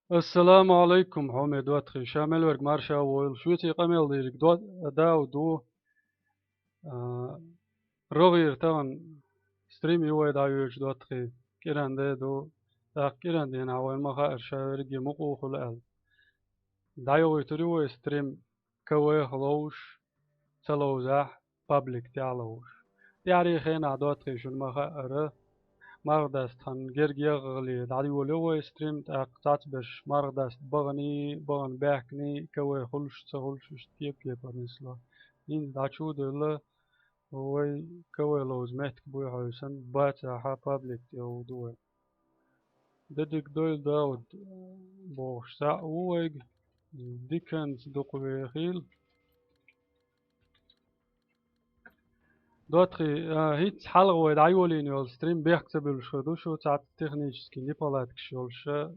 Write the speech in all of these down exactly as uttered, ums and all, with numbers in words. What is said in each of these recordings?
Ассаламу алайкум, хьоме доттагӀий, ша мел верг марша войла. Шуьца къамел дийриг до-, Дауд ву. А, рогӀера тахана стрим ю вай дӀайоьдуш, доттагӀий. КӀиранде ду. ТӀаккха кӀиран дийнахь вайна ма хаьара, ша верриге мукъа ву хила аьлла. ДӀайохуьйтур ю вай стрим, КВ-х ловзуш, ца ловзахь, паблик тӀехь ловзуш. ТӀаьххьарчу хенахь, доттагӀий, шуна ма хаьара, марха даста тхан герга яххале дӀайолайо вай стрим, тӀаккха цхьацберш марха даста баханий, бахана баьхкиний, КВ хуьлуш, ца хуьлуш, иштта кеп-кепара нисло. ХӀинца дӀа чу а девлла, вай КВ ловза меттиг буй хьовсуш, бацахь, паблик тӀе ву ду вай. Де дика дойла, Дауд, бохуш цхьаъ ву вайга, диканца дукха вехийла. ДоттагӀий, а, хӀинца хьалха вай дӀайолийна йолу стрим бехк ца буьллуш хир ду шу, цхьацца технический неполадкаш йолуш, а,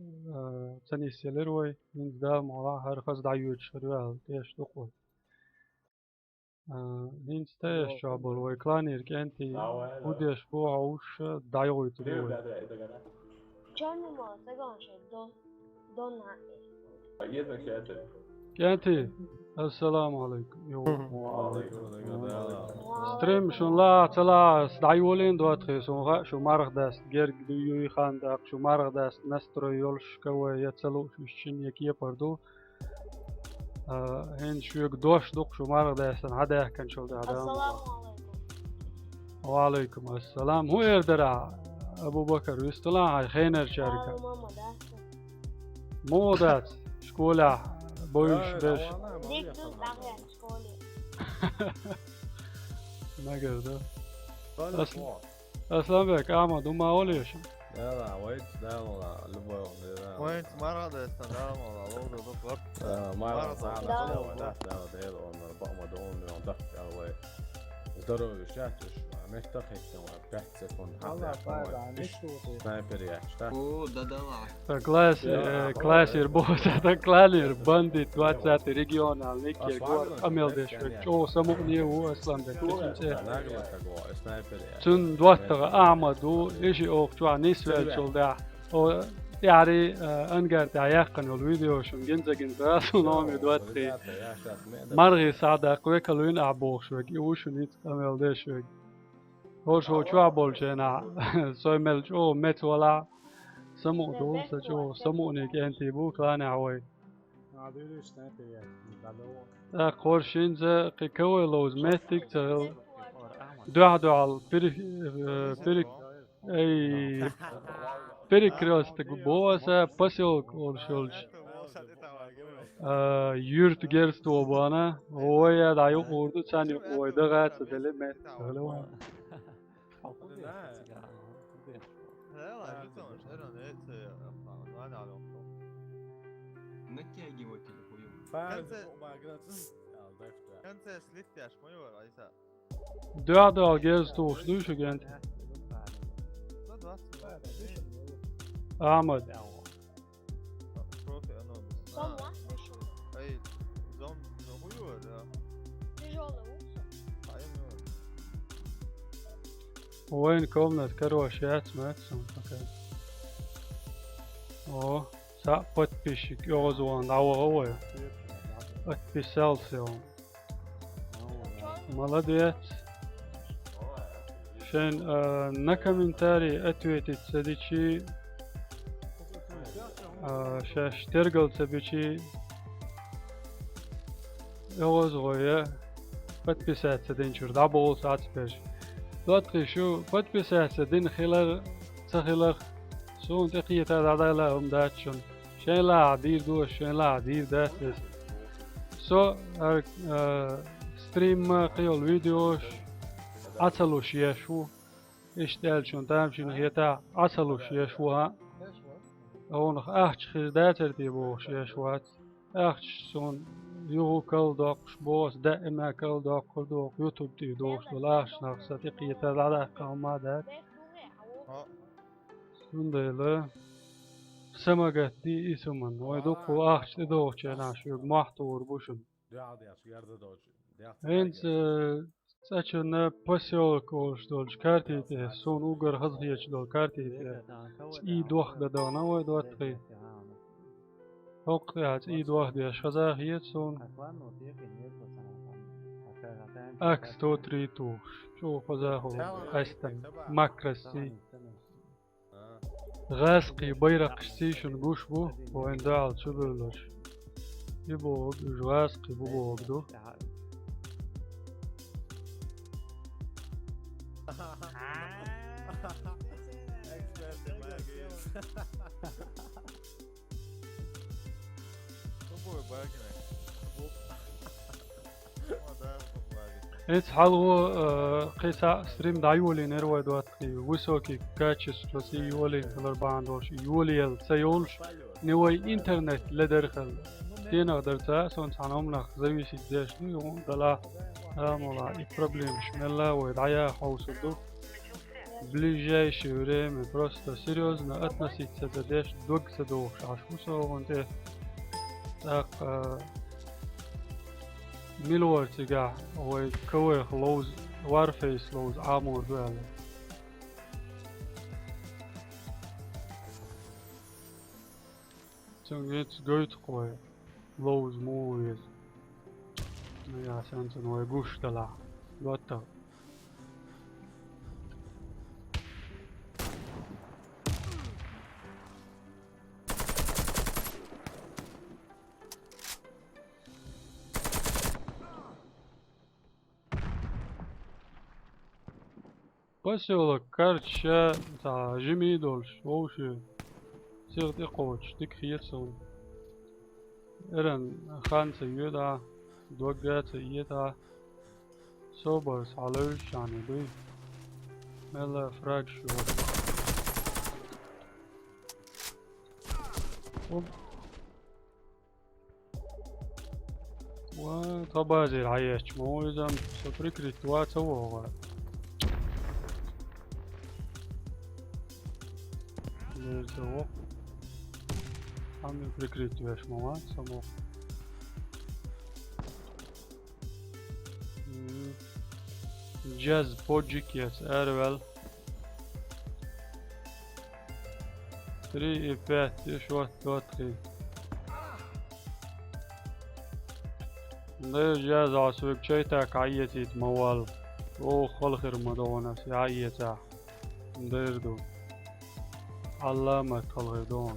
ца нисъелира вай, хӀинца Дала мукъалахь хӀара хаза дӀайоьдуш хир ю аьлла, тешаш ду-кх вай. А, хӀинца тӀаьхьа чохь болу вай кланера кӀентий хӀун деш бу хьовсуш, дӀайохуьйтур ю вай. Чорному цагонше до, до на. КӀентий, ассаламу алайкум. Йо. Стрим шуна лаахь ца лаахь, ас дӀайолийна, доттагӀий, суна хаьа, шу марха даста герга ду юй хан, тӀаккха шу марха даста настрой йолуш КВ я ца лууш, уьш шина я кепара ду. А, хӀинца шуьга дош ду-кх шу марха дастана хьадаьхкинчул тӀаьхьа, Дала мукъалахь. Ассаламу алайкум. Ва алайкум ассалам. ХӀун эр дара, Абу-Бакар, висталахь хьайн хенарчаьрга? Муха дац школехь бовзуш берш? Дика ду, дӀахьех школе. Нагар ду. Ас-, Асланбек, Ахьмад, хӀума олуш? Да, да, вайца, да, вала, любой он, да. Вайца марха дастана, да, вала, ловза ду корт. Да, марха, марха дастана, да, да, да, да, он, бакъма ду, он, он, да, да, вай. Здоровье, щас, уж, меттах, хеттам, пять секунд, Алла, хаттар, пайда, вай. Не шути. Снайпер яц, да? О, да, да, ва. Так, класс, э, классер босса, так, кланер, бандит, двадцатый региональный, кир, гор, къамел деш, чӀогӀа самукъане ву Асланбек, кисинче. Цуьнан доттагӀа Ахьмад ву, и шиъ оха чохь нисвеллачул тӀаьхьа. О, тӀаьхьарий, э, ангар тӀехь яьккхина йолу видео шуна гинза-гинза, суна номер доттагӀий. Мархий схьадаккха векал вина ахь бохуш верг, и ву шуна хӀинца къамел деш верг. ХӀорш ву чохь болчу хенахь, со мел чӀогӀа меца валахь, самукъа ду, сан чӀогӀа самукъане кӀентий бу, кланехь вай. ТӀаккха хӀорш хӀинца кхин КВ ловза меттиг ца хилла. Дуьхь-дуьхьал пери-, э, пери-, эй, перекрёсток боху аса, посёлок олуш йолчу. А, юьртан герз тобана, вай а дӀа юкъур ду, царна юкъа вай даха а ца делла, меттиг ца хилла вайн. Дуьхь-дуьхьал герз тухуш дуй шу, кӀентий? Ахьмад. Вайн комната карош яц, мац сан пока. О, цхьаъ подписчик оьгӀазвахана дӀаваха вай. Подписался он. Молодец. Шайн, а, на комментарий ответить ца дичи, а, шаьш тергал ца бичи, оьгӀазвахана подписаться динчуьра дӀаболу сацбеш. ДоттагӀий, шу подписаться дина хилар, ца хилар, суна тӀекхета дӀадала хӀума дац шуна. Шайн лаахь дийр ду ас, шайн лаахь дийр дац ас. Со, а, стримма кхин йолу видеош Ӏа ца луш еш ву. Иштта аьлча, шуна тамашийна хетахь, Ӏа ца луш еш ву, хӀаъ. Хьуна ахча хир дацара те бохуш еш вац. Ахча суна юха калдоккхуш боху ас, даима калдоккхур ду оха YouTube тӀе дохуш долу ахча нах сан тӀекхета дӀадаккха хӀума дац. Цундела самагатди и суман. Вай дуккха ахча тӀедогӀучу хенахь шуьга мохь тухур бу шуна. ХӀинца, э, цӀа чунна посёлок олуш долчу карти тӀе, суна уггар хазахеташ долу карти тӀе, цӀий дохка дан дахана вай доттагӀий. ХӀокху тӀехь цӀий дохадеш хаза хета суна. Акс сто три тухуш. ЧӀогӀа хаза хӀу къаьстина. Макрасий. ГӀазкхий байракхашций шуна гуш бу, вайн дуьхьал чу бевлларш. И бохург, уьш гӀазкхий бу бохург ду. Эца хьалхо, э, кхин цхьа стрим дӀайолийнера вай доттагӀий, высокий качество цӀий йолийна хилар бахьана долуш, йолаелла ца йолуш, не вай интернет ледар хилла. Стенах дара ца, сон цхьана хӀуманах зависит деш ду, юха а далахь, амала и проблемаш мелла а вай дӀаяха хьовсур ду. Ближайшее время просто серьёзно относиться ца деш, дог ца дохуш Ӏаш ву со хӀун тӀе. ТӀаккха, э, мила вара цигахь вай КВ-х ловза, Warface ловза Ӏамор ду аьлла. Цуьнга хӀинца гойту-кх вай, ловза муха веза. Ну, я санна цунна вай гуш далахь. ДоттагӀа. Посёлок, короче, ша цхьа жимий долуш, вовшийн сиха тӀекхочуш, дика хета суна. Эрна хан ца йоьду ахь, дог а ца эту ахь. Собар схьалевзачарна дуй. Мелла фраг шу вара. Оп. Ва, тхан базера хьаэцча ма ву иза, со прикрыть ван ца вогӀу. Лер ца вогӀу. Хьан прикрыть веш ма ван, со мо. М. Джаз поджик яц, араваьлла. Три и пять, и шот, два, три. Дайр Джаз, ас вега чайтак Ӏаэцийта ма валла. Оха халхир ма догӀу ас, Ӏаэцахь. Дайр ду. Ӏаламат халхир догӀу.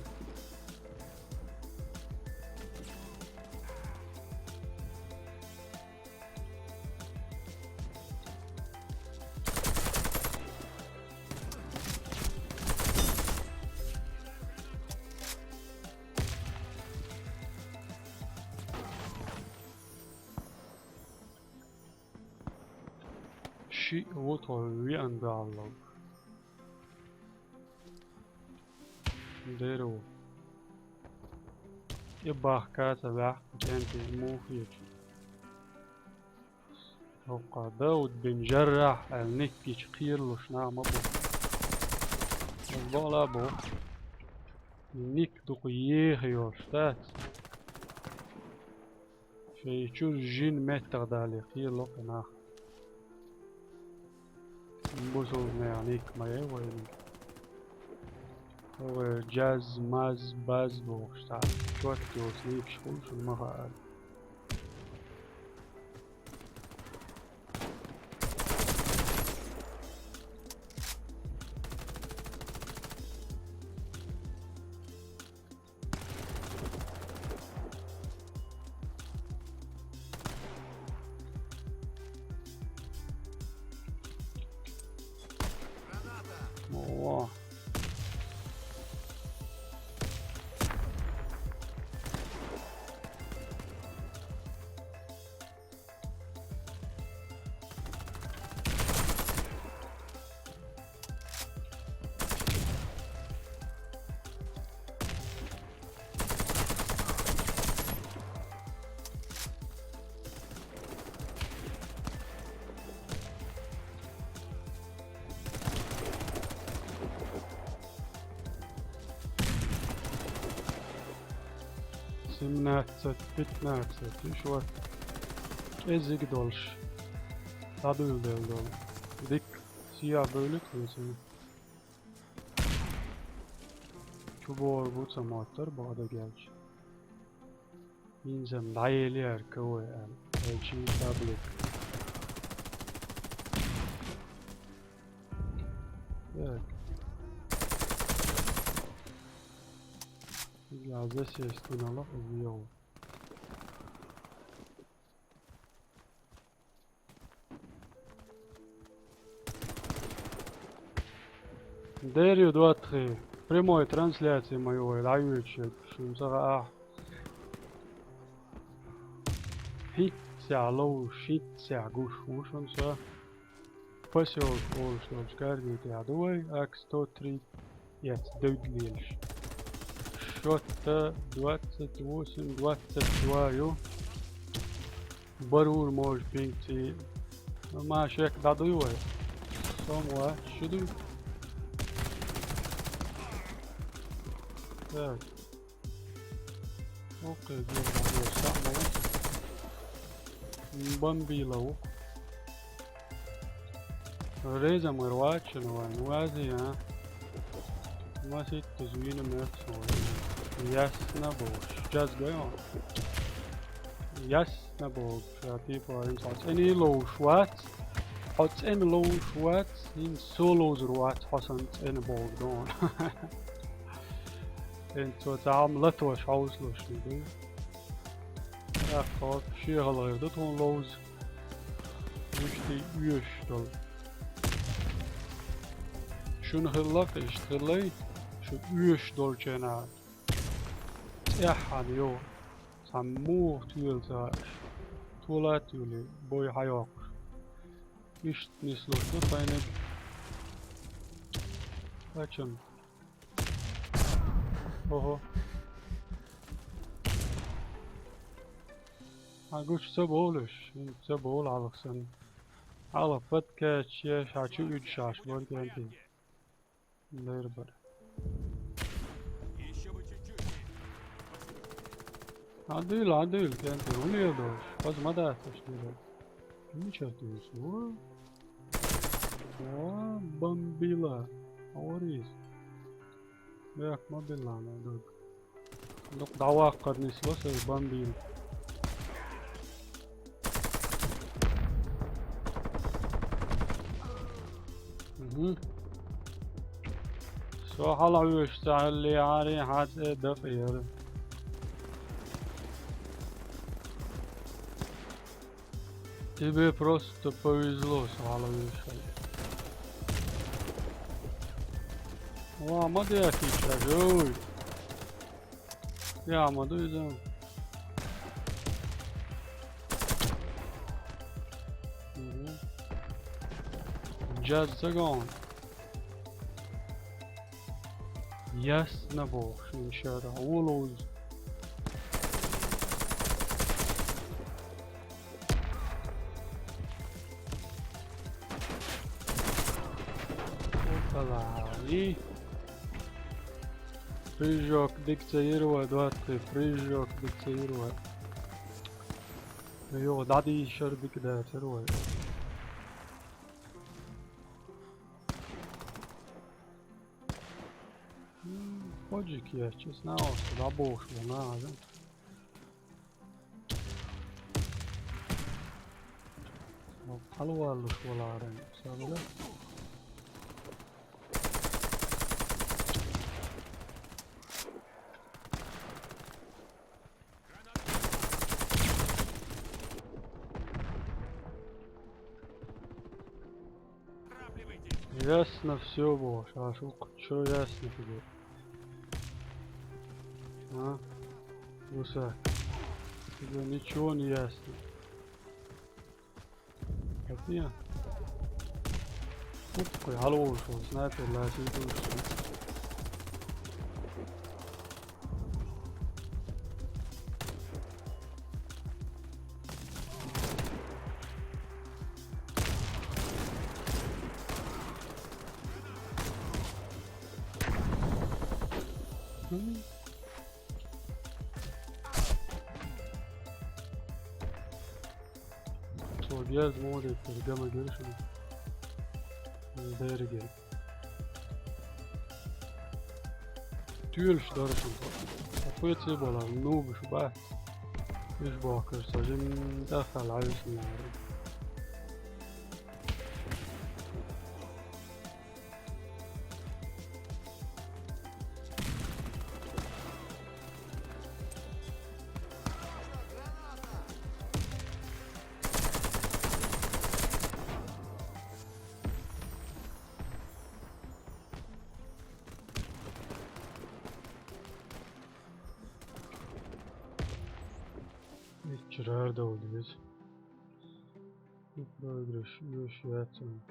Шиъ ву тхо веана даллалц. Дера ву. И бахка ца ваьхна, кенте муха хеташ. ХӀокху Дауд бин Жаррахь аьлла ник гича кхералуш нах ма бу. Ас бакъала а боху. Ник дукха еха йолуш дац. Шайн чуьра жин меттах дале кхерало кху нах. Бусулбанех ник ма яй вайна. Вай джаз, маз, баз бохуш цхьа чот йоцу никаш хуьлу шуна ма хаара. О. Семнадцать, пятнадцать, уьш вац. КӀезиг долуш. ДӀадуьйладелла долу. Дика. Сия бевллиг хьуьнца. Чу бохур бу ца моттар, бакъдерг аьлча. Инзам дӀаеле яр кавай аьлла. Элчин таблик. Так. Ил аз засесть динал из йола. Деррига доттагӀий, прямой трансляци ма ю вай дӀайоьдуш ерг, шуна ца хаахь. ХӀинццехь ловзуш, хӀинццехь гуш ву шуна со. Посёлок олуш долчу кардитехь ду вай, Ак сто три. Эц девдда лелаш. Счёт-то двадцать восемь двадцать два ю. Барур може пинг цӀий. Ну, ма шек дӀадуй вай. Сом вац, шу дуй. Так. Окей, герга, герга, сам вац. Бомбила ву. Реза мара вачана вайн вази, а? Маситтаза вийна моьтту вайн. Ясно бохуш. Джаз гайо? Ясно бохуш. Ша типа, хӀинца хьо цӀена ловзуш вац. Хьо цӀена ловзуш вац. ХӀинца со ловзур вац, хьо санна цӀена боху дона. ХӀинца цо цхьа хӀума латош хьовсалуш ду. ТӀаккха хьо шен хала гӀайр ду тхуна ловза. Вуьшта оьшуш долу. Шуна хилла-кх иштта хилла, шу оьшуш долчу хенахь. ЦӀеххьана йо, цхьа муха тоьла ца хаьаш. Туалат а юьлий, бой хьайоккхуш. Иштта нислуш ду тхайниг. Хачам. Ого. Хьан гучу ца бовлуш? ХӀинца ца бовлу хьалха санна. Хьалха подкаст еш, хьан чу уьдуш Ӏаш бара кӀентий. Лер бара. Хьан дуьйла, хьан дуьйла, кӀентий, хӀун леладо аша? Хаза ма дац аша лело. Мичара туьйсу? О, бомбила. Орис. Бехк ма билла, ма дог. Дукха дӀаваккхар нисло сай бомбила. Мгм. Со хьалхьоьжуш ца хьаллехьара, хьан цӀе дакъа яра. Тебе просто повезло, со хьалхьоьжуш хилла. Ва, ма дехийча, жой! Я, ма ду иза. Мгм. Джаз ца гон. Ясно бохуш, иншалла, улуз. Опала, и прыжок дика ца йира вай, двадцать, прыжок дика ца йира вай. Йо, дӀадийшар дика дацара вай. М, ходжик еш, честно, дӀабохуш ву нагахь. Хьалаваллуш валара, сабла. Ясно всё бохуш, аш укх чо ясно тебе? А? Гусак. Тебе ничего не ясно. Капец. Укхуй, хьалаволуш волу снайпер лаьцна ду. Цо герз ма вадийтара, гама гира шуна. Берриге. Туьйлуш дара шуна. Ткъа пеций бала, нубаш бац. Уьш бохкаш цхьа жим тӀеххьал Ӏаьвсина яра. Иччарара довлиз. Проигрыш, уьш яцам.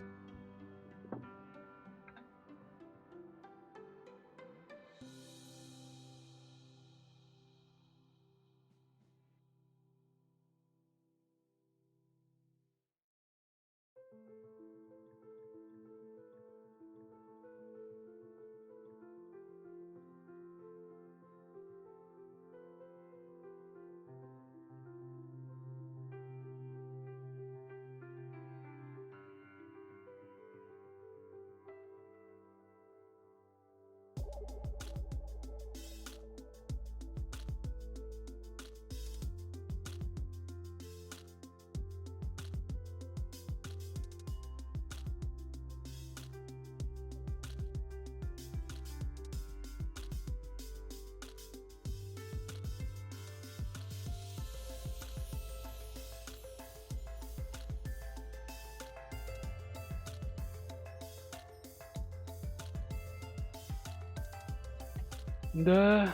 Да.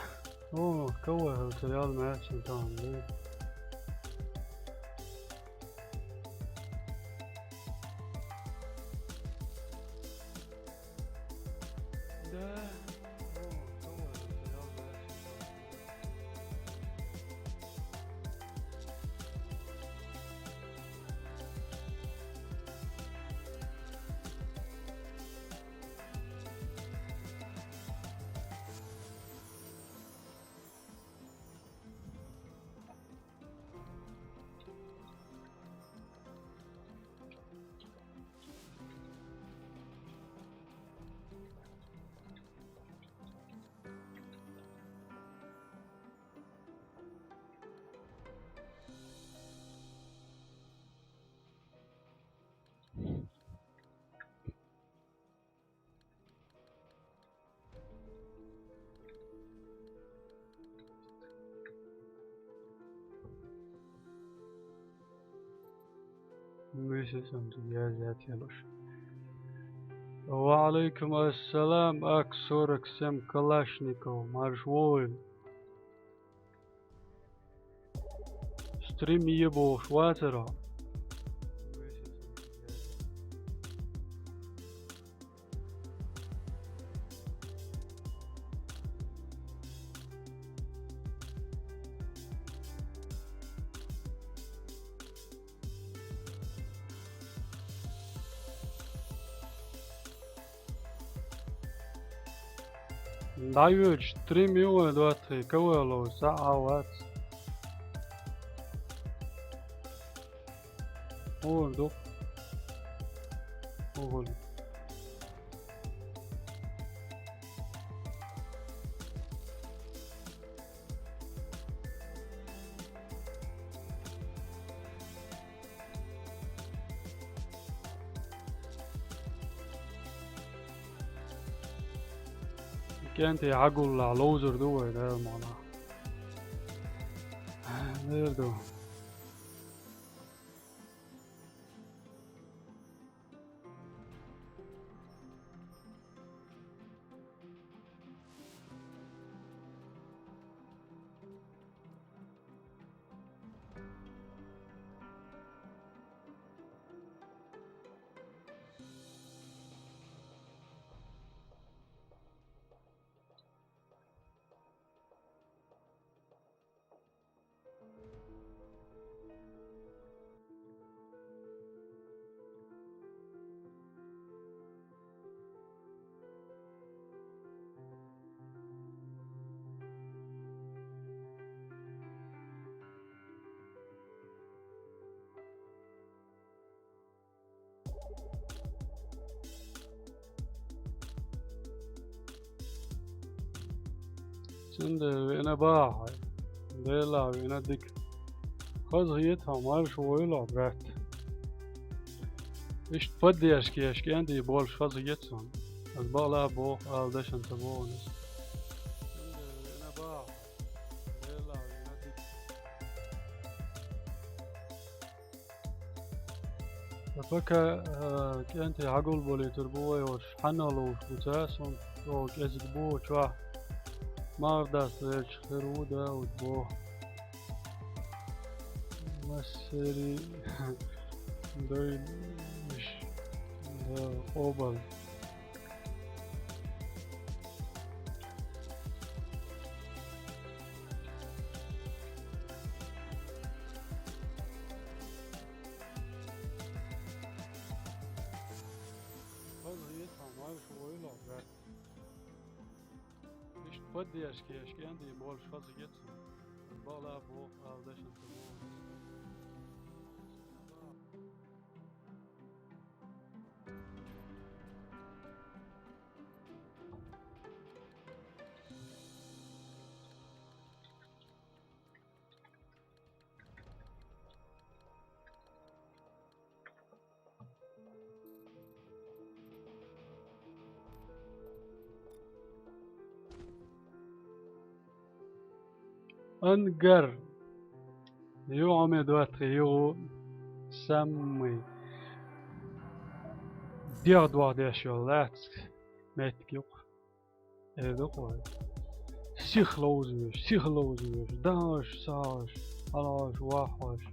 О, кого я потерял мяч, там, да. Да. О, кого я потерял мяч, там, да. Neyse, sen dur, gel, gel, gel, hoş. Ва алейкум ассалам, ак сорок семь Калашников, марш вон. Стрим е бохуш вацара. ДӀайоьлча стрим ю вайн доттагӀий, кавелло саӀа вац. О, ду. О, гули. КӀентий хьагуллахь, ловзар ду вай, Дала мукъ лахь. Лер ду. Цундела вина бахьа, Дела вина дика. Хазахета хьо, марша войла, брат. Иштта поддержка еш кӀентий болаш хазахета сона. Аз бакъ лаьа боху, ала дашан ца боху. Ткъа пока, а, кӀентий хьагулбалийтар бу вай, ош хьанна ловш бу ца, сона чӀогӀа кӀезиг бу чохь. Марх даста велча хир ву, да, уд бу. Массери дойш, да, къобал. Хазахета хьо, марша войла, брат. Иштта поддержка еш кӀентий болаш хазахета сона. Бакъ лаьа боху, ала дашан ца боху. Ангар. Юха ме доттагӀий, юха самый дегӀ дохь деш йолу лаьцна меттиг юкъа. Э, дукха вай. Сиха ловза веш, сиха ловза веш, дахьаш, сахьаш, хьалхаш, вахьаш.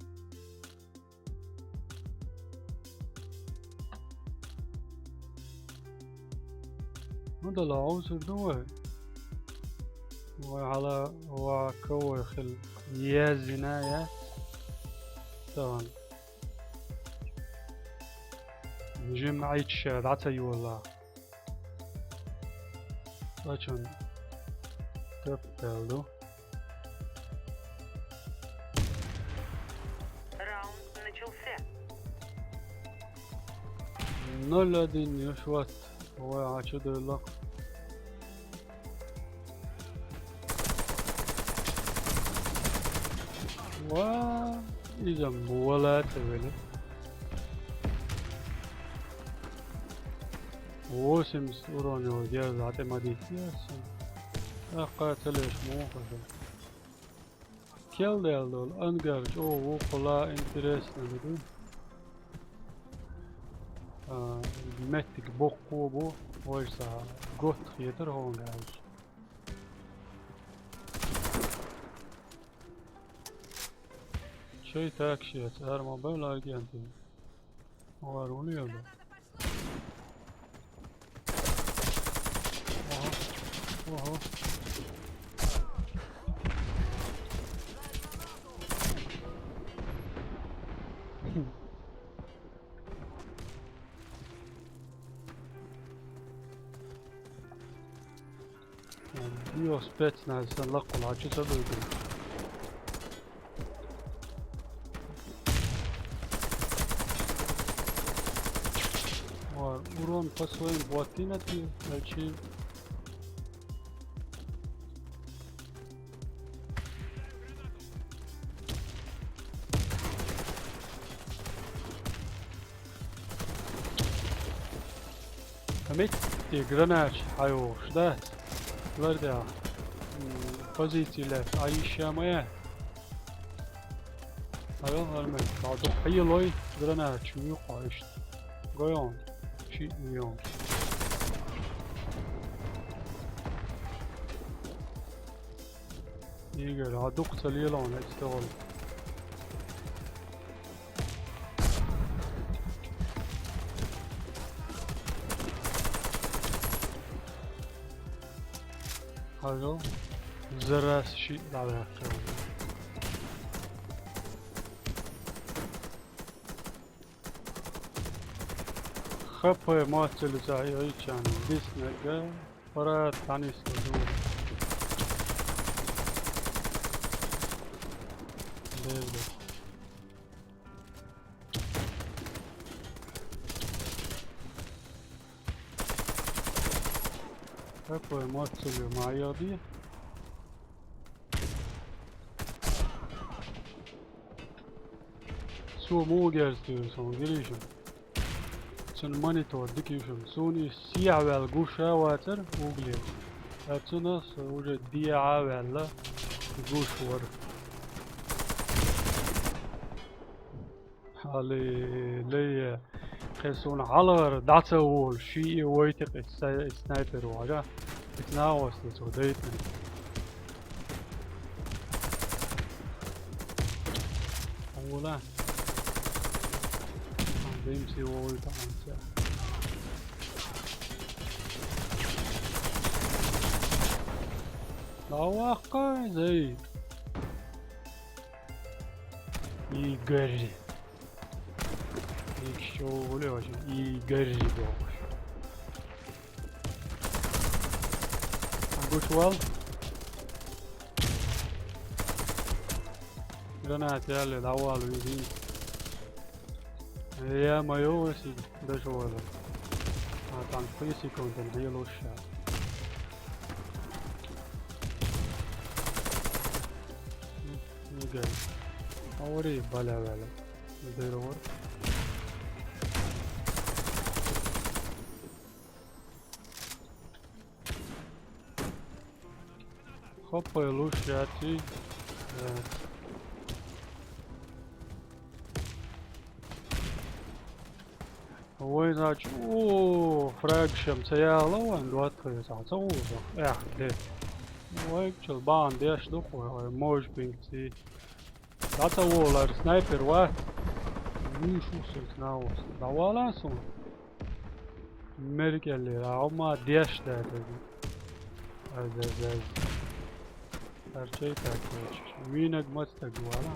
Ну да, ловзур ду вай. Вай хьала ва ковар хила еззина яц. Тахана. Жимма Ӏийча ша дӀа ца йолла. Ачун тап далду. Раунд начался. Ноль один, еш вац. Вай, а чу делла? Ва, иза мула ца веле. Восемьдесят урон йолу герз гӀа тӀе ма дитти аса. ТӀаккха ца леш муха ду. Кел дел долу ангар чӀогӀа вукхула интересно ду. А, меттиг боккхо бу, вайша готта хетар хӀунга аьлча. Шайтак шец, ара ма бай ларгентин. Вар улиёда. Ого. Ого. Йо, спецназ сан лаккхула чу ца буьйгу. Ва, урон по своим ботинам ти, значит. Хамит, ти гранач, хьайо, шда? Ларда. М, позици ле, а ещё моя. Хьайо, арме. Хьайо, хьайо, лой, гранач, мюкъа, ишт. Гойон. Чи мюкъа. Игорь, а дукха ца лело, он это сделал. Хьажал. Зарас ши дӀаваьккхина. ХП моццалла ца йойчан диснарг, пара танис ду. Деза. Какой моццалла ма йоди? Цо муха герз туьйра суна, гирий шуна? Цуьнан монитор дика ю шуна. Суна иза сехьаваьлла гуш а вацара угле. Ткъа цунах со уже дехьа а ваьлла гуш вара. Аллилуйя. Кхин суна хьалхара дӀа ца волуш, ший и вайти кхин са-, снайпер ву хьажа. Кхин нагӀостий цо дайтина. Хьуна. Димси вовлу таӀанца. Лаваккхай, зай. Игорь. Икс чу воле вача. Игорь бохуш. Гучувал. Гранат ялли, дӀавала везий. Я моё васи, даже вала. А там три секунды, две лучше. Не гай. Авари баля вала. Здорово. Хоппа, лучше отцы. Э. Вай, значит, о, фраг шем ца яла, вайн двадцать ца, ца уза. Эх, де. Вай, чел бан деш дух, вай, вай, мож пинг ци. ДӀа ца волар, снайпер вац. Вуьйш ву сан наус. ДӀавала суна. Меркеллера, а ма деш даьлла. Аз, аз, аз. Арчай так вуьйш. Вийнаг мац таг вала.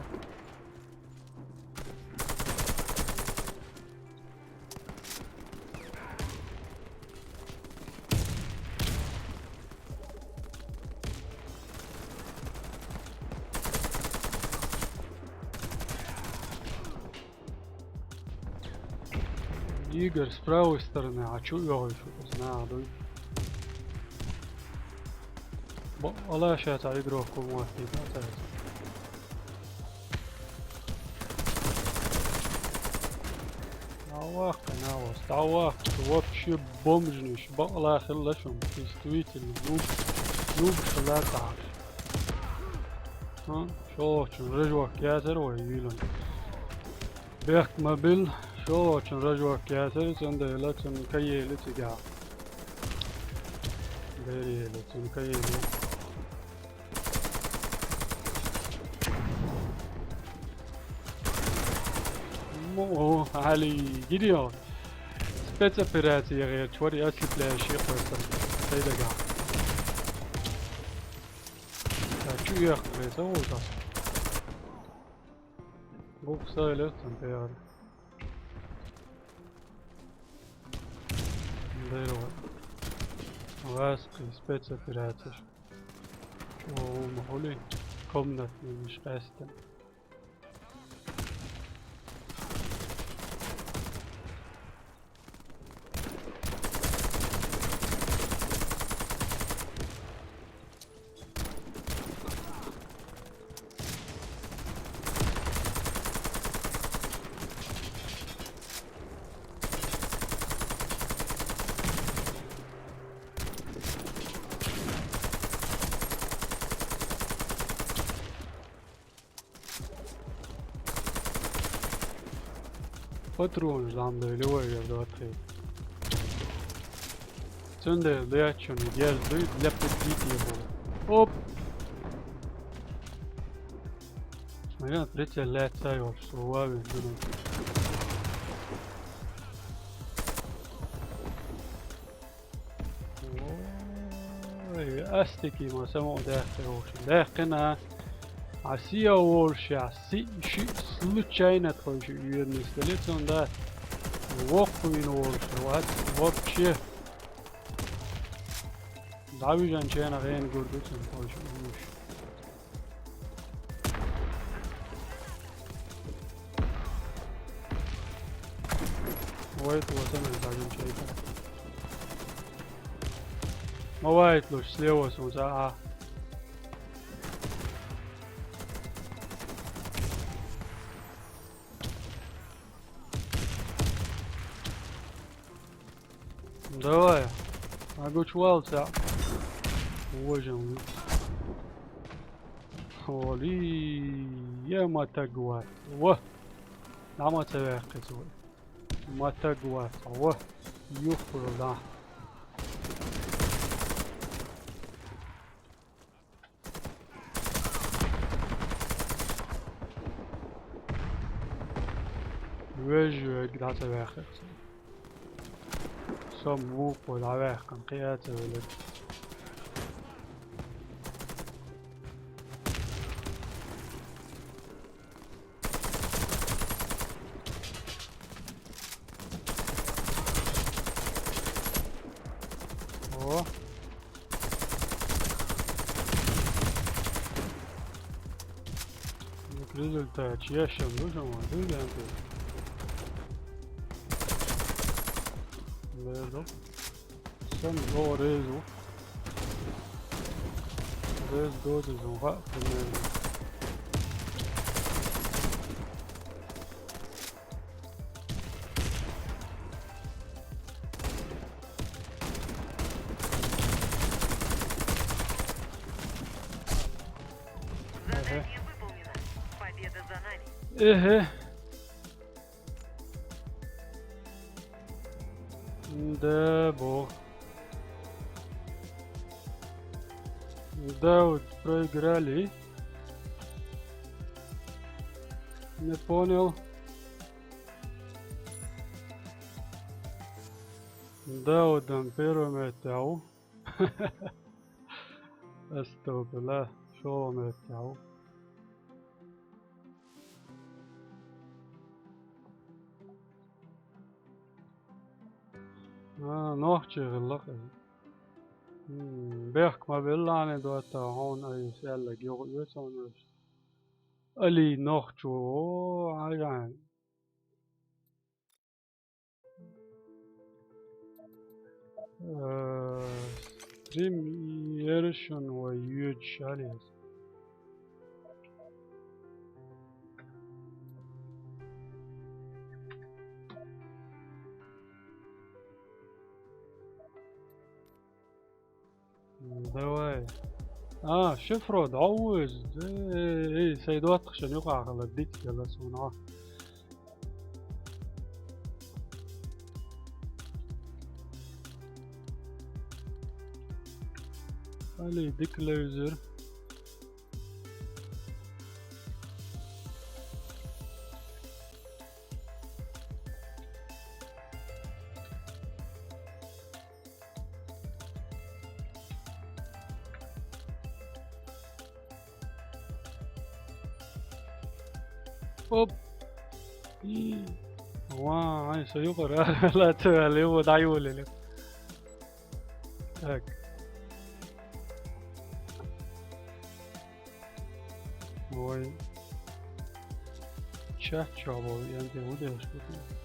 Игорь, с правой стороны, а чё я говорю, что знаю, да? Бо, ала щас игрок кому отпитать. Авах, канавас, авах, вообще бомжниш, бакъла хилла шум, действительно, нуб, нуб шла так. А? Шолчун, рыжвак язер вай вилан. Бехт мобил, шолчун, рыжвак язер, цунда ела, цун каели цига. Бериели, цун каели. Мо, али, гидио. Спецоперация гӀерташ вара, ослепляющий хӀоьттина. Сайдага. Ца чу яхка веза вуза. Гух сайлер цун пиар. Дайрова. Ласки спецоперация. Чё, ма хули? Комнатный миш къестен. Патронаш дӀа ма дойла вай, герда отхе. Цундела лечун герз дуй, лепта дитий бу. Оп! Смотри, прицел лаьццай йолуш, со вавин дуьнен. Ой, астики ма самукъа даьккхи вовши. Даьккхина, а сия волуш, а си, ши, случайно тхойши уьйраннис дали цунда воккхавина волуш вац, вообще. ДӀавижан чена гӀена гур ду цун тхойши уьйш. Вайт, вот он, один чайка. Ма вайт луш, слева суза, а. Давай. А гучвалца. Боже мой. Оли, е ма тагвар. Во. Нама ца вяхкис вай. Ма тагвар. Во. Юхур, да. Вежвег дӀа ца вяхкис. Со мукъа дӀаваьккхина, кхиаца велаг. О. Як результат, я щас вышел, а ты ленту. Лезу. Сам го резу. Рез дозу зуга, примерно. Задание выполнено. Победа за нами. Эхе. Да, бо. Да, вот проиграли. Не понял. Да, вот там первое место, ау. Астагфирулла, шолгӀа место, ау. А, нохчий гӀиллакх. М, бехк ма беллани дота, хьуна айса аьллаг юха оьцу хьуна. Али нохчо, о, хьажан. Э, стрим ершан ва юьдшал яз. Давай. А, шифро, да, уж. Эй, эй, сай доттахшан юкъахала дит яла суна. Али, дика левзар. Оп. Ва, ай, со юкъара. Ла, цо, ле, вот, ай, оле, ле. Так. Ой. Чат чё, бо, я не буду, я что-то.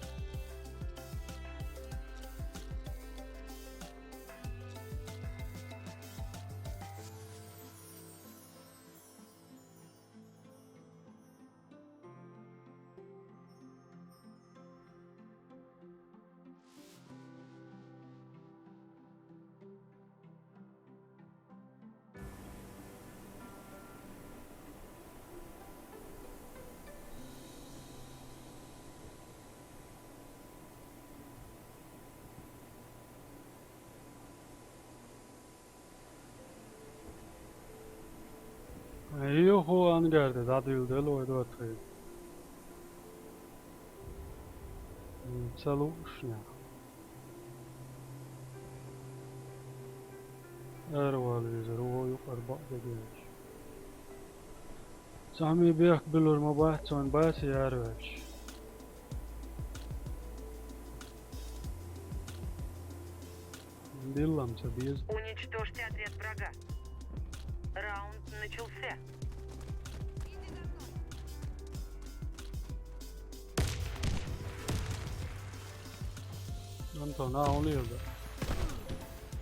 Юху ангарда дӀадилдал вай доацай. М, ца луушнех. Ара вала везар, вон юкъара бакъ дагадеш. Цхьамма бехк билур ма бац, цунна бац яра ваьлча. Диллам ца беза. Уничтожьте отряд врага. Раунд начался. Антон, а, он йылда.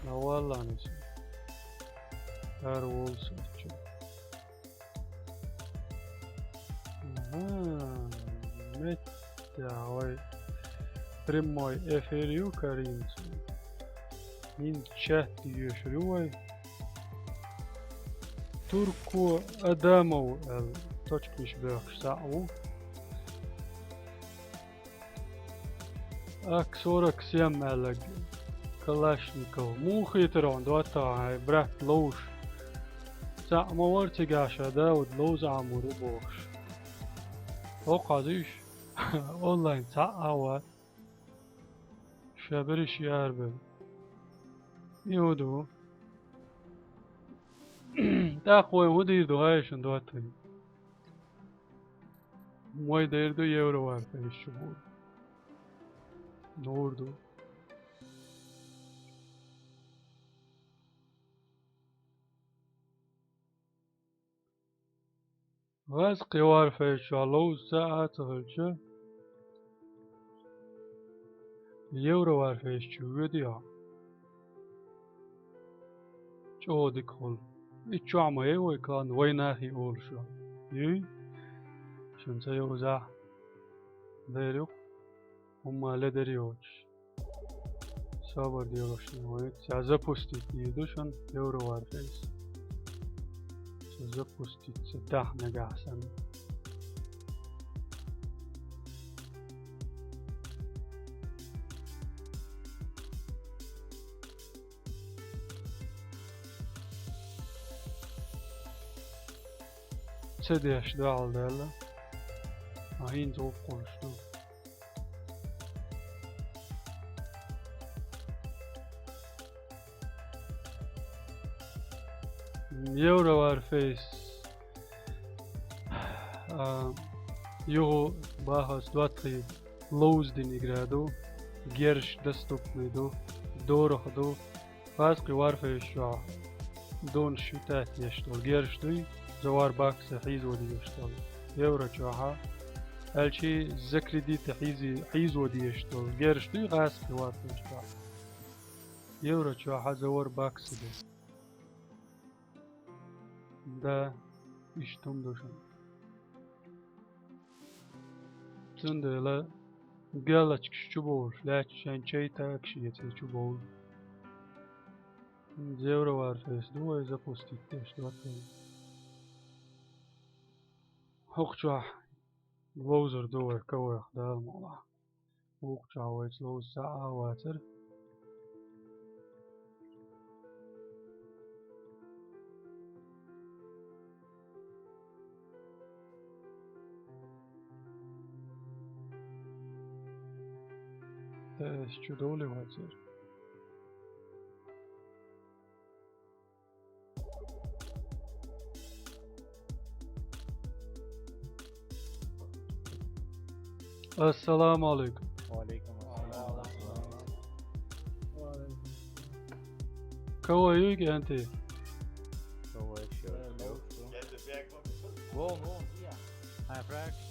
На валланис. Ар волсу. Ага, меття, ой. Прямой эфир ю, Карим. ХӀинца чат йоьшур ю вай. Турко Адамов аьлла, точканаш боьхкуш цхьаъ ву. Ак сорок семь аьлларг Калашников. Муха хийтар хьуна доттагӀа, хьай брат ловзуш? Цхьаъ ма вара цигахь ша Дауд ловза Ӏамор ву бохуш. ХӀокху хьаза уьш? Онлайн цхьаъ а вац. Ша берриш яра бен. И хӀун ду? ТӀаккха вайн хӀун дийр ду, хьаьшан доттагӀий? Вай дер ду евро варфейс чу бу. Нур ду. Ваз кхеварфейс чохь ловза ца а ца хилча, евро варфейс чу воьду йо. ЧӀогӀа дика хуьлу. И чохь ма яй вай клан, вай нахе олуш йо. Юй? Шуна ца йовзахь. Дер ю-кх. ХӀумма ледара йоцуш. Собар делаш вай. Ца запустить дийр ду шуна евро варфейс. Ца запустить ца дахь нагахь санна. Ца деш дуьхьал даьлла. А хӀинца гӀуллакх хуьлуш ду. Евро варфейс. А, юха бахас доттагӀий ловза дина игра ду. Герш доступный ду. Дорах ду. Ваз кхеварфейс чохь донаш считать деш долу герш дуй, за вар бакса хьийзо дезаш долу. Евро чохьа. Аьлчи за кредита хьийзи-, хьийзо дезаш долу герш дуй, ваз кхеварфейс чохь. Евро чохьа за вар бакса ду. Да, иштта хӀума ду шуна. Цундела галочкаш чу бовлуш лаьтташ шайн чай тагаш эций чу бовлу. Евро варфейс ду вай запустить деш доттагӀий. ХӀокху чохь ловзар ду вай кавайх Дала мукъалахь. Вукху чохь вайца ловза цхьа а вацара. Ткъа ас чу довлий вацара? Ассаламу алейкум. Ва алейкум ассалам. Кого юйк анти? Кого ещё? Гол, гол. Ай, практика.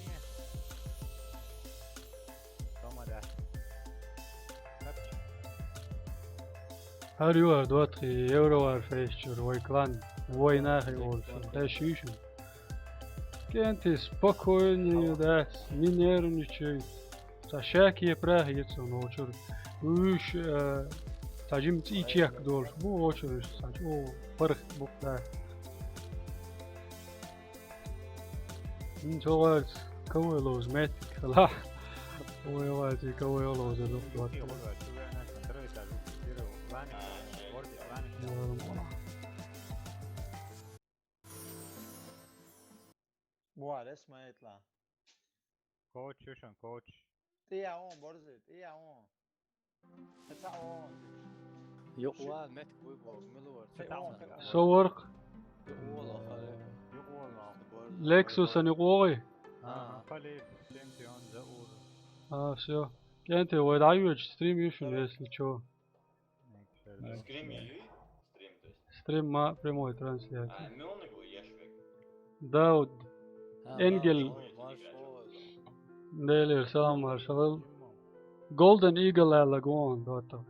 ХӀара юххера доттагӀий евро варфейс чуьра вай клан, вай нахе олуш, хьешийша. КӀентий спокойный ю дац, не нервничает. Цхьа шаке прах яц цунна вочуьра. Уьш, э, цхьа жимма цӀий чехка долуш бу вочуьра, уьш цхьа чӀогӀа паргӀат бу-кх дац. ХӀинца хӀокхуьнца кавай ловза меттиг хилахь. Вай ваций кавай ловза луш доттагӀий. Ва, дес ма этла. Коуч, ю шуна коуч. ТӀе а вон, борзи, тӀе а вон. Юкъа ван меттиг вуй боху, мила вара? Со вара-кх. Лексусан юкъа вогӀий? А, всё. КӀентий, вай дӀайоьдуш стрим ю шуна, если чё. Стрим ю? Стрим, то есть. Стрим ма прямой трансляция. А, муьлханиг ву еш век? Дауд. А, Энгель. Дауд, ваш ву. Делера салам маршалла. Golden Eagle аьлла гон дото.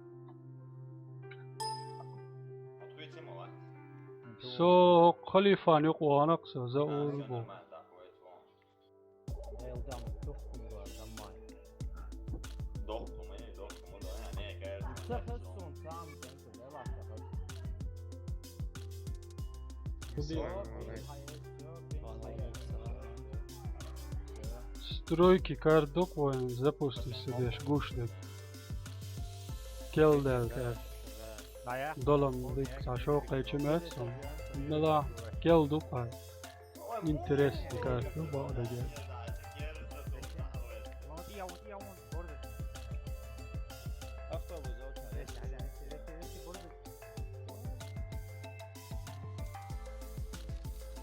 Со халифан юкъа вахана-кх со, за ур бу. Дохкума, дохкума, да, не, кажется. Стройки карт ду-кх вайн запуститься деш гуш дерг. Кел даьлла карт. Долам дика цхьа шо кхайча моьтту суна. Мила кел ду-кх вайн. Интересный карт ду, бакъдерг.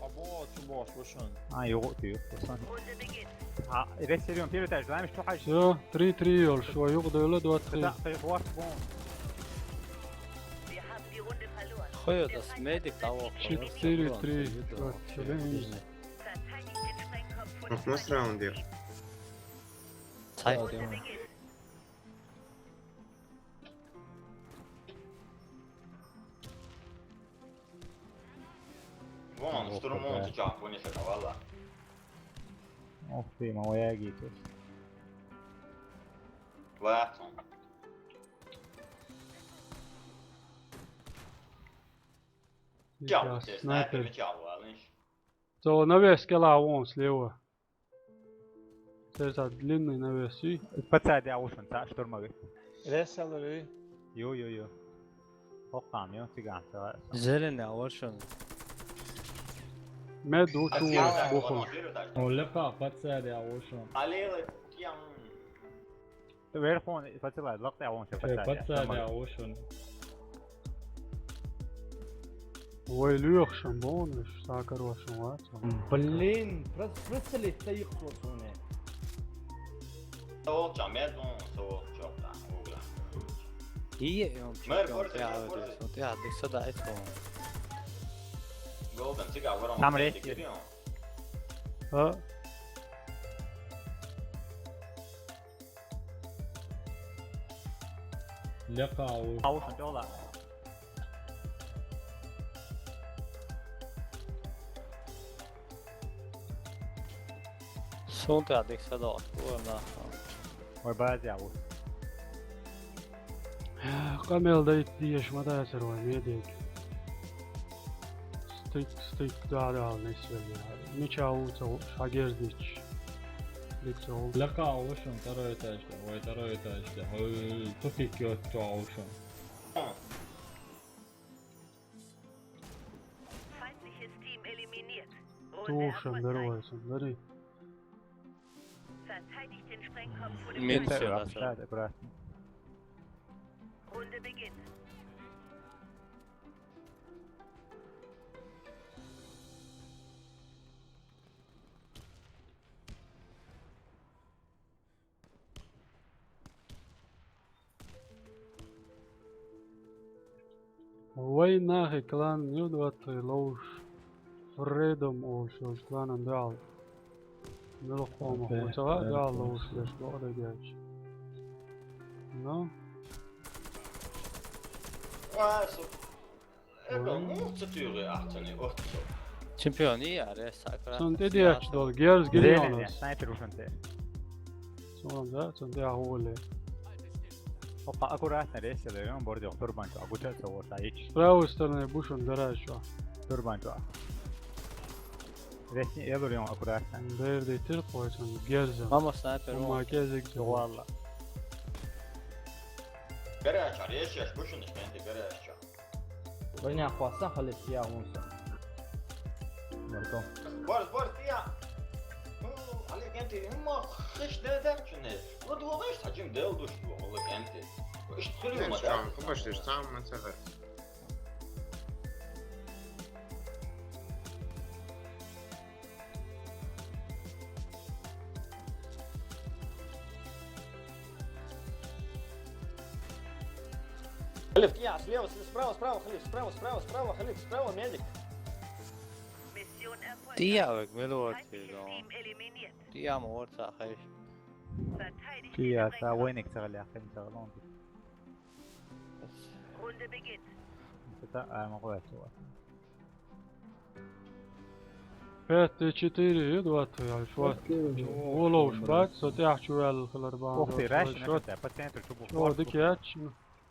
Або, чу бохуш ву шуна? А, юкъа а туьйху, сан. А, рестлер первый этаж, знаешь, что хьажа? Всё, три три йолуш, вай юкъа девлла, двадцать три. Кхе, кхе, хӀорш бу. Хой, ас медик того. Четыре три, двадцать один. Ох, мас раунд яр. Цхьа. Вон, ох, штурмун да. Чу чаккхуни шака, валла. Ох ты, ма ваягитес. Ваахцун. Сейчас, чаккху, снайпер. Снайпер чаккху, валлиш. Цо навес кӀела вон слева. Церца длинный навес и. Пацади аушан, та штурмовик. Ресалри. Ю, ю, ю. Хоккам, ю, циган, та. Зелени аушан. Мед учу буху. Олепа пацади аушан. Алела кям. Верхон пацалай, лакъта аушан. Э, пацади. Пацади аушан. Вай лоьхуш бу, уьш сакарвеш вац. Блин, прос-, просто летта йикхо суна. Со волча, мед вон, со волча, да, угла. Ие, он чемпион, тӀаьхьа дика садаийта. Голден, цига варон. Там рейд. А? Лекха ву. Хьовсур чӀогӀа. Суна тӀехь дика садоӀуш ву вай нах. Вай базе ву. Къамел дайта дезаш ма дацара вай медик. Стик, стик, да, да, нисвелла. Мича ву ца ву, шагердич. Дика ца ву. Лекха ву шун второй этажда, вай второй этажда. Ой, тупик йоцу чохь ву шун. Feindliches Team eliminiert. Runde Тухуш дара erfolgreich. Вай сан, дарий. Verteidigt den Sprengkopf vor dem Мин Feind. Сера, аккуратно. Runde beginnt. Вай нахе клан ю доттагӀий ловш. Freedom олуш йолчу кланан дуьхьал. Муьлхха хӀума хӀума ца хаьа, дуьхьал ловш дерш бакъдерг аьлча. Ну. Ва, су-, эпа, муха ца туьйхи ахчане оццо? Чемпион и яре, сакра. Цунна тӀедеача долу герз гири. Зелени, снайпер ву шун тӀе. Суна, да, цунна тӀе а гӀоле. Опа, аккуратно ресила, йон, бордюр, турбан чу, а гуча ца волуш, а ич. С правой стороны бу шун гараж чу. Турбан чу. Ресни элур, йон, аккуратно. Берди тир кхойсан герза. Мама снайпер. Ума вон. Кезик. Валла. Гараж чу, ресияш бу шун, ишкенти гараж чу. Вайнах хвастан халес я унса. Баркал. Борз, борз, я. Ну, Олег, энти, ну, ма, хыш, да, да, чуне. Ну, двугаш, а чем дел душ, Олег, энти. Ишт хулю ма, да. Чам, хубаш, ты ж сам, ман сагар. Халиф, я, слева, слева, справа, справа, Халиф, справа, справа, справа, Халиф, справа, медик. Mission erfolgreich. Тия век мелоти, Feindliches но. Team eliminiert. Тия ма ворца хайш. Verteidigt den Sprengkopf. Тия, та войник цагали, ахин цагалон. Runde beginnt. Та, а, ма хватит. Пять четыре, и двадцать, я шо. Окей. Воловш бац, со тӀехь чу ваьлла хилар бан. Ух ты, долуш, раши шо. По центру чу бу. Шо дика яц.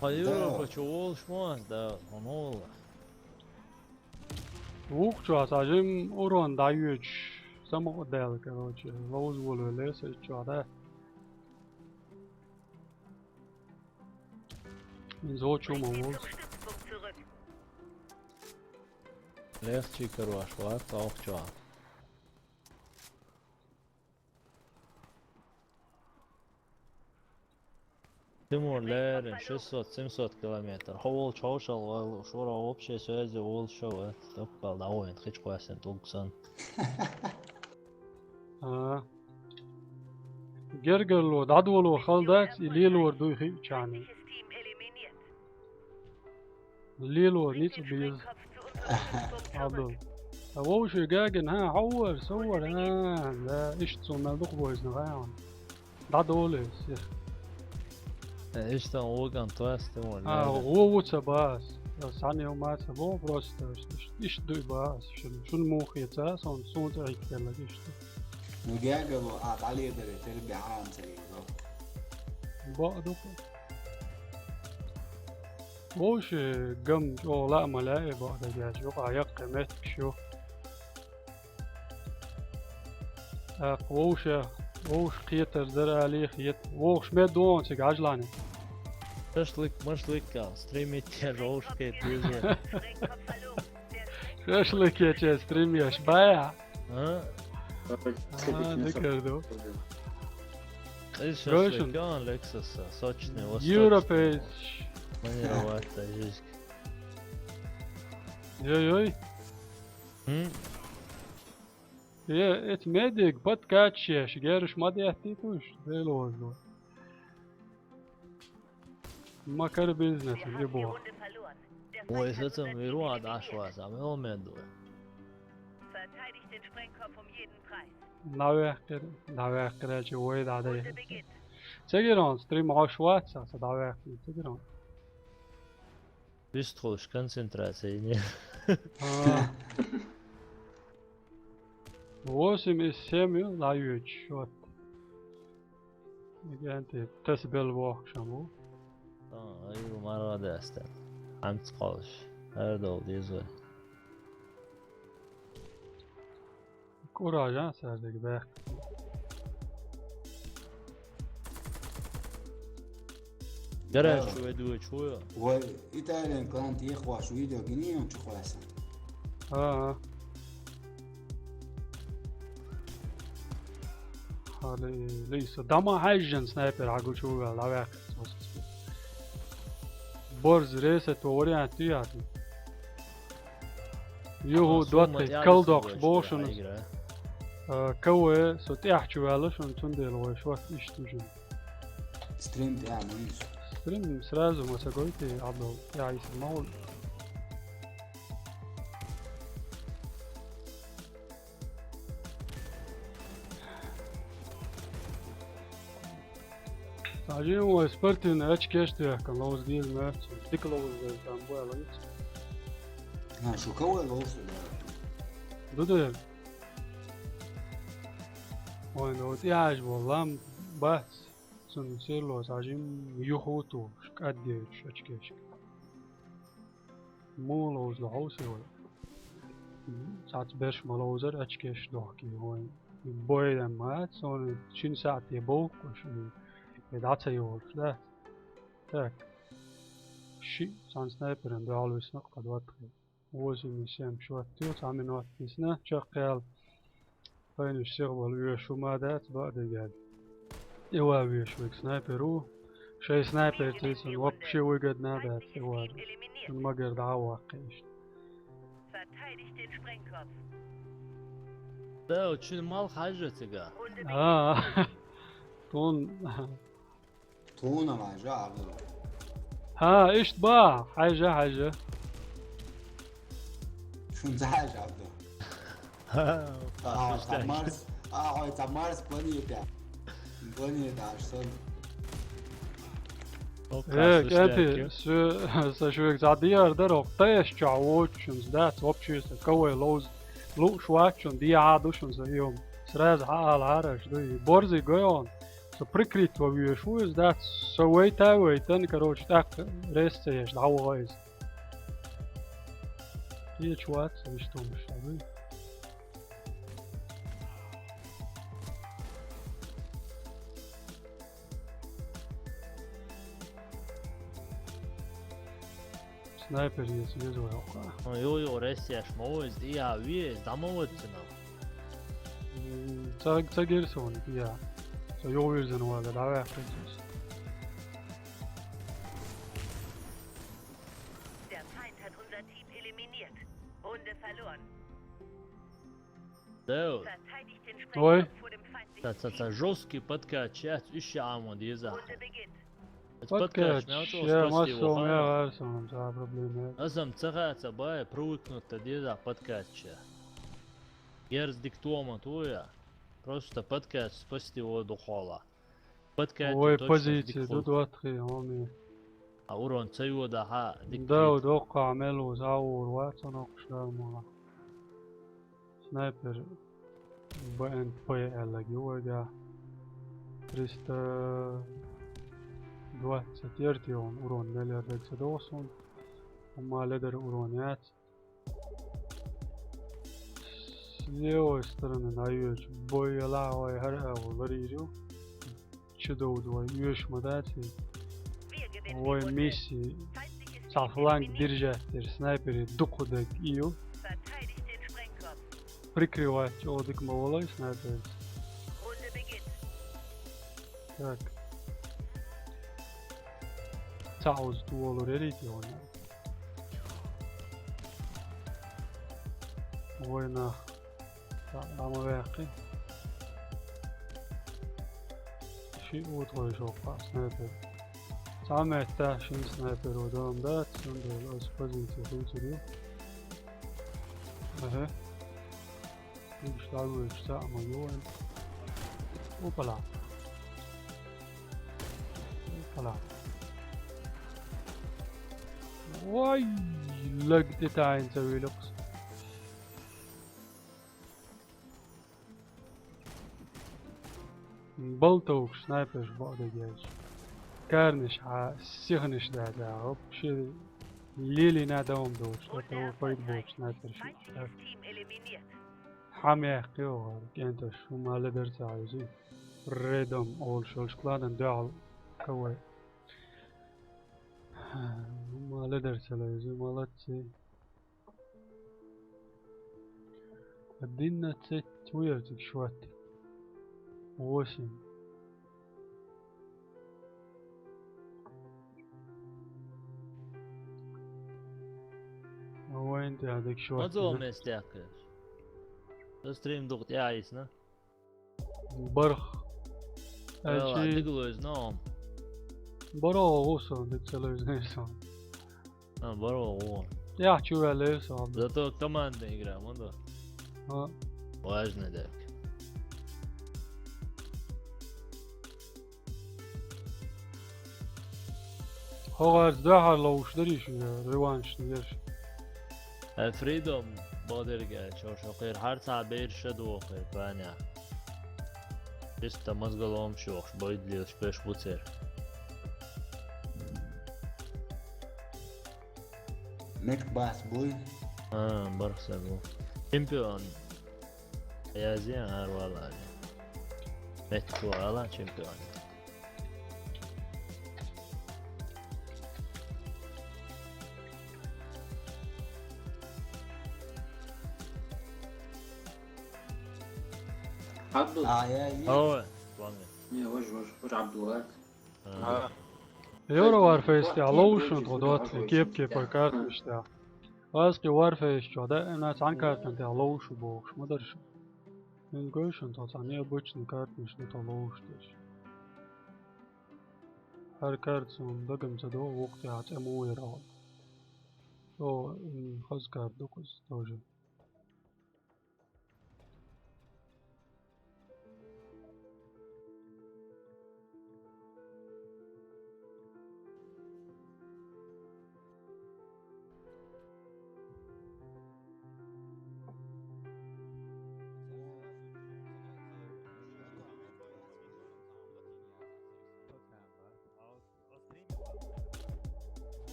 Хьо Европа чу волуш ма вац, да, хьуна волла. Вукху чохь цхьа жимма урон дӀайоьдуш, самукъадаьлла, короче, ловза волавелла аса итт чохь, да? Иза вочу ма волу. Легчий карош вац, вукху чохь. Тимур леррина шестьсот-семьсот километр. Хьо волчу хьошалла ваьлла, уьш вара вообще связи волуш вац. Таппал дӀавоьйна, хи чу кхоьссина тӀулг санна. А. Гергарло дӀадоло хала дац, и лелор дуй хиъчарна. Лело ницкъ беза. Абу. А вовше гагина, хьан, хьо вара, со вара, а, да, иштта цо мел дукха войзна, хьан. ДӀадоле сих. Э, иштта воган тоьсте вон, А, да, да. Вова ца баас. Сан йо ма ца бо, просто иш-, иш-, иштта дуй баас. Шун, шун муха яца, сон, сон тӀе хӀиттелла иштта. Ну, гергало, а, дӀаледаре, тера бехьан ца йо. Бо, дукха. Вовше гам чӀогӀа лаа ма лаьа, бакъдерг аьлча, юкъа яккхий меттигаш ю. ТӀаккха вовше, вовше кхетар дара алий хета. Вовше мед догӀун цига Ӏажлани. Шашлык, машлык, а, стримить еш вовше кхета деза. Шашлык ече стрим еш бая? А? А, дикар ду. Къиса шашлык, Лексас, сочный, восточный. Европейский. Манера ватта, жижка. Йой-йой. М? Э, эца медига подкачеш, гераш ма деттий туш, делозло. Макар бизнес, и бо. Ой, сацам вируа даш ваза, мел меду. Verteidigt den Sprengkopf um jeden Preis. Навехкер, навехкер чи ой да да. Runde beginnt. Цигирон, стрим ош ваца, са давехкер, цигирон. Вистхуш концентрация не. А. Восемь из семь лають счет. Эгенти тас бел вохшам бу. А, ай, мара дастан. Амц калш. Эр дол дизва. Кураж, а, сардыг бэх. Гараж чу веду чу. Вай, Италиян клан тихваш видео гинин чу хвасан. А, а. Хали, лиса. Дама хайжан снайпер агу чу вал, авяк. Борз ресет вариант тият. Юху дуаттай калдокш бошунус. Каве со тяхчу валушун тундел вай шват иштужун. Стрим тя муис. Стрим сразу масагойте абдал тя ис маул. Сажим вай спортивный очкеш тяхкан лоуз гил мэрцу. Дик лоуз там буэланец. А, шука вай лоуз да. Дуде. Ой, ну вот я ж волам бац. Сун серло сажим юхуту шкаддеш очкеш. Мула лоуз лохьуси вай. Цац берш ма лоузар очкеш дохки вай. Бойдан мац, сон шин саат е бовкуш, е даца йолуш, да? Так. Ши, сан снайперан дуал висна кхадватхи. Восемь семь шватту, цхьа минот висна, чаккхел. Хайнаш сих вала веш шу ма дац, баъ дегал. Эва веш век снайпер ву. Шай снайпер цицун вообще выгодно дац, эва. Магар да ваккхиш. Verteidigt den Sprengkopf. Да, очень мал хажа цига. А, тун. Тхуна ма жа Абдул. Ха, ишт ба, хьажа, хьажа. Шун за хьажа Абдул. Ха, а, хьажа, тамарс, а, хьой тамарс планета. Планета, аш сон. Э, кэнти, су, са шуек за диар даро, теш ча вочун, да, вообще са, кавай лоуз, лу швачун, диа душун са юм. Сразу хал хараш, да, и борзи гойон. Со прикрыть ван везаш ву иза, дац, со вайта а вайтан, короче, тӀаккха рез ца еш, дӀаваха иза. Кхеча вац, виш томаш шаьбий. Снайпер еза веза вай хӀокху. Ну, йо, йо, рез еш ма ву иза, тӀехьа ве иза, дӀа ма вац цунах. М, ца, ца гира суна, тӀехьа. Со юхавирзина вала, дӀаваьккхина иза. Der Feind hat unser Team eliminiert. Runde verloren. Дел. Verteidigt den Ой. Sprengkopf vor dem feindlichen Ца, ца, ца, Team. Жёсткий подкач яц, уьш яа ма деза. Runde beginnt. Подкач, подкач мел чӀогӀа я, спасти массо ваха. Мел гӀар суна, ца проблема я. Аса-м ца хаьа ца бай, привыкнуть дан деза подкача. Герз дика тома ту я. Просто подкач спасти ван дукхола. Подкач вай точно позиция дика ду хул. ДоттагӀий, хӀама. А урон ца йодахьа, дика да, хул. Доккха мел ву, заур вац, ноккха шармала. Снайпер Б Н П аьлларг ю вайга. Триста двадцать ер тион урон мел ярдарг ца догӀу суна. Амма ледара урон яц. С левой стороны наёч бой яла вай хӀара а ву ларийр ю. Чудовду вай оьшуш ма дац и. Вай миссия цхьа фланг держать дер снайпере дукха даг и ю. Прикрывать чӀогӀа дика ма валай снайпер. Так. Цхьа уз ту волур ярийти вайна. Вай нах. Ца, ама ваьккхи. Ши утхой шоккха снайпер. Цхьа метта шин снайпер вадам дац, цундела ас позиция хуьйцур ю. Аха. Уьш дӀавоьдуш цхьа ма йоин. Опала. Опала. Ой, лаг тӀе тайна ца вилакхас. Болтовкаш снайперш бакъдерг яьлча. Карнаш хьа сихнаш даьлла, вообще лелийна давам долуш, это пайда боцу снайперш. Хьан яьккхи оха, кӀенташ, хӀума ледар ца хьевзи. Фридом олуш йолчу кланан дуьхьал кавай. ХӀума ледар ца левзи, молодцы. Одиннадцать, вуьйр цига шот. Восемь. Вайн тӀехь дика шот. Мазо дина. Местехь кхеш. Со стрим дукха тӀаьхьа йисна. Барх. Ала, аьлчи дика лоьзна хьуна. Баро гӀу со, дика ца лоьзнера со. А, баро гӀу. ТӀаьхьа чу ваьллера со. Зато командная игра, ма ду. А. Важный дерг. ХӀокхарца дуьхьал ловш дарий шу, реванш дерш? Э, Freedom бакъдерг аьлча, шо кхера хьарца бераш ша доху кхера, Ваня. Чисто мозголомаш йохуш, бойд лелаш берш бу церан. Мек бас буй? А, бархсар бу. Чемпион. Язъян арвалари. Меттахо ала чемпион. Абдул. А, я, я. Ой, ванга. Не, вож, вож, вож Абдул, а. А. Евро Варфейс тӀехь ловушна тхо доцу кеп-кепара карташ тӀехь. Вазкъи Варфейс чохь даима цхьана картан тӀехь ловуш бохуш ма дара шу. Мин гойшна тхо цхьа необычный карташ ду тхо ловуш деш. ХӀара карт суна дагам ца до, вукху тӀехь цӀе муха яра хьо. Со, м, хаза карт ду кхуза тоже.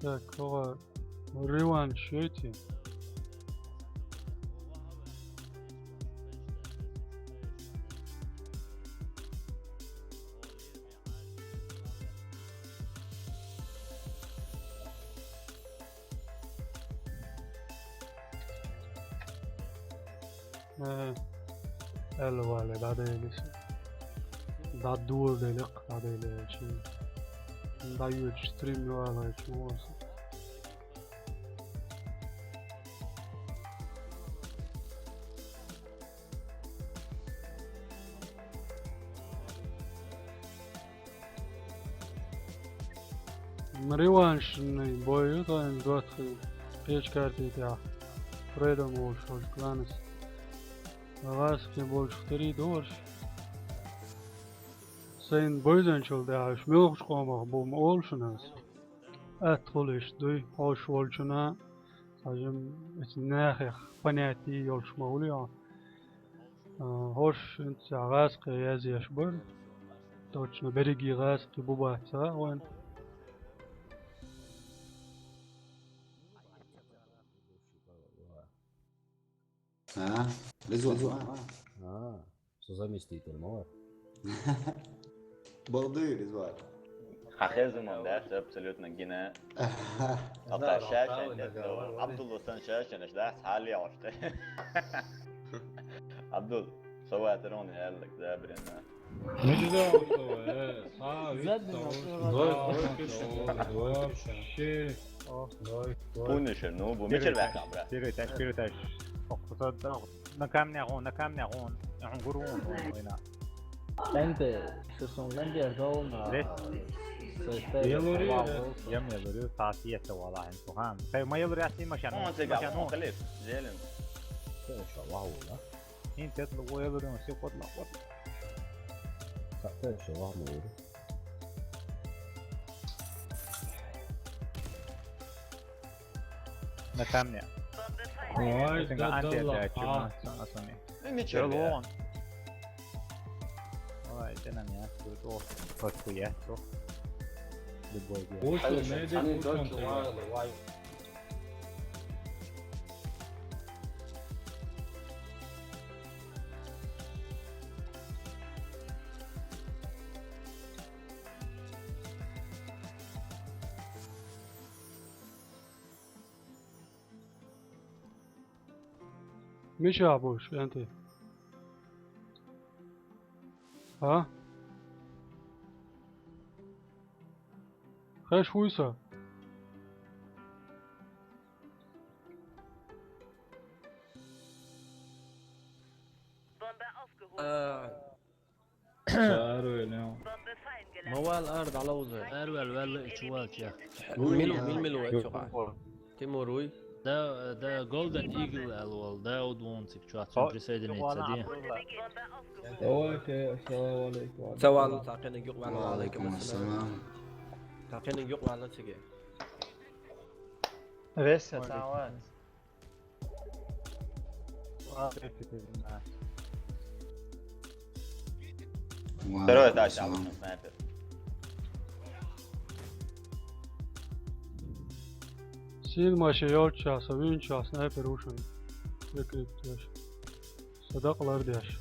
Так, хӀара реванш йойти? Э, аьлла вале, дӀадайла иштта. ДӀадоладелакх, дӀадайла аьлча. ДӀайоьдуш стрим йоалайча ма оса. Реваншный бой ю тхайн доттагӀий, кхечу карте тӀехь. Фрейдом волуш волчу кланас. ГӀазкхи болчух тера ду уьш. Сайна бевзинчул тӀаьхьа уьш муьлхачу къомах бу ма олу шуна ас. Атта хуьлуш дуй, хьоьжуш волчунна, хьажам, эцу нахех понятие йолуш ма хуьлу хьо. А, хӀорш хӀинца гӀазкхе язъеш бара. Точно берриге гӀазкхи бу бац ца хаьа вайна. А? Ризван, а? А, со заместитель ма вара. Балды, Ризван. Хьан хеза хӀуманна дац абсолютно гина. Ага. Ша шен тӀе догӀу. Абдулла санна ша шен аш дац хьалле Ӏош тӀе. Абдул, со ватар хьуна аьлларг забарина. Задний настрой. Вообще. Пунишер, ну, бу мичара ваьккхина, брат? Вперёд, дальше, вперёд, дальше. На камнях вон, на камнях вон. Я гур вон, вон, вон. Энте, шу сон гандер долна. Здесь. Я лури, я мне лури, та сиета вала, эн сухан. Хай, ма я лури, ас машина. Он сега, машина, он он. Халиф, зелен. Всё, иншаллах, вала. Ин тет лугу я лури, он все кот ла кот. Та, та, иншаллах, ма лури. На камне. Ой, да, да, ладно. Ну, ничего. Ой, ты на меня, тут, о, хоть хуя, то. Любой день. Лучше, медик, лучше. Мичахь бу уьш, Энти? А? Хеш вуй со? Ма вала ара дӀаловза. Ара ваьлла, ваьлла, и чу ваьлча. Мила, мила, мила ву, чу ваьлла. Тимур вуй? Да, да, Golden Eagle аьлла волу, да, Дауд вон цига чохь, цунна присоединиться де. Давайте, ассаламу алейкум. Ца ваьлла, цхьа кхиниг юкъа ваьлла. Ва алейкум ассалам. Цхьа кхиниг юкъа ваьлла цига. Веса, ца вац. Второй этаж, снайпер. Син машин йолччахь, со винчохь снайпер ву шуна. Прикрыть деш. Со дакъа лардеш.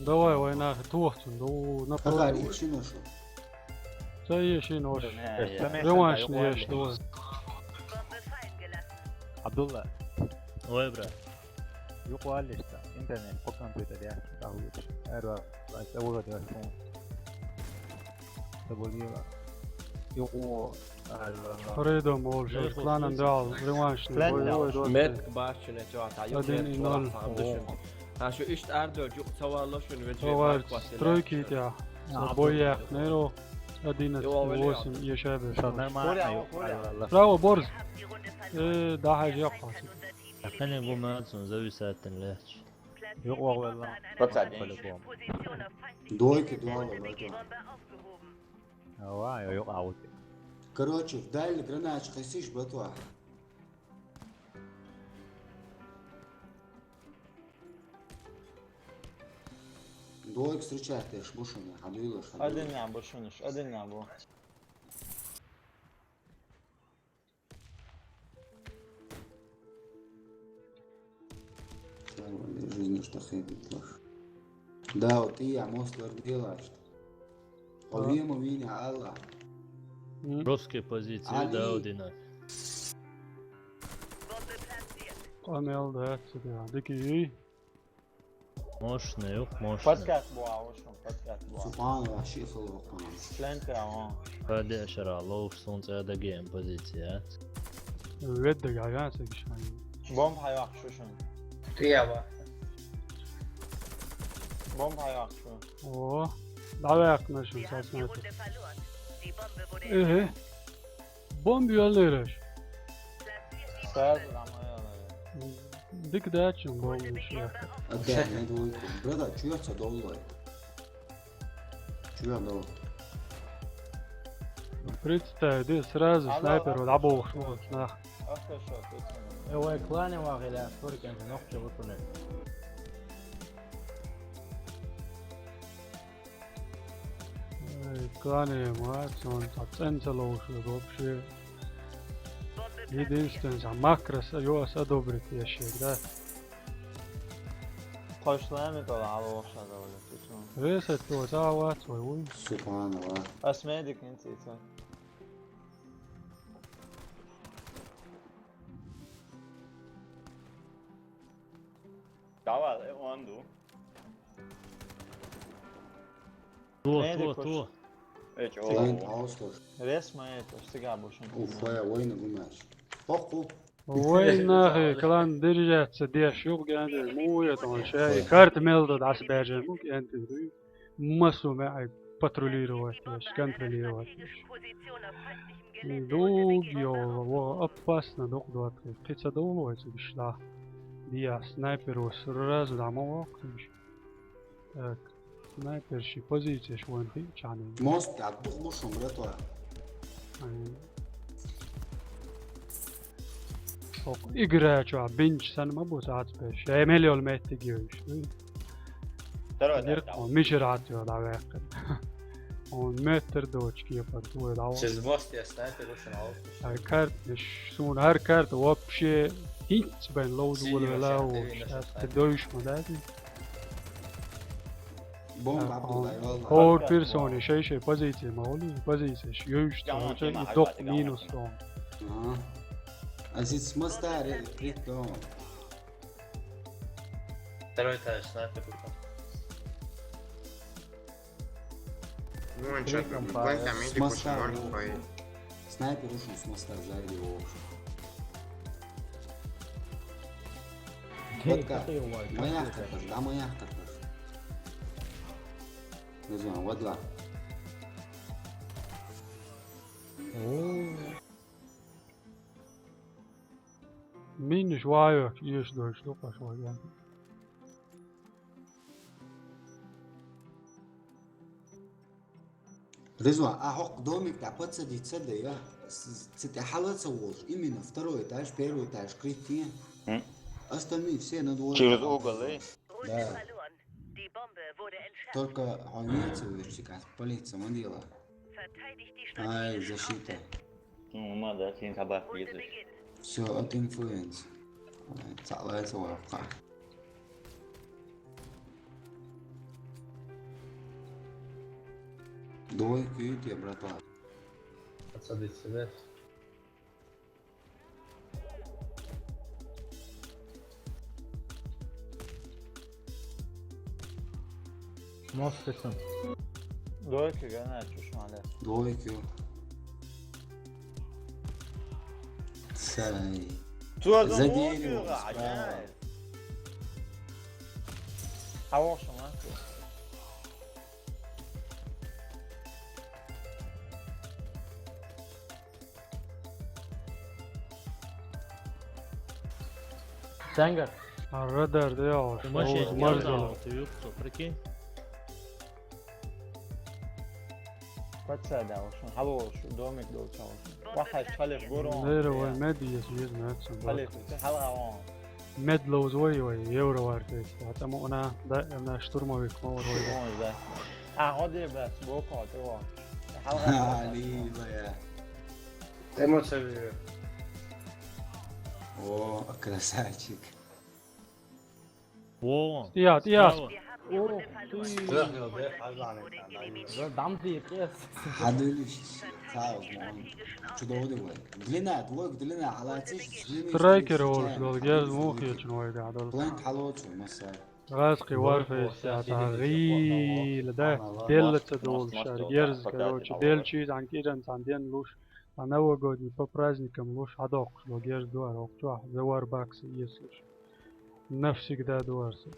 Давай, вай нахе тохцун, ду на. Хазар, и шина шу. Ца е шина ош. Реванш не еш, давай. Абдулла. Ой, брат. Юкъа валлиш ца, интернет, кхо компьютер яц, тӀаьхьа вуьтуш. Аьрва, лайк, тӀе вуьгӀа деш хьуна. Ца болийла. Юкъа, аьрва. Фрейдом олуш, кланан дуьхьал, реванш не. Метка бац шуна, цу хьа, юкъа метка бац шуна. Хьан шу иштта ардоьлча, юкъа ца валло шуна, веза. Товар стройки тӀехь. Бой яьккхинера. Одиннадцать восемь, ешабеш. Нормально. Браво, Борз. Э, дӀахьажа яккхий. Кхиниг бу ма цунна зависать дина лаьтташ. Юкъа ваха велла. Пацан. По-любому. Дойка дуьхьал ваьлла. Ава, йо, юкъа а ву. Короче, вдали гранач хасиш батва. Дойка встречать деш бу шуна, хьан дуьйлаш, хьан дуьйлаш. Один набу шунаш, один набу. Дахидлаш. Да, вот и я мост лар делаш. О, вема виня Алла. Жёсткая позиция, Али. Да, Дина. Къамел да, цуга. Дики. Мощный, ух, мощный. Подкат буа, ушум, подкат буа. Субханаллах, ши хилу къамел. Член травма. Паде шара, лоуш сун цада гейм позиция. Ведда гаган сагишан. Бомб хайвах шушун. Тиява. Бомб хайвах шу. О, давай акна шу, сасна. Эге. Бомб юаллераш. Сразу домой. Дик дачу бомб шу. Опять не двойку. Брата, чё я доллар? Чё я доллар? Представь, да сразу снайпер вот обох шмот, нах. Ой, клане вагиля, столько ног чего-то. Эй, клане, мать, он там ценцелоушек вообще. Единственное, за макрос, его одобрить я щас, да? Точно, я метал, а лоша говорит, ты чё? Весь это вот, а вот, ой, ой. Субханаллах. А смедик не цится. Давай, он ду. Ту, ту, ту. Э, чё? Циган паустур. Рес ма это, стига бушин. Уф, я война гумаш. Ох, ох. Война, клан держаться, деш, юг, янде, муя, там, чай, карт мелда, дас бежен, мук, янде, масу, ме, ай, патрулировать, еш, контролировать, еш. Дуг, ё, во, опасно, дуг, дуг, кица, дуг, во, это бишла. Диа, снайпер, во, сразу, да, ма, во, кыш. Так, снайпер, ши позиция, ши вон, хи, чаны. Мост, а, дуг, мушум, братва. Ай. Ох, игра, чё, бинч, сан, ма, бус, ацпеш. Эмелиол метти гиёш, ну. Второй, да, да. Мишер ацё, да, век. Он метр дочки, я подумал, да, он. Через мост я снайпер ушел, а вот. Ай, карт, ш-, сун, гар карт, вообще, хинц бен, лоуд, синий вала, вообще, лау, да, сейчас, да, ты даёшь, ма, да, ты? Бомба, а, Абдулла, он, валла. Хор персони, шей, шей, позиция, ма, оли, позиция, ш-, ёйш, там, там, там, и док там, минус, там. Ага. А здесь с моста ре-, крит, там. Второй этаж, снайпер выпал. Ну, он чё, компания. С моста, ноль, о, хп. Снайпер ушёл с моста, сзади его. Окей, вот как? Какой у вас? Моя хп, да, моя хп. Не знаю, вот два. О. Минус вайок, еш дойш, ну, пошёл, я. Резван, а хӀокху домик тӀехь подсадиться ца де, я? С-, с-, цу тӀе хьала ца волуш, именно второй этаж, первый этаж критий. М. Остальные все на двор. Через угол, э? Да. Только хьо веца вуьйцу цигахь, полиция ма дела. Ай, защита. Ну, ма, да, цхьаьна хабар хезаш. Всё, от инфлюенс. Ай, цхьаъ лайца ваккха. Двойка ю те, братва? Отсадить свет. Мост тесам. Двойка гана, чуш мале. Двойка ю. Сай. Цо за дерево, справа. ХьавогӀуш ма. Цаьнгара? А радар де йогӀуш, машина марзо. Прикинь. Паца да, в общем, хьалолуш, домик долча, в общем. Вахаш чалеш гуро. Нера вай медиес виз мацсан. Халиф, хьалгӀа вон. Медлоуз вай вай, евро вар кайс. Хьата муъна, да, эмна штурмовик ма вар вай. Вон, да. А, гӀо де бас, боко, те вон. ХьалгӀа. Али, бая. Эмоция. О, красавчик. Во, во. ТӀеяхь, тӀеяхь. Справа. О, ты. Дам дикъес. Хьадуьллуш. Цаузма. Чудовдивай. Длина, двойка длина, хьалациш, длина. Страйкер волуш долу герз муха хеташ вайгахь долу? План хьалоцу, масса. Газ кхин варфейс цхьа гӀийла да, делла ца долуш, ара герз, короче, делчий, цхьана кӀиран цхьана ден луш, а новогодний по праздникам луш, хьадоккхуш долу герз ду ара, хӀокху чохь, за вар бакса эцалуш. Навсегда ду ара со.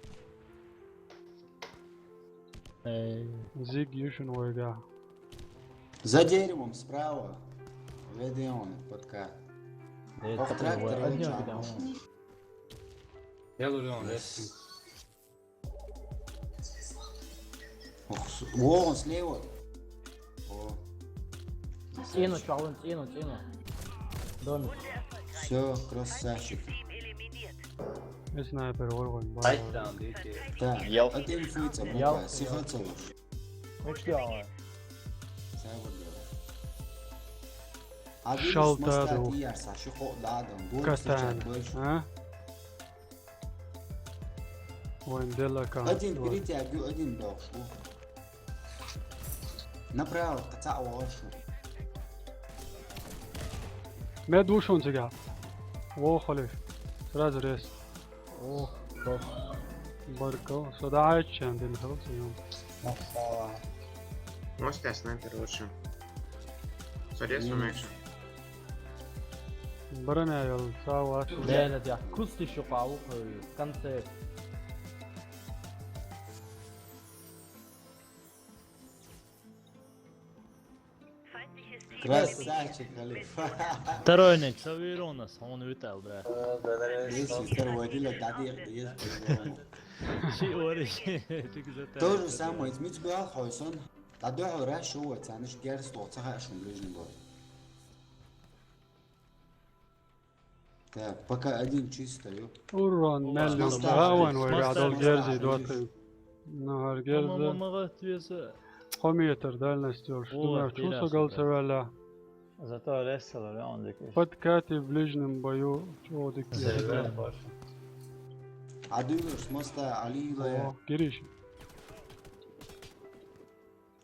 Эй. Зиг ю шуна вайгахь. За деревом справа. Ведь он подка. Эй, ох, трактор, один, один. Я ловлю, он резкий. Ох, с-, вон, слева. О. ЦӀену, чӀогӀлун, цӀену, цӀену. Домик. Всё, красавчик. И снайпер варгӀан. Ай, бан. Там, дайте. Так, Ял. Один фуйца, Ял. Ну-ка, сиха целуш. Ну что, а? Сай вот дело. А видишь, шалта мостар ду. Ты яр, Саша, хо, да, да, вот катан, сейчас больше. А? Вайн делла кан. Один, перетягиваю, один дал, что? Направо, каца, о, что? Мед ву шуна цигахь. Вохалиш. Сразу рез. О, топ. Баркал. Со дӀаьччан дина хилла ца юм. Масала. Мостя снайпер лучше. Сорез, меша. Барана ял, сава. Дела дя. Кусти шукъа уху. Концерт. Красавчик, Халиф. Второй нек, со вирунас, он витал, бля. Если второй дила, да, да, да, есть по-любому. Ши ори, тик за. То же самое, измит бал хойсон. Та дохо раш шо, цаниш герс то, цаха шум ближний бой. Так, пока один чисто, ё. Урон, мел, мастер, равен, вай, мастер, гадал, мастер, герзи, мастер. Доты. Нагар герза. Мама, мама, гатвеса. Кхо метр дальность ёрш. О, думаю, чу интересно, сагал да. Цевеля. Зато рестлер, он дикиш. Подкаты в ближнем бою, чё дикиш. Зервер, баша. А дюгаш, моста, алила. О, гириш.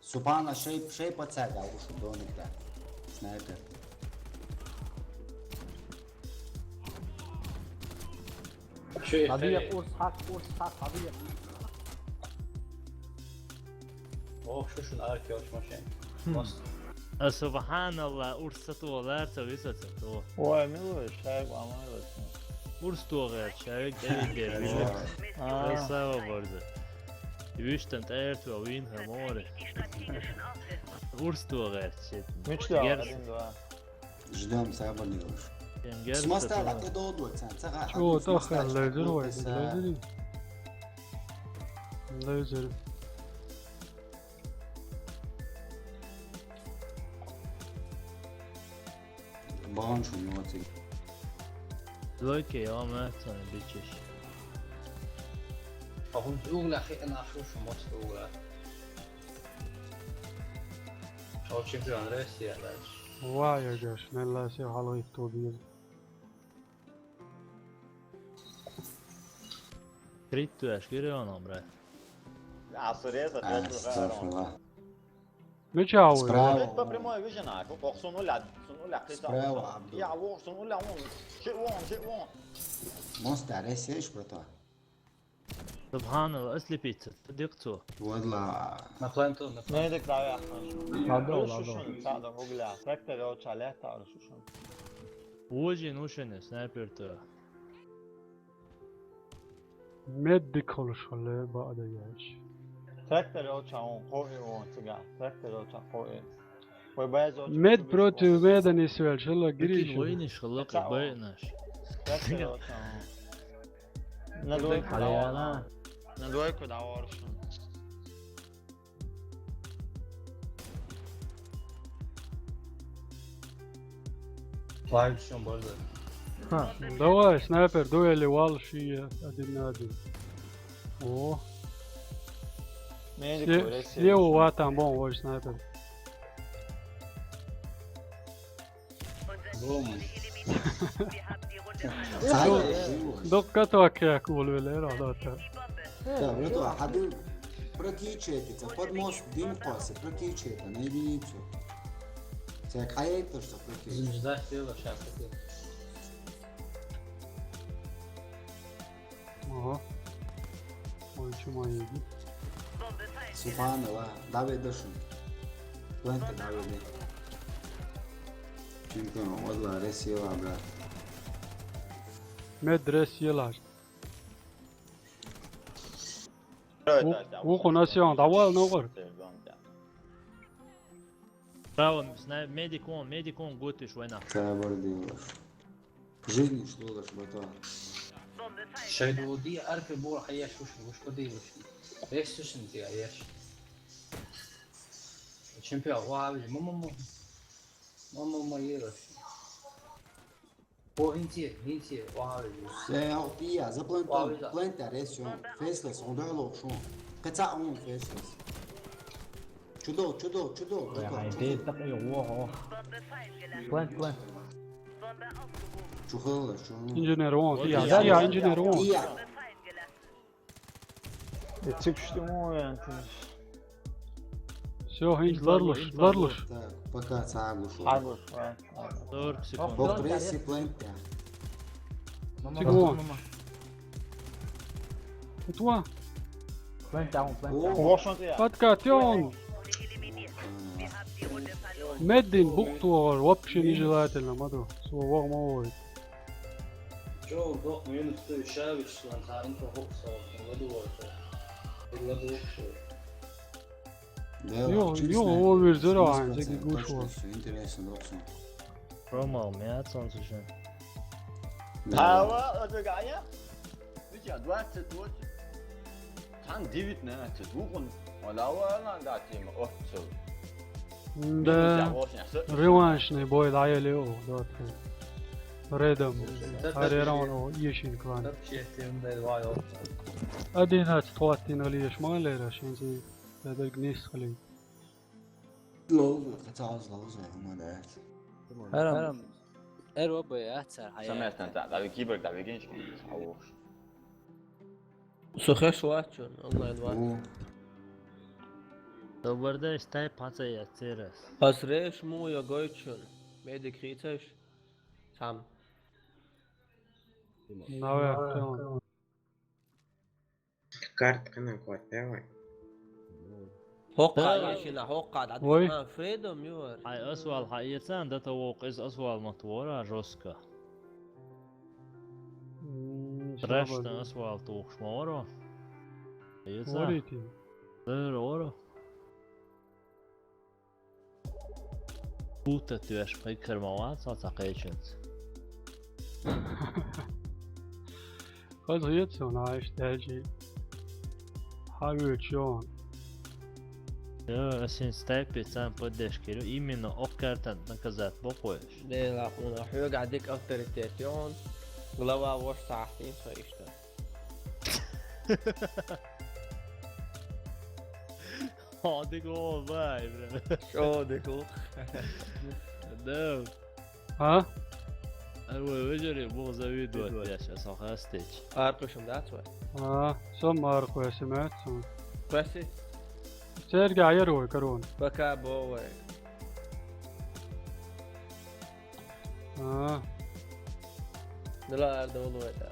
Субхана, шей, шей пацай да, ушу домик да. Снайпер. Чё это? Хьабиэ, урс хьакъ, урс хьакъ, хьабиэ. Ох, шу шун арки оч машин. Хм. Мост. А, субханалла, урс сатуалар, ца виса сату. Ой, милуй, шайг, амай латна. Урс туагъер, шайг, эй, дер, милуй. А. Эй, сава борза. Виштан тӀаьрту вин хамори. Урс туагъер, шит. Мичда, герз. Один, два. Ждём, сабар не лучше. Тем герз. С моста, а ты долго, ца, ца, а чё, ты с моста, тахал, лазер, вай, лазер. Лазер. Баан шу нёци. Лойке, я вам это, бичиш. А хун угла хи, ана шу, шу мост угла. Шо чемпион России, да. Вай, я гаш, мелла се халгы тобир. Криттуаш гиреон, брат. А, сурез, а, ответил, астагфирулла. Мича вуй? Справа. По прямой вижу, на, ку-, кох сун уля, сун уля, кита. Справа, Абдул. Я, вон, сун уля, вон. Ши вон, ши вон. Моста ресеш, братва. Субханалла, асли пицца, дикцу. Валла. На пленту, на пленту. Не, дик, давай, ахмаш. Ладно, ладно. Шушун, сада, угля. Трактор, я, чалета, шушун. Вожи нушене, снайпер-то. Мед дик холуш хилла баъда яш. Трактор йолча он, кхоъ и он цига. Трактор йолча кхоъ и. Вай баьз йолча. Мед против меда нисвелча хилла гириш. Вайниш хилла кхин байнаш. Трактор йолча он. На двойку давар. На двойку давар шун. Лайк шун база. Ха. Давай, снайпер, дуэли вал ши один на один. О. Сле-, слева ватан бон вож снайпер. Бум. Докка то кек улвелер алата. Да, братва, хьадуй. Прокачайся, ца под мост дин кхоса, прокачайся на единицу. Ца кхайта, что прокачайся. Ждать дело, щас это. Ага. Ой, чё мои? Субханаллах, давай дальше. Планта давай, да. Чемпион, والله, Россия, брат. Мед Россия лаш. Давай, У-, давай, давай. Уху на сион, давай, ну, гор. Право, сна-, медик он, медик он, готиш, война. Кабар делаешь. Жизнь, что ли, братан? Шайдуди арка бур хаяш уш, уш подивиш. Ресурсин ти аяш. Чемпион, вави, мама, мама. Мама, мама, ела. О, инти, инти, вави. Се, о, пия, за планта, Вави, за. Планта, ресион. Феслес, он дало шон. Каца он феслес. Чудо, чудо, чудо, Ой, братан, ай, чудо. Ты так и, о, о. Плант, плант. Чухала, чухала. Инженер он, Вот тия, я, тия, я, инженер он. Тия. Эцэг штэ муу яан тэнэш. Всё, хинж ларлуш, ларлуш. Так, пока цаглуш. Цаглуш, а, а. Сорок секунд. Бог тридцать плант, да. Мама, Тимон. Мама. Утва. Плант даун, плант О. Даун. Лошон тия. Подкатён. Меддин буктур, вообще нежелательно, маду. Слово мой. Чё, док, минус ты, шавиш, ван, та, инфо, хокса, ладу, ладу, ладу, ладу. Да, Йо, честно, йо, овер зеро, сто процентов а, точно, зеги гуш, всё интересно, док, всё. Промал, мяц он слушай. Да. А, ва, это Ганя? Ты чё, двадцать восемь? Там девятнадцать, вон, а, да, ладно, да, тема, о, всё. Да. Минус восемь, а, всё. Реваншный бой, да, я лево, да, ты. Редом. Да, да, Ари да, раунд, да. Ешин клан. Да, вообще, ты, м, да, два, да. Одиннадцать хватит на лишь, мало ли, раз, я не знаю, я так не схлей. Лоуза, хотя аз лоуза, ему нравится. Харам. Харам. Эр оба я цар, хай. Саместан, да, да, кибер, да, вегенчик, а уж. Сухэ шуачун, онлайн ван. О. Добрдэ, стай паца я церес. Пасреш му я гойчун. Медик хиташ. Сам. Навэ, Карт къэнэ куат, давай. Хокка, Давай. Ешина, хокка, да, Ой. А, Фредом, юар. Хай, асвал, хай, ецан, да, та вок, эс асвал мат вора, жёстко. М, Рашта шабан. Асвал тухш моро. Ецан. Варите. Дэр оро. Бута тюэш пхыкхэр мавац, а ца къечэнц. Хаз гъецэн, аиш дэжи. Хавючон. Ё, асин стайпи цан поддержки, именно ох картан наказать бокоеш. Дела, уна хьуга дик авторитет ён. Глава вош сахтин, что ишта. О, дык о, бай, бля. О, дык о. Да. А? Ар вай вежери, бу завидовать, я щас охастич. Аркушум, да, твой? А, сом арку, я семят, сом. Спасибо. Сергей, аяр вай, корон. Пока, бо, вай. А. Дала ар долу это.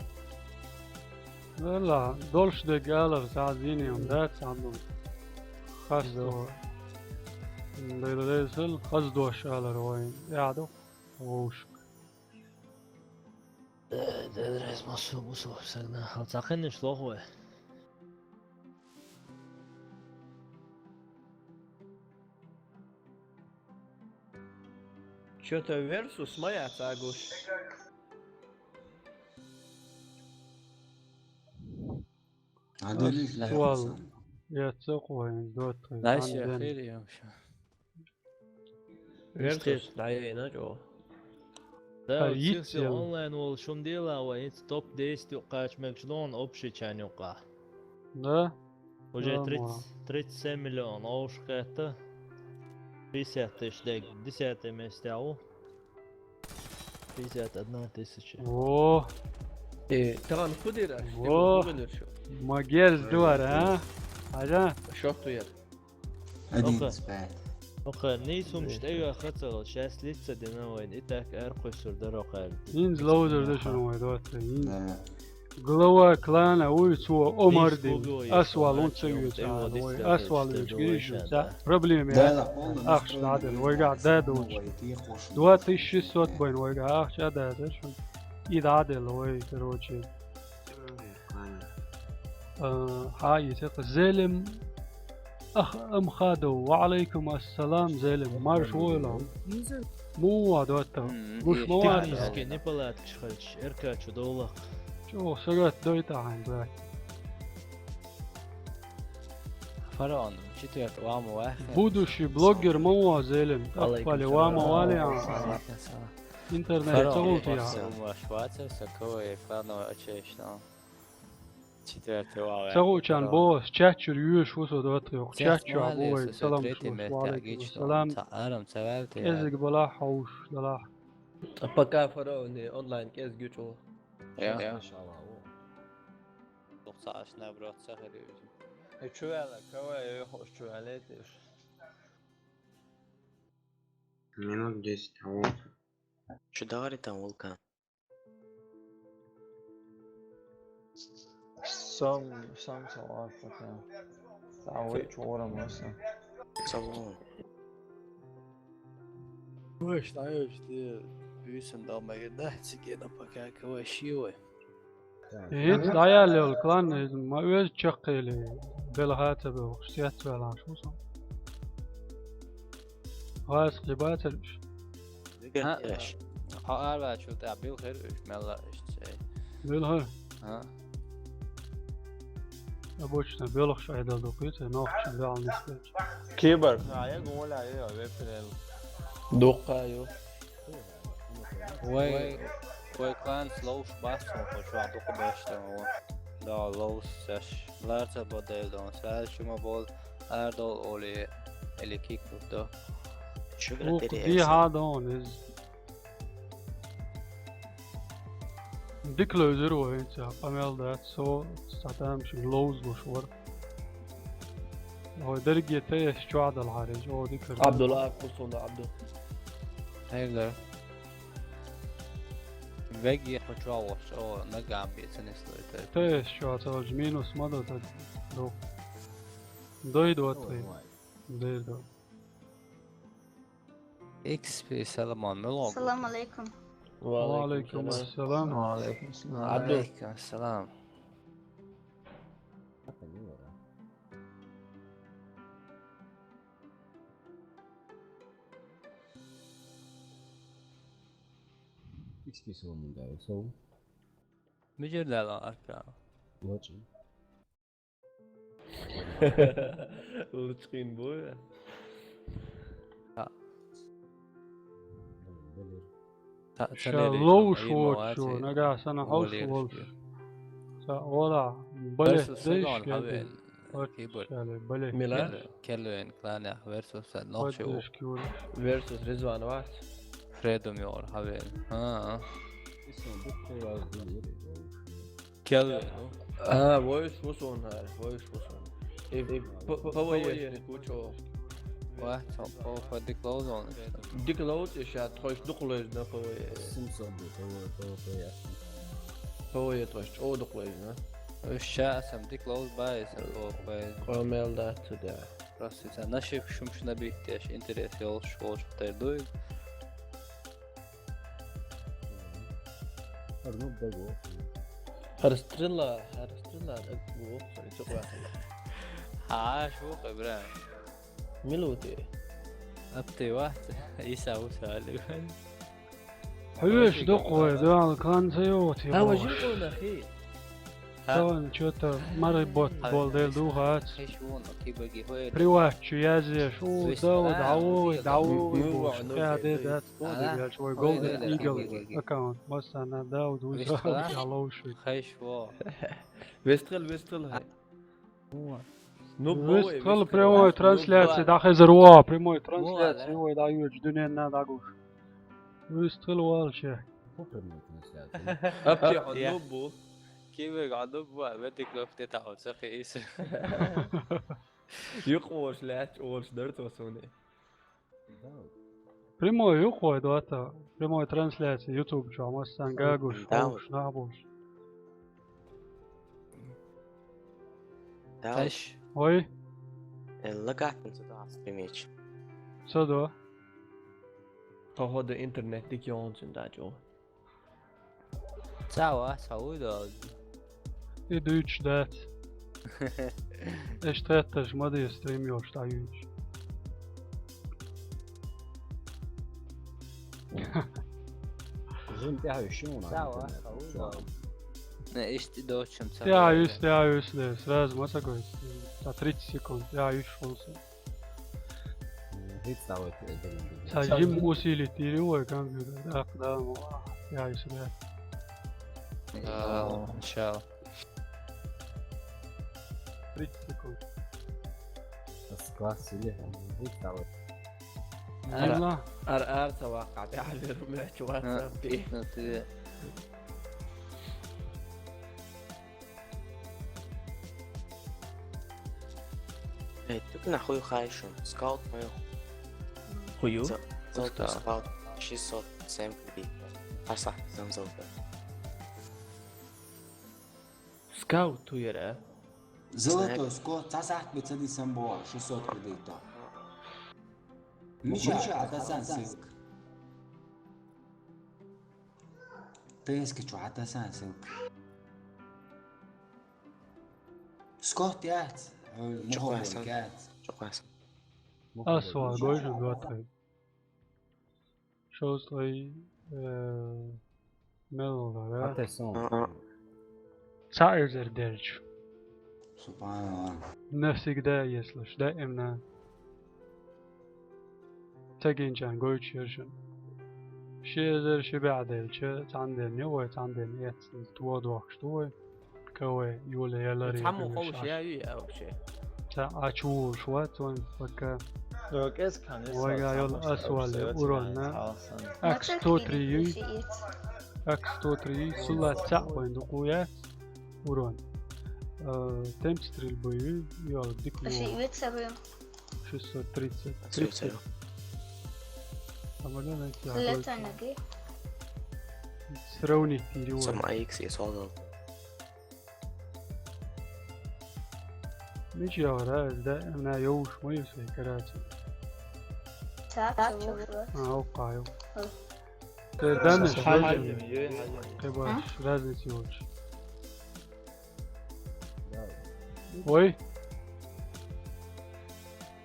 Валла, долш дег алар сазинем, да, сандум. Хасто. Дайлалесел, хас дош алар вайн. Ядо. Оушк. Э, да, дрес масу, мусу, сагна. Алцахын шлохве. Чё-то версус моя цагуш. Адалиш Суал. Лахасан. Я цоквайн, дотвайн. Дальше Анден. Хирием ещё. Версус, да, я иначе. Да, Ар вот ит сил сил. Онлайн вол шум дела, ва ит топ десять юкъач мегшлон общий чан юкъа. Да? Уже Да, тридцать, ма. Тридцать семь миллион, а уж это пятьдесят тысяч дег, десятое место, ау. Пятьдесят одна тысяча. О. Э, таган худера, О. Ты губернер шо. Ма герз дуара, а? Хьажа? Шо туер? Один из пять. Оха нийсумаш тӀейоьххацал, шаьс лица дина вайн, и так аьркхуьссур даро кхаьрда. Инза ловзар да шуна вай доттагӀий. Да. Глава клана вуй цо Омар Дийс дин. бугой, Асвал Омар унца дин, вуьйца тӀейо вай. дистар Асвал дистар вуьйца дойшан, гирижуьца. да. Проблема Да, яц. да, полный Ахча дӀадел, вайгахь да дучу. Два тысяча шестьсот байн, вайгахь ахча а дацар шуна. И дӀадел вай, короче. Э, хьа, и цхьа Зелим. Ах, Амхадов, ва алейкум ассалам, Зелим. Марш войла. Муха доттагӀа. Гуш ма вац. Технически неполадкаш хилча, эркачу довлакх. Чо, сагат дойтахьан, блядь. Фараон, четвертый вама ваха. Будущий блогер ма ва, Зелим. Алейкум Таппали салам. вама вале а. Алейкум салам. Интернет Фараон, цагъултия. Фараон, ваш вацар, са кого я фараон, очеечно. Четвертый вама. Цагъучан бос, чачур юш вусо доттагӀий. Чач Чачур вале, бой, са салам третий шуш, месте, ва алейкум отлично. ассалам. Ца арам, ца валте. Эзиг балахь хьовш, далахь. Пока фараон онлайн кӀезиг ю чӀо. Я. Дух ца аш наоборот, ца хиле. Э, чу вала, кого я хӀош чу валетеш. Минут десять, а вот. Чё, давай там, Вулкан? Сам, сам салат пока. Там вы чё, вором носа. Салон. Ваш, знаешь, ты бюсен дал мегер да, цигена пока кого шивой. ХӀинца дӀаяьлла йолу клан, ма оьзда чаккхели, белхан ца бохуш, сецвелахь шу со. Гьаьса кхин бацара уьш. Дигахь еш. Хьо арваьллачул тӀаьхьа билхира уьш мелла а иштта цӀе. Билхира. А? Обычно белхаш айдал дукхуьйцу, нохчий ваьлла нисбелча. Киборг. А, я гуля, я вепрел. Дукха ю. Вай, вай клан слоуш бац, он хо чохь дукха беш тан вон. Да, лоус сеш. Ларца бодел дон, сел чума бол, ардол оли, или кик до. Чё, Ух, блядь, ди хьадон из. Дика левзира вай хӀинца, къамел дац, со сатам ши ловзуш вара. Ой, дерриге тайс чохь далахьара, о, дика. Абдулла, кусунда Абдул. Хьегар. Веги хо чохь ваш, о, нагам бе ца нислой тайс. Тайс чохь цалж минус ма до тад. До. Дой до твой. Дой до. Икс пи саламон мелон. Салам алейкум. Ва алейкум ассалам. Ва алейкум салам. Алейкум салам. Икс пи саламон да, со. Мижер дала арка. Лочи. Лучкин боя. Ша ловш вот шу, нагахь санна хьовш волш. Ша ола, бале, дайш, бале. Мила? Келлен кланах версус нохчи. Версус Ризван вац. Фредум йор хавел. А. Келлен. А, войс мусон хар, войс мусон. И, и п-, п-, ПВЕшник учо. Ва, цо по, по диклоузон. Диклоуз и ша тхойш дукхлойз на ПВЕ. Симсон бу, ПВЕ, ПВЕ. ПВЕ тхойш чӀо дукхлойз на. Ша сам диклоуз байс, по, по. Къомел дац, да. Просто ца наших шумш набиттеш интерес йолш волш тайдуй. Арнук даго. Хар стрела, хар стрела даго, хар стрела. А, шу къебра. Милути. Апте вахт, Иса усали. Хьуьш дукхой, дуьхьал кан ца йогӀу те. Ха, важи къона хи. Тан чё-то мари бот бол дел ду хац. Хеш вон, кибаги хой. Приват чу язеш, у, Весь дау, да, дау, ну, дау, ну, бо, ну, каде ну, дат, а, боди да. бяч, ой, Ой, Golden да, да, Eagle да, да. Аккаунт, масана, дау, ду, Весь да. Ялоуши. Хеш во. Вестрел, вестрел, хай. Во. Ну, Выстрел прямой трансляции, да, хезер во, прямой трансляции, ой, да, юч, дунен на, да, гуш. Выстрел валче. По прямой трансляции. Апте, ну, бу. Кивега Ӏадубба, вети кнопка тӀе таӀо, ца кхиис. Юкъ волуш лаьтташ, олуш дара цо суна. Прямой юкъ вай дота. Прямой трансляция YouTube чохь, массарна гуш, хьовсуш, нах болуш. Даш. Ой. Элла гаттан ца до стримеча. Ца до. Походу, интернет дика йолчун даьчо. Цхьа вац, хьан вуй доалла? И дуьйцуш дац. Эш тетташ ма де стрим йолуш дӀаюьйцуш. Жим тӀаьхьа йиш ю хьуна. Цхьа вац, хьан вуй доалла? Не, иштта доцчун ца. ТӀаьхьа йиш, тӀаьхьа йиш де, сразу ма ца гойту. Ца тридцать секунд, тӀаьхьа йиш хьуна сан. ХӀинца давайте. Ца жим усилить йийр ю вай компьютер. ТӀаккха, да, ма, я и сюда. Иншалла. Тридцать секунд. Класс или хӀинца давайте. Ара, ара, ара ца ваккха, тӀаьхьа вер меч вац. Эй, тук нахуй хайшун, скаут мой. Хую? Скаут шестьсот семь кредит. Аса, замзолта. Скаут ту яра? Золотой скот, цхьа сахьт бен ца дисам боху, шестьсот кредит. Миша, а тасан ссылка. Теска чу хьан тасан ссылка? Скот яц? Чу муховой кхасан. Яц. Чу кхасан. Асфальт гой же двадцать. Шовзткъе, э, мел вара. Хьан тасан? А-а. Цхьа эзар делча. Субханалла. Навсегда, если ж, даимна. Ца гинчарна гойтуш яра шуна. Ши эзар ши бӀе делча, цхьана ден ю вай, цхьана ден эцна, тӀо дохкуш ду вай. Кавай, Юля, я лари. Цхьаммо ховш я ю я вообще? Ца а чувулш вац вайн, пока. Вайга йолу асфальт уронна. Акс сто три ю. Акс сто три ю, сула цхьаъ вайн дукъу яц урон. Э, темп стрельбы ю, йолу дика ю. Шестьсот тридцать. Тридцать. А мы на тебя. Сравнить перевод. Сама икс я создал. Мича яхара, да, на йовш ма ю сай караци. Так, так, чего? А, окей. Хм. Ты данный, что ли? Хьалим, ю, хьалим. Ты баш, разница йолчу. Ой.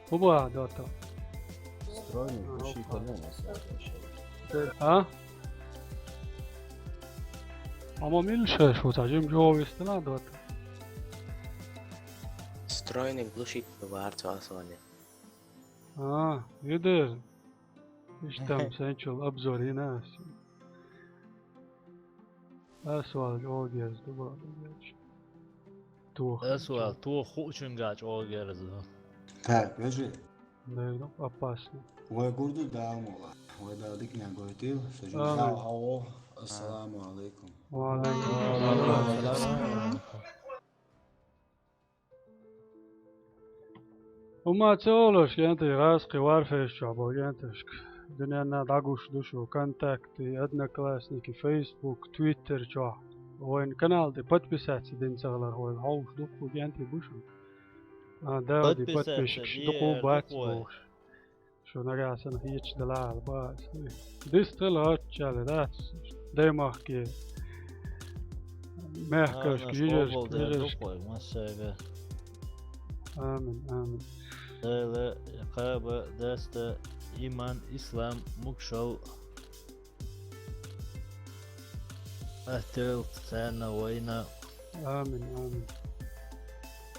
ХӀун боху, дота? Стройный, а, баши опа. Кому у нас вообще? А? А ма мила шаьш ву, цхьа жима чӀогӀа вистина, дота? Стройный, глушитель варца асфальт. А, видер. Иштта там сенчул обзор йина ас. Асфальт чӀогӀа герз ду боху. Тоха. Асфальт тоха хуучуьнга чӀогӀа герз ду. Так, вежи. Дерг ду, опасно. Вай гур ду Дала мукъ лахь. Вай Дала диканиг гойтийла. Со жимма. Амин. Дала хьо вогӀу. Ассаламу алейкум. Ва алейкум ассалам. ХӀума ца олуш, кӀентий, гӀазкхи Warface чохь болу кӀенташка. Дуьненна дӀагуш ду шу, Контакты, Одноклассники, Facebook, Twitter чохь. Вайн канал тӀе подписаться дина ца хиларх вайга хьовш дуккху кӀентий бу шу. А, Дауди, подписаться подписчикаш дуккху бац бохуш. Шу нагахь санна хеташ далахьара бац. Дистхила гӀаттачаьлла дац. Даймахке. Мехкашка, жижаршка, вежаршка. Амин, амин. Дела, кхаба, даста, иман, ислам, мукшал. Аттел, царна, вайна. Амин, амин.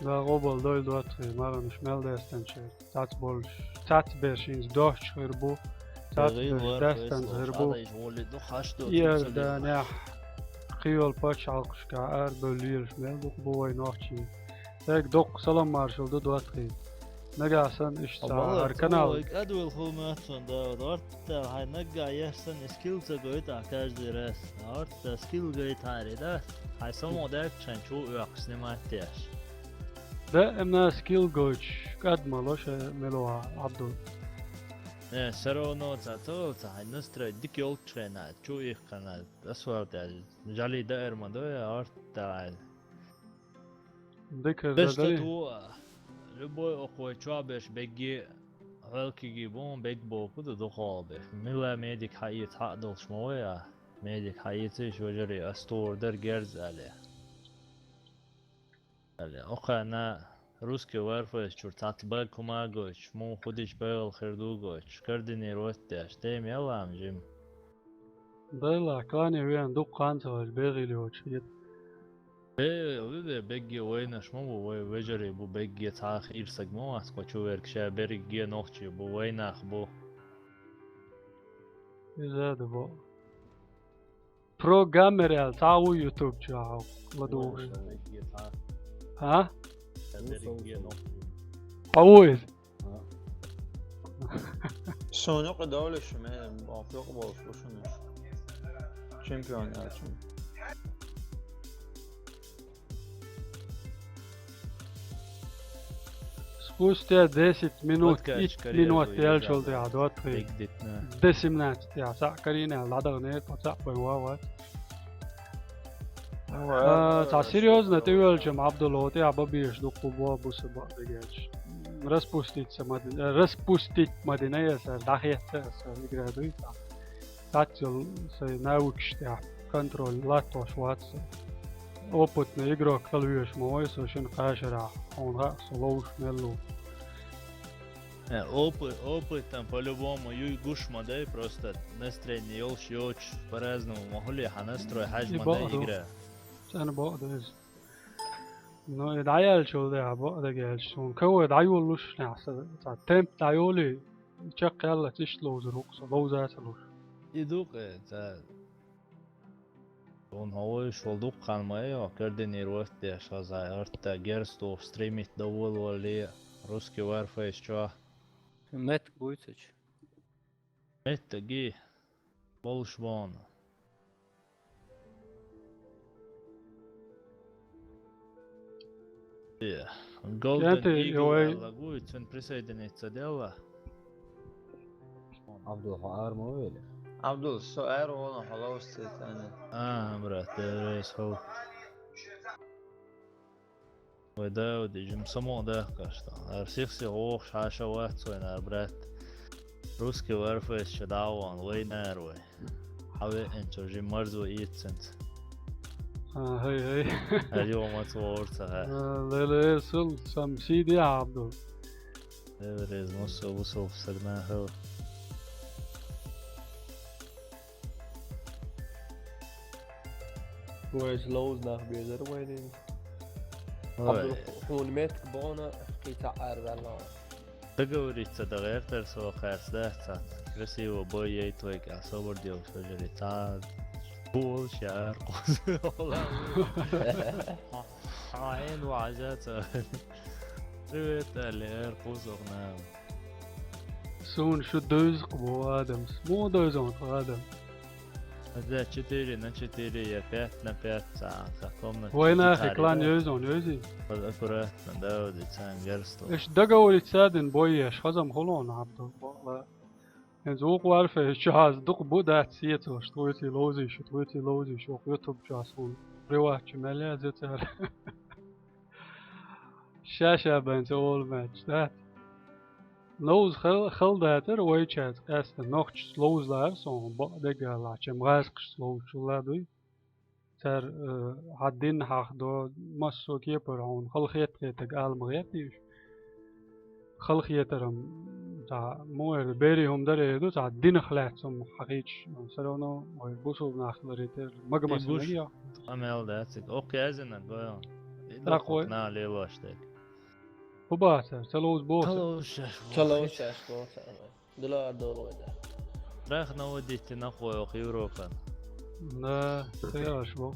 Да, гӀобал дойла доцу хир, марханаш мел дестанчера. Цац болуш, цац берш хӀинца доцуш хир бу, цац берш даьстенца хир бу. Иорданехь, кхийолу пачхьалкхашкахь арабевлла лелаш мел дукха бу вай нохчий. Дерг доккха салам маршалла ду доцу хир. Нагахь санна иштта цхьа хӀара канал. Вай кӀадвелла хӀума моьтту сан, да, орта хьайн наггахь еш санна, и скилл ца гойту ахь каждый раз. Орта скилл гойту хьари, да? Хьайн само даьгча хьайн чу оьхку снимать деш. Да, эмна скилл гойтуш, кӀад ма ло ша мело Ӏабдул. Э, всё равно ца товца, хьайн настрой дика йолчу хенахь, чу ихкана, асфальт, жали даар ма дой, орта. Дика Даш дари. Тат ву, любой окхо чохь беш бегге, хьоьлкиги бу, бегг боху ду дукхахула беш. Мила медик хьаийца хьа а долуш ма вай а. Медик хьаийца иш вежарий астур дар герз але. Але, окхана русский варфейс чур цхьацца баг хӀума а гойтуш, муха худич байгӀал хир ду гойтуш, координировать деш, тема ялла ам жим. Дайла, кани вен дукха хан ца ваьлла, бегӀийла йоцуш хета. Э, вуьде, бегге вайнаш ма бу, вай вежарий бу, бегге цхьа а хийра саг ма вац, кхо чу верг ша берригге нохчий бу, вайнах бу. Иза а ду бо. Программер аьлла, цхьа а ву YouTube чу хьо ладугӀуш. Вайнаш бегге цхьа. А? Ша берригге нохчий. Хьо ву иза? Суна юкъа довлуш шу, мен боху юкъа болуш бу шуна уьш. Чемпион аьлча. Спустя десять минут, итт минот яьлчул тӀаьхьа доттагӀий. До семнадцать тӀаьхьа, цхьаъ карийна аьлла, дӀадаханера, тхо цхьаъ бен ван вац. А, цхьа серьёзно тӀевелча-м Ӏабдулла тӀехь бан безаш дукха бу бусалба дагерча. Распуститься ма дина, распустить ма дина я сара, дӀахетта а сара, игра дуй цхьа. Цхьаццал сайн навыкаш тӀехь контроль латтош вац со. Опытный игрок хила везаш ма вай со шина кхаа шарахь, хьуна хаьа со ловзуш мел ву. Э, опы-, опытом по-любому юй гуш ма дай, просто настроение йолуш йоцуш, по-разному ма хуьлий, хьан настрой хьажа ма дай игра. ЦӀена бакъ ду иза. Ну, и дӀаяьллачул тӀаьхьа бакъ дага яьлча, суна кавай дӀайолалуш нехь сан, цхьа темп дӀайолий, чекхъяьллац иштта ловзур ву-кх со, ловза а ца луш. И ду-кх, э, цхьа. Суна хьо вуьйш волу дуккха хан ма йо, координировать деш хаза, орта герз тухуш стримить дан волавалале, русский варфейс чохь. Меттиг буьйцуьйтуш. Меттиги болуш боху. Э, Golden Eagle аьлла гуй, цуьнан присоединиться делла. Абдул, хьо ара ма вели? Абдул, со ара вала, хьо ловза ца тани. А, брат, деррис хьо. Вай Дауди, жима само а дахкаш тахана. Ара сих-сиха вогӀуш хьаша вац вайна, ара брат. Русский варфейс чу дӀа а вахана, вайна ара вай. Хьан веанчуьра жима марзо ийццинца. А, хӀай, хӀай. Ара юха маца вогӀур ца хаьа. А, ле, ле, сул, сам сийди а Абдул. Эврез, массо а бусалба саг нахала. Вайша ловза нах безара вайнийн. Ой. Абдул, хьуна меттиг бохна, кхин цхьаъ араваьлла. Договориться дан гӀертара со, хьаьрца дац цхьацца. Красиво бой яйта вай кӀел собар делаш вежарий. Цхьа бу волуш я ара кхуза. Хьан ваьхьа ца. Привет, аьлла, ара кхуза нахана. Суна шу девза-кх боху Адамас. Муха девза хьуна тхо, Адам? Хаза четыре на четыре я пять на пять цхьа, цхьа комната. Вай нахе клан йевза хьуна, йевзий? Аккуратно, да, вот и цхьаьна герз тоху. Эш договориться а дина бой еш, хаза-м хуьлу хьуна, Абдул, бакъ ла. ХӀинца вукху варфейс чохь аса дукха бу дац сецалуш, тхоьций ловзийша, тхоьций ловзийша, оха YouTube чохь суна приват чу мел язйо цара. Ша-ша бен ца волу маьчча, дац? Ловза хал-, хала дацара вайчаьрца къаьстина, нохчашца ловза лаьара суна, бакъ дегга аьлла, чам гӀазкхашца ловзачул а дуй. Цара, э, хьан дин хьахдо, массо а кепара хьуна, хала хетта-хеттарг ала ма гӀерта уьш. Хала хетар-м, цхьа, муха эр, берийн хӀума дара эр ду, цхьа динах лаьцна хӀума хьахийча, всё равно вай бусулба нах хиларе терра, мага-масех мегий? Къамел дац, окху язйинарг гой хьуна. И дукха нах лелош дерг. ХӀун боху цара, ца ловза боху цара? Ца ловза шаьш боху цара. Дила а долу вай да. Страх наводить на хой ох Европан. Да, ца яш боху.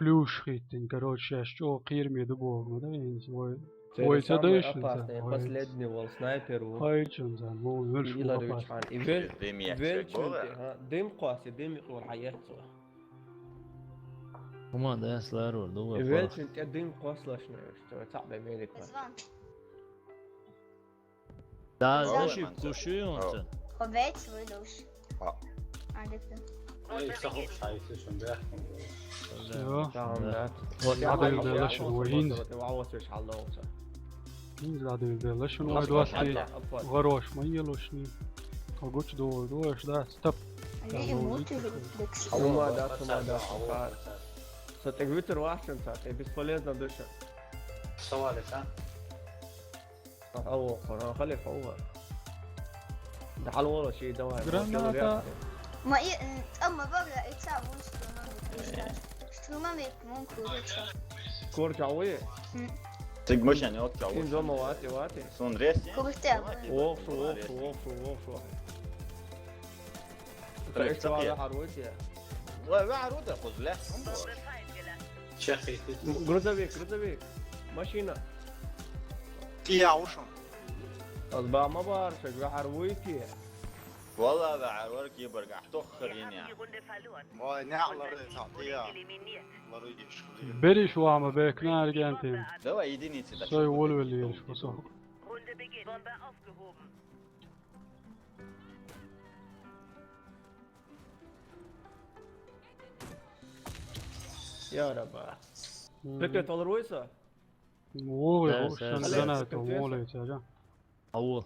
плюш хийттина, короче, шаьш чӀогӀа кхераме да боху ма дай хӀинца вай. Церан вай ца самый дайшин ца, опасный, вай. Последний волу снайпер ву. Хайчун ца, вон велш и ву ларвичхьан, опасный. И вел-, дым яхча велчун бола. ТӀе, ха, дым кхосса, дым юкъа хьаэццо. ХӀума дас ларвар ду вай. И велчун тӀе дым кхоссалаш, ну, что цхьаъ бен мелик ван. Звон. Да, алло, знаешь, и Мансур. Кушаю он. Алло. Хо бейтс вылуш. А. А, дикта. Эй, сахуп шайсы шунда. Всё. Да, да. Вот, я даю, да, лошадь, вот, вот, вот, вот, вот, вот, вот, вот, вот. ХӀинца дӀадуьйла делла шуна вай достий. Горош ма елошний. Кагуч ду, ду, аш, да, стоп. Они и мультики. Ума да, ума да, ума. Са тӀе витар вахчан ца, тӀе бесполезно душа. Савалиса? Ава, хана халиф, ава. Да, хьалвала ши, давай. Граната. Ма и, м, тӀама вара, и ца вон струма витар. Струма витар. Мон курча. Курча вуй? М. Циг машина отча. Син дома вати, вати. Сун рес? Курте. Вовшу, вовшу, вовшу, вовшу. Калиф, цапле. Ва, ва, руда, кузле. Чехи. Грузовик, грузовик. Машина. Тия ушун. Аз ба ма бар, шаг ва харвуйки. Валла, ва харварки барга, ахтох хрени. Ой, не, лары, тия. Лары еш. Бериш вама бекна аргентин. Давай, единицы, да. Сой чё волвели ты еш, кусок. Runde beginnt. Bombe aufgehoben. يا رب. Мгм. Прикрыть валруйса? Вовы, да, вовы, да, шан да. Граната, прикрыть валруйса, да. Ау.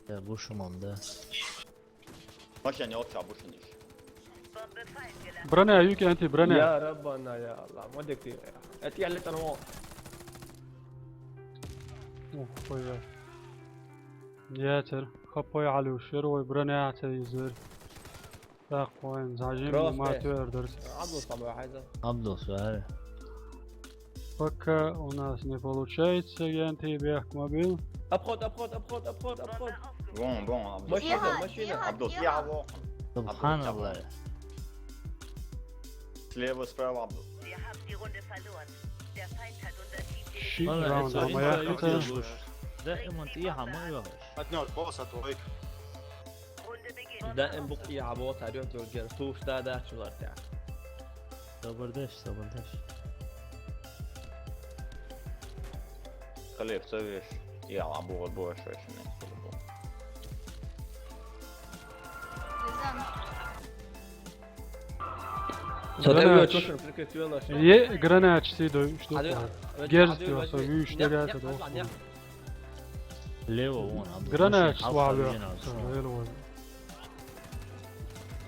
Я бушумам, да. Машина не отча, бушиниш. Броня, you can броня. يا ربنا يا الله، ما بدك فيها. أتي على التنوع. Ух, хуя. Ятер, хапой алюшер, ой, броня ца изер. Так, ой, зажим, просто матер дерс. عبدو صعب واحد. عبدو سؤال. Пока у нас не получается, я тебе мобил. Обход, обход, обход, обход, обход. Вон, вон, Абдул. Машина, тихо, машина. Тихо, Абдул, тихо. Тихо, вон. Абдул, субханаллах. Тихо. Слева, справа, Абдул. Wir haben die Runde verloren. Der Feind hat unser Team. Ши раунд, а моя хата. Да, эмон тихо, моя. Партнёр, босс, отвойка. دائم بقي عبوط عليه دور جير توش دا دا شو غير تاع. صبر دش، صبر دش. خليه يفتويش. يا عبوط بوش ويش من يدخل بو. Е гранач си до штука. Герз просто виш да да. Лево вон, Абдул. Гранач слабый.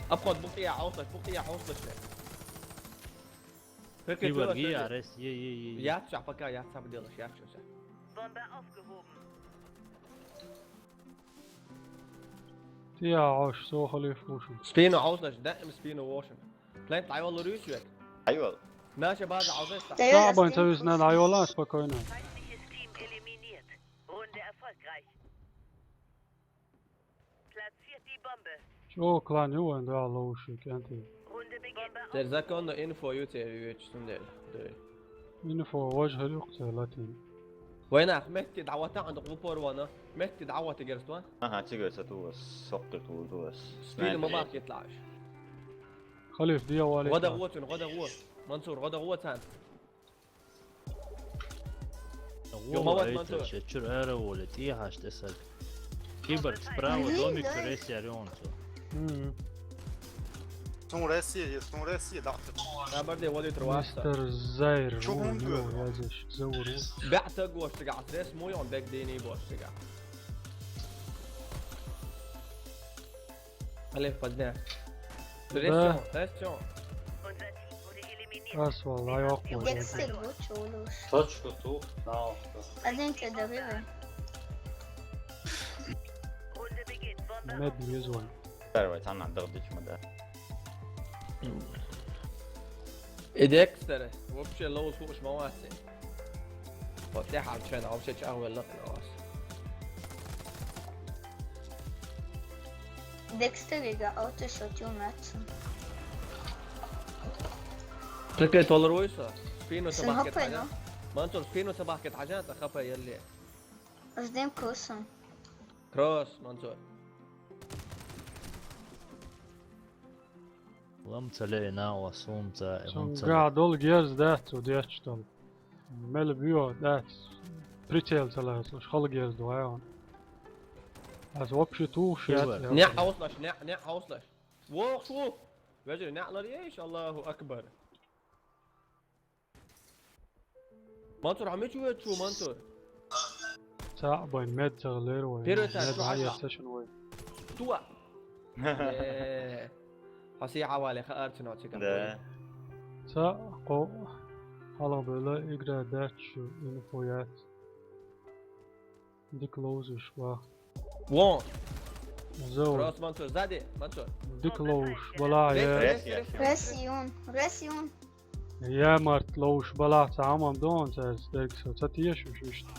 Обход, بقي عوصك، بقي عوصك. Кибер, гия, рес, е, е, е, е. Я сейчас пока, я сам делаешь, я сейчас. Bombe aufgehoben. Ти я ош, со халиф вошен. Спину عوصك، دائم спину вошен. Плент, дай валу рюсюк. Айвал. Наша база عوصك. Шабан, ты весь надо, айвала, спокойно. Feindliches Team eliminiert. Runde erfolgreich. Platziert die Bombe. Чё, клан, ю, ван, да, лоушик, анти. Runde beginnt. Цер законно инфо ю цер ю чсундел. Инфо вож халюк цер латин. Вайнах, метти дӀавата, андакъ упор вана. Метти дӀавата герст ван. Ага, тигр сатувас, соккъи тувас. Спину ма бахит лаш. Халиф, диавали. غدا غوتن، غدا غوت. منصور، غدا غوتن. Йо, молодец, Мансур. Чур ара воле, тӀехьашта эсаг. Кибер, справа, домик, рес яр он цо. Мгм. Сун Россия, сун Россия, да. Набарде валит руаса. Мистер Зайр, чё вон, он йо, говорит? Я здесь, Заур, вон. БегӀ таг вошта гӀаз, рес муй он бег дини бошта гӀаз. Алиф, подня. Да. Рес он, рес он. Ас валлай, охуй. Декстер, вот чё лучше. Точку ту, на охуй. Один тебе добивай. Мед не звон. Первый, там надо дыхнуть, да. И Декстер, вообще лоу слуш маваси. Вот я хавчен, а вообще чахвел латна вас. Декстер ига аутошот ю мачу. Кхы толар вуй со? Спину ца бахкет хьажа. Мансур, спину ца бахкет хьажа, ца хапа ялле. Ждем кроссом. Кросс, Мансур. Лам ца ле, на ва сум ца, Сум ца. Га дол герз да, цу деш дол. Мел био да. Прицел ца ла, слуш, хал герз да, ай он. Аз вообще тух шат. Не хауслаш, не, не хауслаш. Вох шу. Вежи, не лар еш, Аллаху акбар. Мансур, хьо мича воьду, Мансур? Цхьаъ байн мед ца лер вай. Первый этаж, мед чу хьаеш. Хьаеш сешан вай. Туа. Э, хьо сий хьавале, хаар цуьнан цигахь. Да. Цхьаъ, кхо, хьалха бевлла игра дац шу, инфо яц. Дика ловзуш, ва. Вон. Зов. Просто, Мансур, сзади, Мансур. Дика ловзуш, вала, Рес, я. Рес, рес, рес, рес. Рес юн, рес юн. Я март ловзуш, вала, ца хӀамам дон, ца дерг со, ца тешуш, иштта.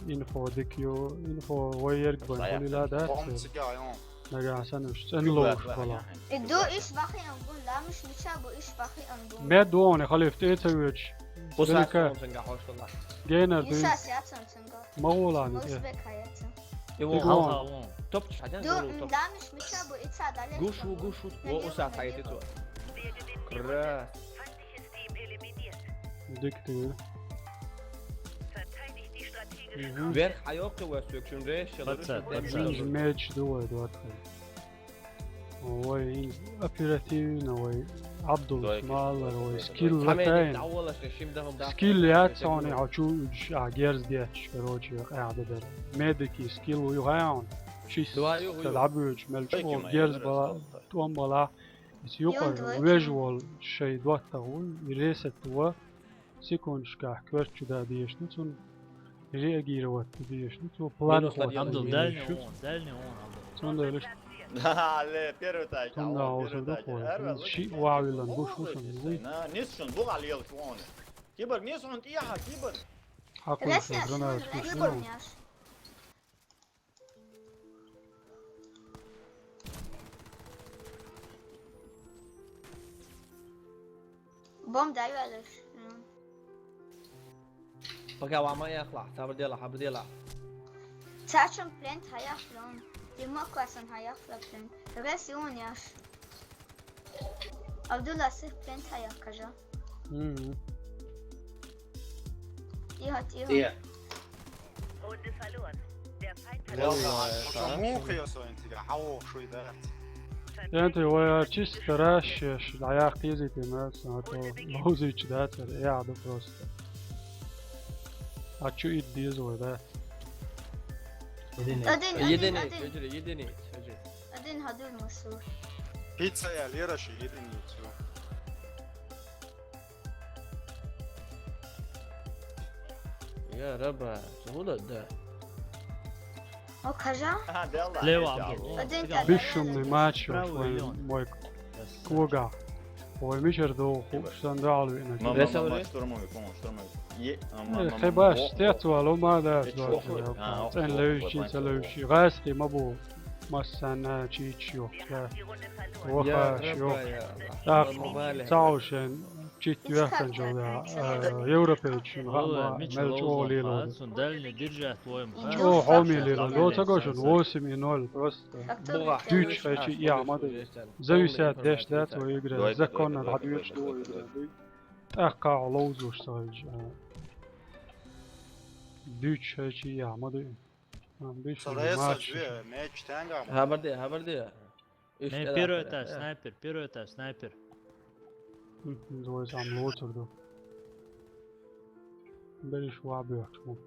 Инфо дика ю, инфо вай ерг бан, Сая. Хули ла дац. Хом цига, юн. Нагахь санна уьш цӀена ловзуш хила. И ду иш бахи ан гун, ламиш мича бу иш бахи ан гун. Мед дуоне халиф тӀе ца вуьтуш. Пусас Белика. Хом цинга хьош хила. Гейнер ду. Исас яцун цинга. Ма гӀолани, э. Узбек хаяца. И вон. Тигуан. Халха вон. Топчиш хьадан Ду, долу топ. Ламиш мича бу ица дале. Гуш ву, гуш ву. Во усас хьайти цо. Крас. Диктир. Мгм. Верх хьайоккхи вай соьгчун реш, шалару Пацан, шалару. Пацан. Меч ду вай дот. Вай оперативно, вай Абдул Дойки Смаллар, вай шалару. Скилл Цхьа меч латайн. Даволаш, шим дахам дахам. Скилл яц сони, хьо чу уьдуш, а, герз детташ, короче, къаьхьа дар. Медики скилл ю хьаун. Шис Два ю, ю. Ца дӀабуьйчу, мел чу Дойки ма герз яра бала, столта. ТӀом бала. Ис юкъара Юн вежа волу шайн доттагӀа ву, и ресет ву, секундашкахь коьртачу дан дезаш ду цунна, реагировать дан дезаш ду цо, план Минус хӀотта Абдул, дан дальний дезаш ду. Он, дальний он, Абдул. Цундела иштта Да, ле, первый тайк, Тунда алло, хьо первый шуьга тайк. Духу, Ара, шиъ луги ваьлла тайк, буш тайк, вушан, тайк, вуй. На, нис шун, бу гӀал елаш вон. Кибар, нис хьун тӀехьа, кибар. Хьакхуьйсу Ресет, гранат шун, куьйсу. Кибар, няш. Бом дай велиш. Пока ва ма яхла, сабр дела, хабр дела. Цачун плент хаяхлон. Има классан хаяхла плент. Рес юн яш. Абдулла сих плент хаяхкажа. Мгм. Тихо, тихо. Тихо. Runde verloren. Der Feind hat Ой, Ой, ай, ша. Муха я со интига, хьо шуй дац. Энти вай чисто рашеш, дӀаяккхийзийти мел сан, а то ловзуьйтуш дацара, яхь ду просто. А чу ид деза вай, да? Единица. Один, один, Единица, один. Единица, единица. Один хьадур машу. Пицца я, Лера, ши единицу. Я раба, цугула да. О, кажа? Ага, да, ладно. Лева, я Абдул. Один, Сигал. Бешшумный матч, Правый вай, район. Мой Красавчик. Куга. Вай мичара доху, сан дагӀалвина. Мама, Весел мама, ве? Штурмовик, по-моему, штурмовик. Е, а, Э, мама, хебаш, мама, стец о, валу ма да, э, да, чё, да, а, да, о, цен о, левиш, о, чин, цен о, левиш. Гайски ма бу. Массана чич ю. Я. Ваха, Я ю. Раба, я Аллах. Так, Мама, вале. Цаушен. Чит юьхканчалла, э, европейчун Валла, хаама мича мел чӀогӀа ловза лело. Хьан, цунна дальний держать войм, ха? ЧӀогӀа хьоме лело. Доцаго шуна восемь и ноль просто. Бугахь. Дуьйцуш хьайчи яхь ма ду. Зависят деш дац вай игра. Законна дӀадуьйцуш ду вай игра. ТӀаккха хьо ловзош ца хилча. Дуьйцуш хьайчи яхь ма ду. Ам, беш Садаяса матч. Зуя, мяч тянга. Хабар де, хабар де. Ишт Не, первый этаж, снайпер, первый этаж, снайпер. Мгм, двое там лоцер, да. Бериш ва бьёхчу.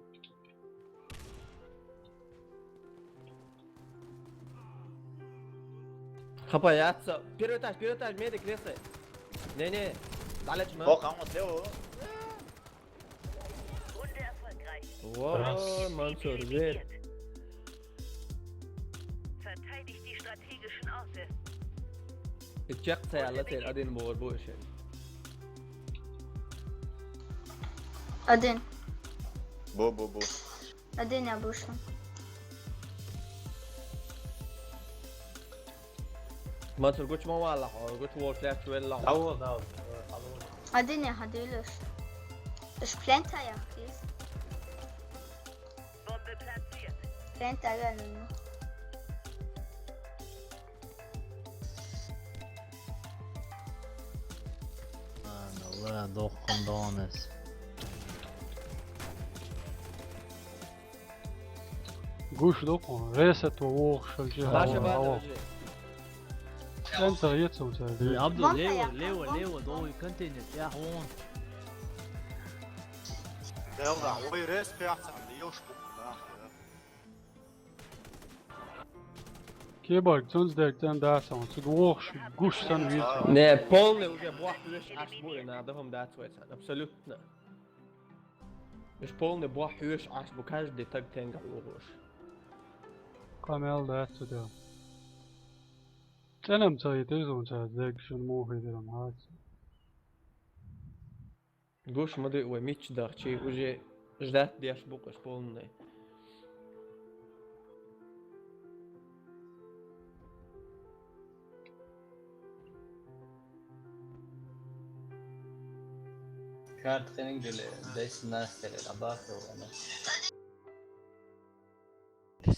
Хапа, яца. Первый этаж, первый этаж, медик, лесы. Не, не. Далеч, ма. О, кому слева? Runde erfolgreich. Вой, Мансур, зверь. Verteidigt die strategischen Orte. Итчек цаялла цел один бор бу ишен. Один. Бу, бу, бу. Один я бушун. Мансур, гучма валла хо, гуч волш лач велла хо. Даво, даво. Хадине хадилаш. Иш плента яхтис. Плента янна. Ана ла дохун донес. Гуш дохун, ресет ва вохшалчи. Баша хава, бада хава. Уже. Центр ецунца. Абдул, Вон лево, кая, лево, вон, лево, вон. Долу контейнер, я вон. Делда, ой, рес пятца, лево шпук, да. Киборг, цунц дерг цан дацун, цуг вохш, гуш сан вирца. Не, полный уже бохуеш аш буй, надо хом дацвайцан, абсолютно. Уж полный бохуеш аш бу, каждый таг тенгал лугуш. Камел дацуда. Ценам цаи тезун ца дерг шун мохи дерам хац. Гуш мады ой мич дахчи, уже ждать деш букаш полный. Карт хенинг деле десять нас деле абафе вана.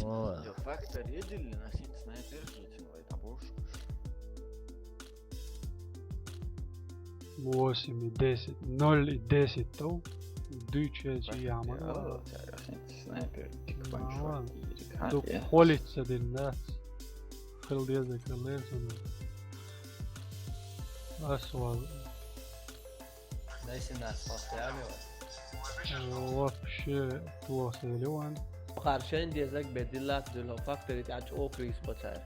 О. Фактор едили на син снайпер житин вай табуш. Восемь и десять, ноль и десять то. Дюче чи яма. Снайпер, тик панчо. Ту холится дин, да. Хил дезде крыле. Асвал. Дайсинас постоянно. Вообще плохо ливан. Харшен дезек бедилат дуло фактори тач окрис бацай.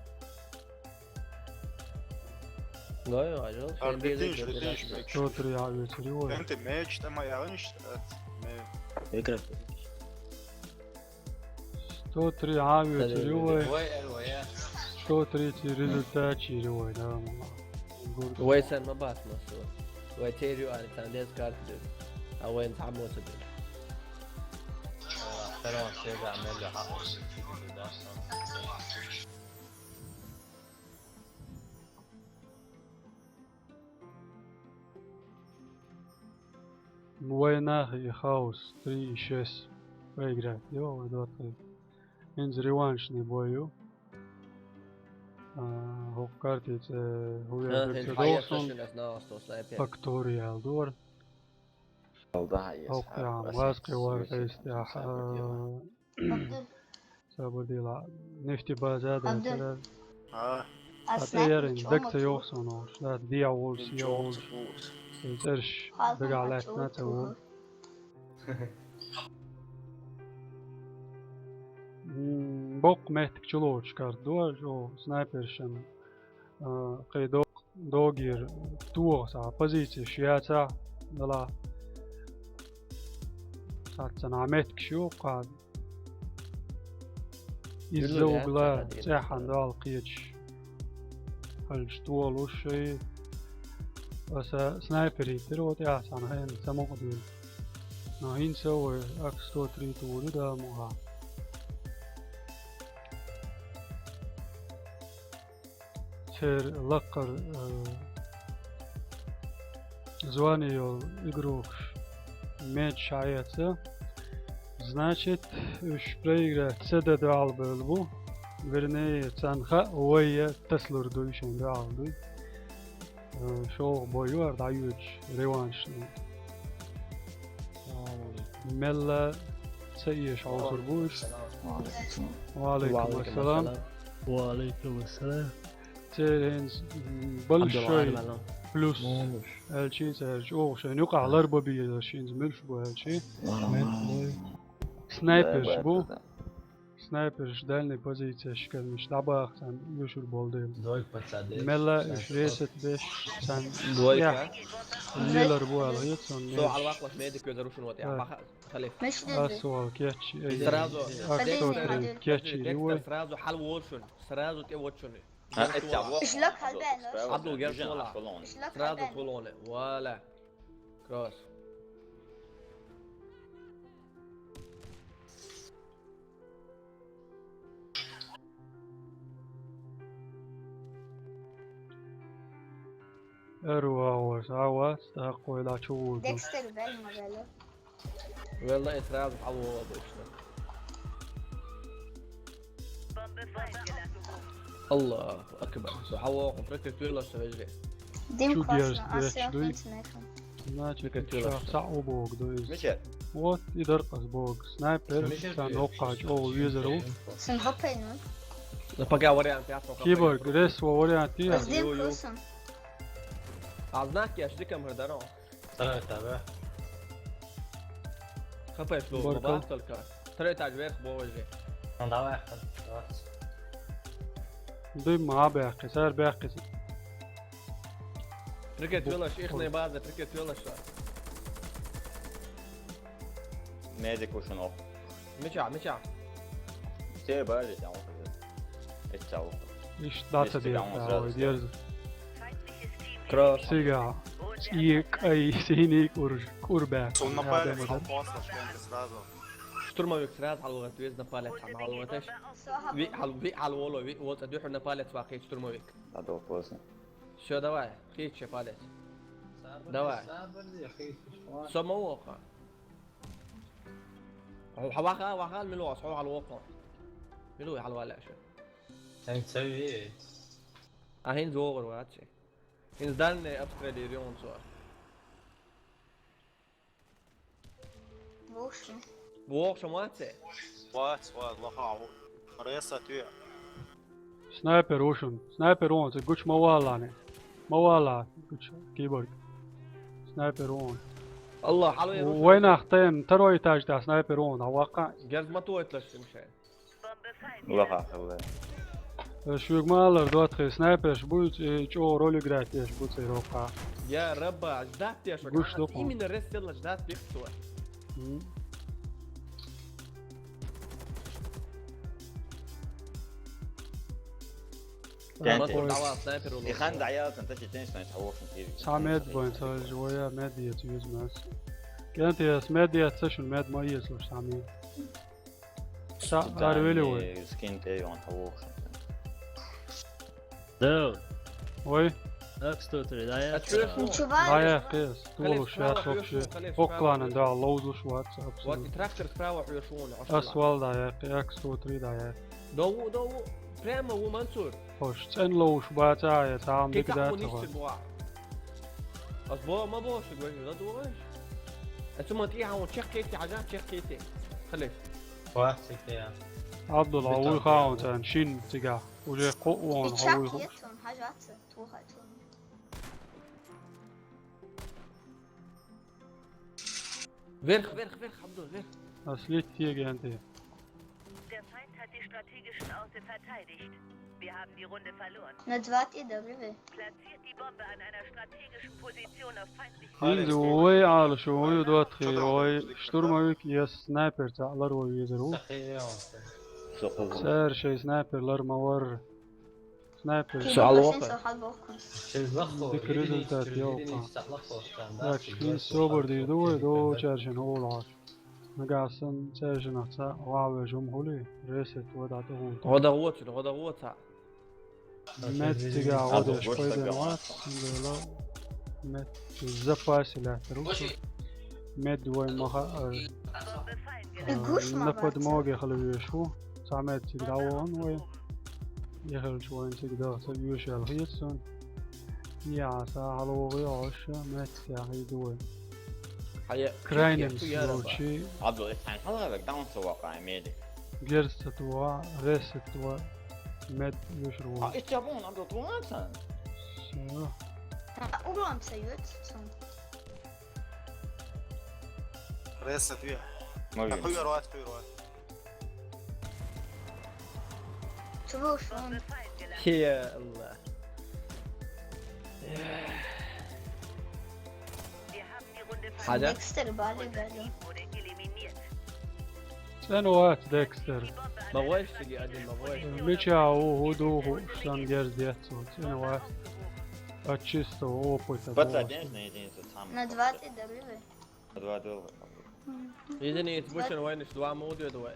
Гой, ажал, шен дезек бедилат. Сто три авиацию ливан. Энте меч там аялын иште. Игра. Сто три авиацию ливан. Сто три ти результат чи ливан, да, мама. Вай сан ма бас масу. Вай терю али тан дез карт дю. А вай ин тамо цу дю. Второй, все же амели хаос. Война и хаос три и шесть. Проиграть. Йо, вот, вот. Инз реваншный бой ю. А, хоккартиц, э, хувер бирча долсон. Факториал дуар. Алда хайес. Хоккам васкы вар хайс тя. Сабадила. Нефти база да. Абдул. А. Ата ярин дакта йохсон ош. Да, диа волш, я волш. Церш. Дага лет на те вол. Бок метк чулоч кар дуа, жо снайпершен. Кай док догир туоса позиция шияца дала. Сатсана метк шио кад. Из-за угла цехан дал киеч. Халш туолуши. Аса снайпери тир вот я сан хен самоходу. Но хин савы ак сто три туолу да муха. Цер лаккар, э, звание йол игрокш меч шаяца. Значит, уж проиграть седа дуал был бу. Вернее, цанха вая таслур дуйшен дуал дуй. Э, шоу бой юар даюч реваншный. Мелла ца иеш аузур буш. Ва алейкум ассалам. Ва алейкум ассалам. Церенс большой плюс. Элчин церч. О, шен юкъа лар баби шин мюлш бу элчи. Снайперш бу. Снайперш дальний позиция шкалмиш дабах сан юшур болдел. Мела уж ресет беш сан. Двойка. Лилар буал гыцон. Со алвах лаш медик гёза рушун вот я. Баха халиф. Асуал кетчи. Сразу. Аксо трен кетчи. Сразу хал волшун. Сразу те вочуни. Ишлак халбен. Абдул гер шола. Сразу холоне. Вала. Кросс. Эр вагӀаш, а вац, тӀаккха вай дӀачувоьду. Декстер вел ма вело. Велла, э, сразу хьалвола обычно. Аллаху акбар. Со хьалвола, прикрыть велаш со вежарий. Дим Чу классно, дерзкий, а чу сел дуй. функционирует. Значит, Прикрыть сейчас велаш. Цхьаъ убогу ду из. Мича? Вот, и дар къас бог. Снайпер, цан хӀокхача ола везар ву. Сын хапай, ну. Ну, пока вариант, я пока. Киборг, рес ва вариант я. Аз дим ю, ю. классно. А знак я жди камер даро. Второй этаж, да? Хапай, что, Баркал. Бабас только. Второй этаж вверх, боже. Ну давай, давай. Дим ма бяхкис, ар бяхкис. Прикрыть велаш, ихней база, прикрыть велаш. Медик ушунок. Мича, мича. Все бали там вот. Это вот. Иш даца Если дер, там а, сразу ой, дерз. Красиво. Сига. И кай синий кур, курбя. Сунна Я палец думаю, хал после шконки сразу. Штурмовик сразу хьалвола, везна палец, хьалвола. Всё, Ви хьал, ви хьалвола, ви, вот, духу на палец вакхи штурмовик. Надо поздно. Всё, давай, хича палец. Давай. Со ма вокха. Хьо ваха, ваха, милугас, хьо хьалвокха. Милугас хьалвала шу. Тэнцэви. А хӀинца вогӀур вац. ХӀинца дальний обстрелируем цо. В общем. ВогӀуш вац. Вац, вац, лаха. Реса тюя. Снайпер ушун. Снайпер вон, цу гуч ма валлани. Ма валла, гуч киборг. Снайпер вон. Аллах, хьалве. Вайнах тен, второй этаж да снайпер вон, а вакха. Герз ма тойтла шимше. Лаха хавла. Шуг малар дот хи снайперш буц, э, чо роль играть еш буц, э, рока. Я раба, ждать я, что Гуш лопал. Именно рестелла ждать бегство. М. Кенти. Мансур, давай, снайпер улов. И хан даял тан тачи тенш на тхавошн тири. Самед бан, са живоя мед я тюз мас. Кенти я смед я цешун мед ма я слуш самед. Са арвели вой. Скин те он тхавошн. Дав, Ой, Акс сто три, да я? А чё я Ничего. да я кес, тулу шат вообще. Оклана да, лоузлуш ватса. Вот и трактор справа хуешон. Асвал да я, Акс сто три да я. Дову, дову. Прямо у Мансур. Хош, цен лоуш баца я, там Кей биг да тахму тхо. нишчи буа. Аз бо ма бо ши гважи да дуаш. Эцу ма ти хавон чек кей ти, хажа чек кей ти. Халиш. Классика. Абдул, а уй хаун цен, шин тига. Уже ко вон, И а уй чак ху. Етон, хажатся, тухайтон. Вверх, вверх, вверх, Абдул, вверх. Аслит тиеген ти. Der Feind hat die strategischen Orte verteidigt. Wir haben die Runde verloren. На два ти добре. Platziert die Bombe an einer strategischen Position auf feindlichem Инзи ой алш, ой дот хи, ой штурмовик ес снайпер ца алар ой везер у. Сахион. Сохо. Сэр шей снайпер лар мавар. Снайпер. Всё, алло. Всё, хал бокун. Через лахо. Дик результат, ёлка. Так, шин собар дир ду, ой до чаршин олаш. Нагасын чаршин аца, ваве жум хули, ресет вода ту. Года вот, года вот. Мед тига вода шпайден ват, синдела. Мед запаси ля трусу. Мед вой маха, э, И гуш э, ма на бац. подмоге халвешу. Самед тига вон вой. Ехал чуен тига да, са юшел хитсон. Я, са халвоги ош, мед тига хидуй. Хая. Крайнем случае, Абдул, это хала век даун со вака меди. герста туа, ресет туа, мед юшру. А это бон Абдул туансан. Всё. Урон сойёт. Реса тюя. Мовим. Хуй рвать, хуй рвать. Чего уж он? Хе, Аллах. Wir haben die Runde Хажа. Декстер бали бали. Wurde eliminiert. Цен ват, Декстер. Мавой сиги один, мавой. Меча у, у духу, штан герз децу. Цен ват. От чистого опыта. Пацан, денежный единица там. На два ти добре. На два доллара. Единиц бушен войниш два муд вед вой.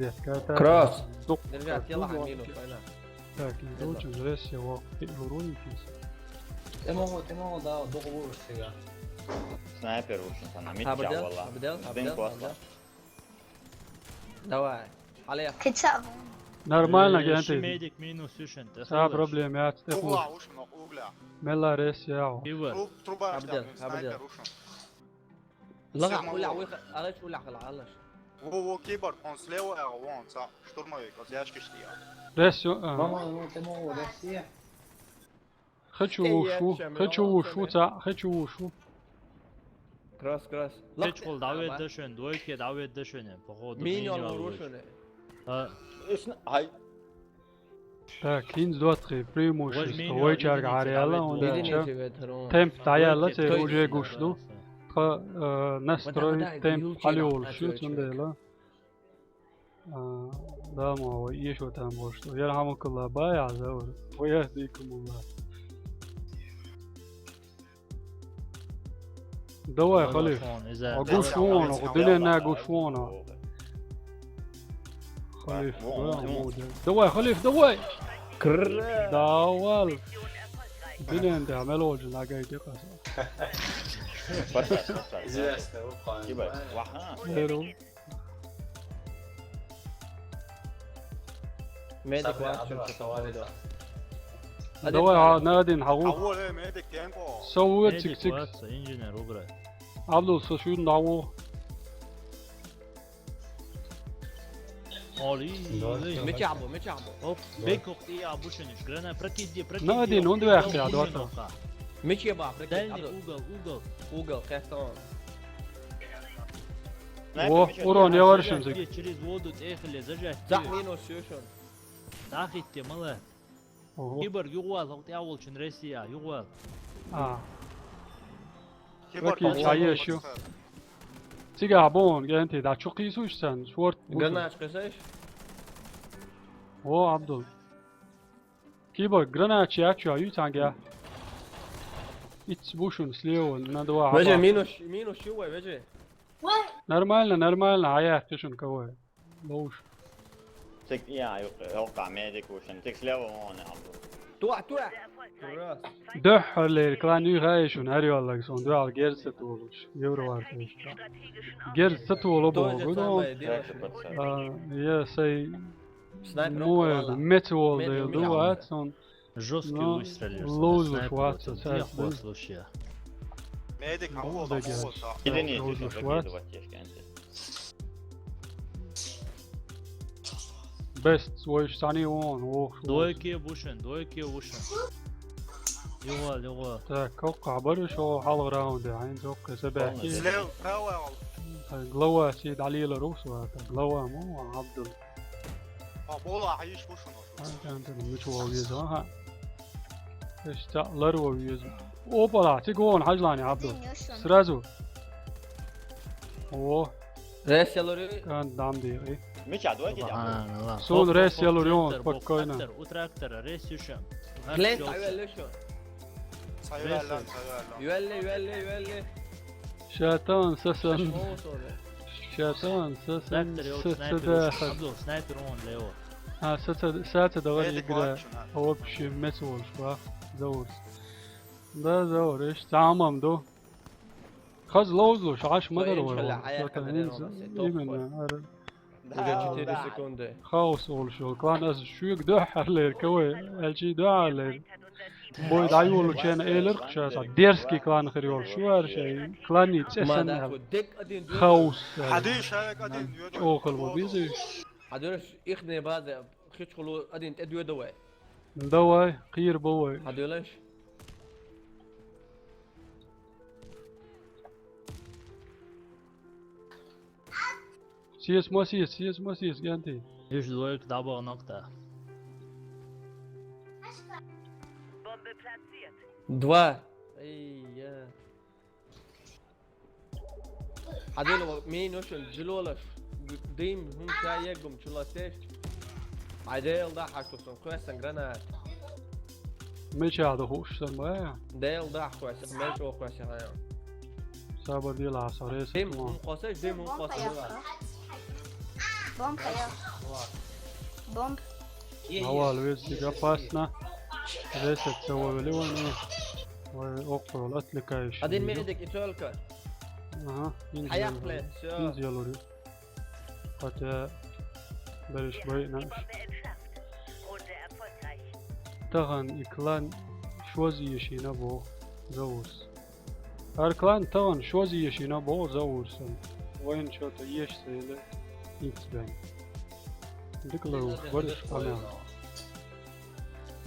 пиздец, какая-то Кросс. Дук. Держи, а тело хамину, понял? Так, не очень, здрасте, его. Луруни пиздец. Ты могу, ты могу, да, док будешь всегда. Снайпер ушин sana, mit Абдел, валла. Абдел, Дым Абдел, косла. Абдел. Давай. Алия. Кыца. Нормально, Э, кенти. Шимедик минус ушин. Са проблема, я цтеху. Угла ушин, угла. Мела рес, яу. Пиво. Труб-, труба Абдел, ждем, снайпер Абдел. ушин. Лага, Всех уля, могу. уля, алаш, уля, алаш. Во, во, киборг, он слева, а вон, са, штурмовик, вот яшки штия. Рес, ё, а. Мама, ну ты могу, да все. Хочу Эй, ушу, я чё, хочу мила, ушу, вот ца, хочу ушу. Кросс, кросс. Кеч хол давед дашен, двойке давед дашен, походу. Миньон миньон лурушуне. А, Ай, Так, хинз двадцать три, преимущество. Возьми, Вой чарга видите, аряла, давай, он давай. Видите, дича. это ровно. Темп таяла, двойке цер давай, уже давай, гушлу. давай. Тха, э, настрой, Вот так, темп юлки али нахуй олушу, человек. цундела. А, да, ма, ва, ещё там вот что. Я рахмакулла бая, да, вот. Ва, я дикумулла. Давай, Халиф. Телефон, из-за А этого. гуш вон, Давай, а дунен на давай. Гуш вон. Халиф, Вон, да, вон. молодец. Давай, Халиф, давай. Давай. Дунен да, мел олжин, а гай дикас. Паша, паша. Известно, выполнен. Киборг, ваха. Веру. Медик Сабри, вачу, Абдул, что Савари, там. да. Давай, а, на один хагу. Ало, э, медик, темпо. Сау Медик цик цик. Ватса, инженер убрать. Абдул, со шун даву. Али, Да, али. да. Мича бу, мича бу? Оп, бек охти я бушениш. Грана, прокиди, прокиди. На один, он две ахти, а, два. Миче ба, прикинь, Дальний аду. Угол, угол. Угол, хестон. О, урон, я варишим зик. Через воду тӀехиле зажать. Зах минус шушун. Дахитте, мала. Ого. Киборг югъвал, хокъ я волчун Россия, югъвал. А, Киборг Окей, а ещё? Цигахь бу вон, ГНТ, да чу кхийсуш сан, шорт. Ганач кесеш? О, Абдул. Киборг, гранач я чу, ю цанга. Итс бушун слева, на два. Веже хаба. минус, минус ю вай, веже. Нормально, нормально, а я кишун кого. Лоуш. Цик, я, ю-, йокъа, медик ушин. Цик слева вон, Абдул. Туа, туа. Раз. Дохлер, клан ю гайшун, ариоллаг сон, дуал герса тулуш. Евровар тулуш. Герса тулу Тоже богу, самое но. дело. Как ты подсадил? А, я сай Снайпер мой около. мецвол Медик да мидик. Дуат сон. Жесткий Ну, выстрел. лоуш Снайпер ватса, вот сай тех был. Слушай. Медик, Ну, а вот, да, а я. Вот, а. Единицу Лоуш ещё ватса. Прокидывать есть, конечно. Бест свой сани он, ох. Двойки бушен, двойки бушен. Югъвал, югъвал. Так, кокка барыш о халгъ раунда, айн зокка сабахи. Слева, правая вал. Так, глава си далила русу, так, глава му, Абдул. А, бола, а иш бушун. Ай, ай, ай, муч вал веза, ха. Эшта лар вал веза. Опала, цигон, хажлани, Абдул. Сразу. О, Рес ялори. кан дам ди. Мича, двойки, Абдул. Субханаллах. Сон Хоп, хоп, рес хоп, ялур, ён, трактор, бок, спокойно. Трактор, у трактора, рес юшем. Глен, тавел лешо. Савеллан, савеллан. Юэлле, юэлле, юэлле. Шатан, сасан. Шо соре. Шатан, сасан, Трактор, ёлка, сасан, снайпер, сасан. Абдул, снайпер он, лево. А, саца, саца давай Медик игра. вал, чуна. Общий мец волш, ба. Заур. Да, заур, иш, самам, ду. Хаз лоузлу, шаш мадар Ин вай. шалла, Шо аяр тан кадер ин вал, з-, се именно, тохо. ар-, Уже четыре секунды. хаос волш, клан аз шуйк дохарлер, кавай, алчи дохарлер. Бой дай волу чен элер кшаса, дерзкий клан хрёл, шу ар шай, клан ни Ма цесан да ал. хо дек один дуэ. Хаос. Хади шарик один, юэд. Чокол бо бизи. Хадураш ихне база, хич хулу один те дуэ давай. Давай, кир бовай. Хадулаш. Сиес ма сиес, сиес ма сиес, генти. Юш двойка дабл нокта. Два. Эй, я. Хадуло, ми ношен, джилолаш. Дим, хум, чай, егум, чуласеш. Ай, дел да, хаш тусон, квесан гранат. Меча да хуш сан бая. Дел да, квесан, меч о квесан, ай. Сабар дила, сарес. Дим, хум, квесеш, дим, хум, квесан, дила. Бомб я. Бомб. Авал везтик опасно. Ресет сего вели вон. Ой, окрол, отвлекающий. Один медик и только. Ага, Хаяхле, всё. Инзиалури. Хотя береш бай наш. Таган и клан шози ешина бо заус. Ар клан таган шози ешина бо заус. Вайн чё-то еш сейле инцидент. Дыклоу, барыш пана.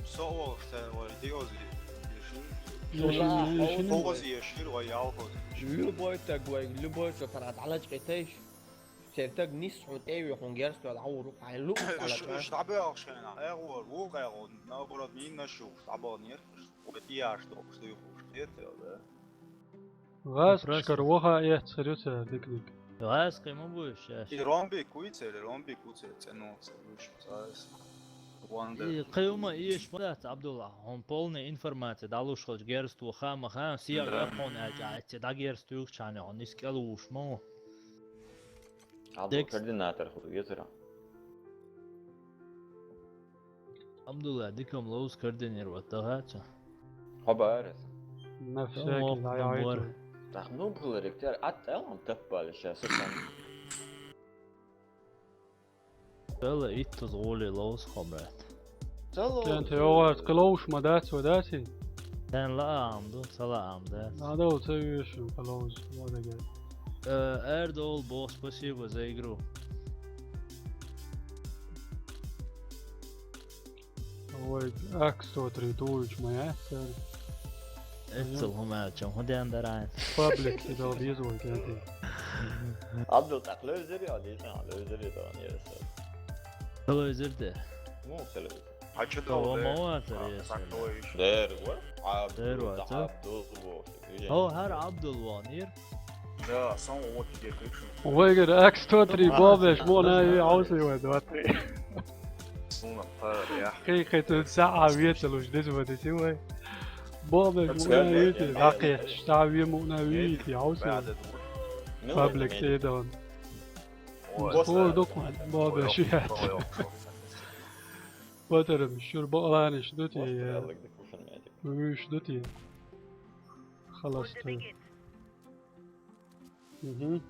Соол, что вай, диози. Ешина, ешина. Фози ешир, вай, алхоз. Любой таг вай, любой что тарат алач китайш. Сертаг нис хун эви хун герс вал ауру хайлу. Штабы алшена, эгор, вук эгор, наоборот, мин нашу, штабы нер. Пятияш, что, что их уж нет, да. Газ кышкар воха эц хрюца дикник. Газ кыймы бу иш, И ромби куйцер, ромби куйцер, цену, цену, цену. Ванда. И кыймы иш мадат, Абдулла. Он полная информация, далуш хоч герсту хама ха, сия Да. Япон ача, ача, да герсту чане, он искал уш мо. Абдул Декс. Координатор хуй, ветера. Абдулла, диком лоус координировать, да гача. Хоба арес. На всякий, Ох, да, набор. я. Так, ну, было ректер, а там он таппали сейчас, и там. Бела иттус гули лоус хобрат. Цело. Кент йогар клоуш мадат водати. Тен ла амду, сала амда. Надо уцевишим клоуш мадагер. Э, Эрдол, бо, спасибо за игру. Вай, Акс сто три тулуч ма яц цара. Эццал хӀума аьлча, хӀун ден дара? Паблик ца дала беза вай кӀентий. Абдул, тӀаккха левзар я, дийцан, левзар я тӀаккха, яра сара. Телевизор де. Ну, телевизор. А чё Того долго? Мало, а, интересно, так да. Того ещё. Дер, вот. Дер, Абдул, вот, да, а? Абдул, вот. О, хӀара Абдул ван ир. Да, сам вот тебе пишу. Вайгара Акс сто три бобеш, мо на и аузы его два три. Суна, па, я. Кхы-кхы тут са а ветал уж дез вот эти вай. Бобеш, мо на и эти, лакеш, са ве мо на и эти, аузы. Паблик цӀе дан. Ой, док бобеш, я. Патарам, шура бакъланаш ду те, я. Вуьш ду те. Халастай. Мгм.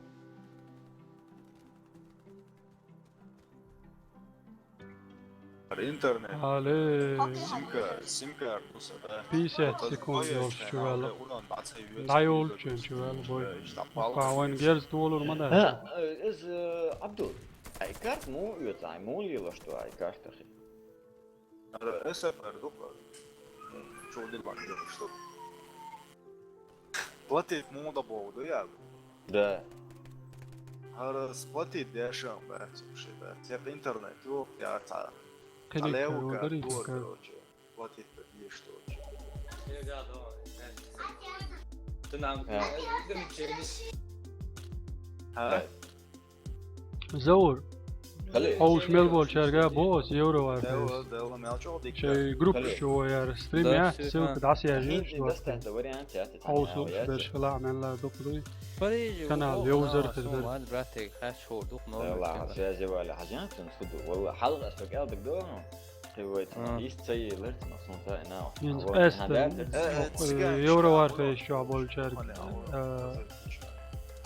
Интернет. Али. Симка, симка артуса, да. Пятьдесят секунд йолчу чувала. ДӀайолчу чувала бой. Кхаван герз толур ма дац. А, э, из, э, Абдул, ай карт му оьцу, ай му лела, что ай карт ахи. Ара, эсэпэр ду-кха. Чё дебан делаешь, что? Платить мода бовду, я? Да. Ара, сплатить дешам, бац, вообще, да. Тек интернет, ёп, я ца. Клик, Алеу, ударить, как, короче. Платить-то есть, что вообще. Ты нам... А. А? Заур. Хьовш мел болчаьрга боху ас, Евровар. Шайн группаш чу вай яра стрим яц, ссылка дӀасаяьжира. Хьовсуш берш хила а мелла дукха дуй. Канал йовзар хир дара. ХӀинца къаьстта, э, Евроварфейс чохь болчаьрга, э,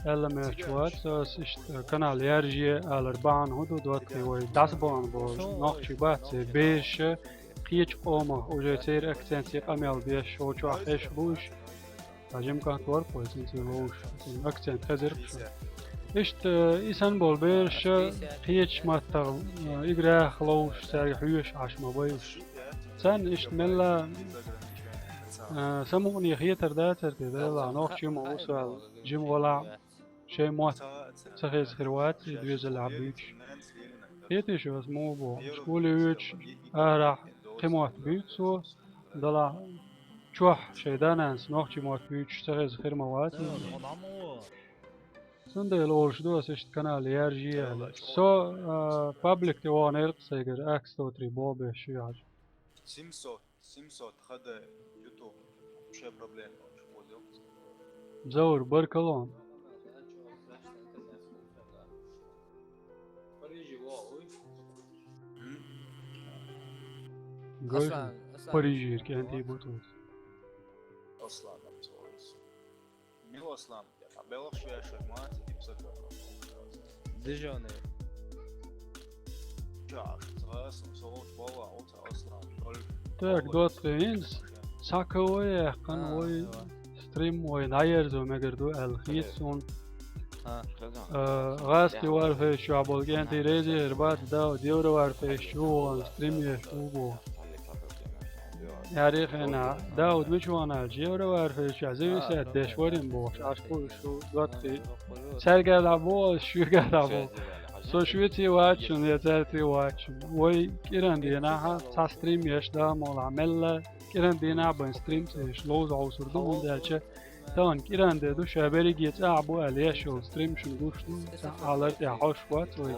аьлла моьттуш вац ас, иштта канал яржае алар бахьана хӀун ду, доттагӀий, вай дӀасабахана болуш нохчий бац, церан бераш кхечу къомах, уже церан акцентца къамел беш, хӀокху чохь Ӏаш бу уьш. Ткъа жима кӀант вара-кх вай, цуьнца ловзуш, цуьнан акцент хезира-кх ша. Иштта, и санна болу бераш кхечу маттах, э, играх ловзуш, цаьрга хьоьжуш Ӏаш ма бай уьш. Царна иштта мелла, э, самукъане хетар дацара те, делахь, нохчий ма ву со аьлла, жима валахь а, шайн мотт ца хеза хир вац, и доьзалехь буьйцуш. Хетий шу ас муха боху? Школе воьдуш, арахь кхин мотт буьйцу со, делахь, чохь шайн да-нанас нохчий мотт буьйцуш ца хеза хир ма вац. Цундела олуш ду ас иштта канал яржае аьлла. Со, а, паблик тӀе ваханера-кх сайгара, Акс сто три боху беш ю хьажа. Семьсот, семьсот хэ дэ YouTube. Вообще проблема очень. Заур, баркалла. Гой, Аслан, Аслан. Парижера кӀентий бу тхуна. Аслан, Аслан. Мила Аслан, я белхаш вешан, мать, и псакар. Дежоне. Чаш, цас, солуш бала, оца Аслан, только. Так, доттагӀий, хӀинца цхьа кхо вай яьккхина, а, вай стрим вай дӀаерзо мегар ду аьлла хета суна. А. Э, гӀазкхи варфейс чохь болу кӀентий реза хир бац, Дауд, Евроварфейс чу ву вахана стрим еш ву боху. Яре хенахь, Дауд мича вахана аьлча, Евроварфейс чохь зависать деш варина бохуш, Ӏаш бу шу доттагӀий. Цаьрга дӀа боху, ас шуьга дӀа боху. Со шуьца вац шуна, я цаьрца вац шуна. Вай кӀиран дийнахь цхьа стрим еш да, молахь мелла кӀиран дийнахь бен стрим ца еш ловза хьовсур ду, хӀунда аьлча тахана кӀиран де ду, ша берриге цӀахь бу аьлла еш йолу стрим шуна гуш ду, цхьа алар тӀехь хьош вац вай.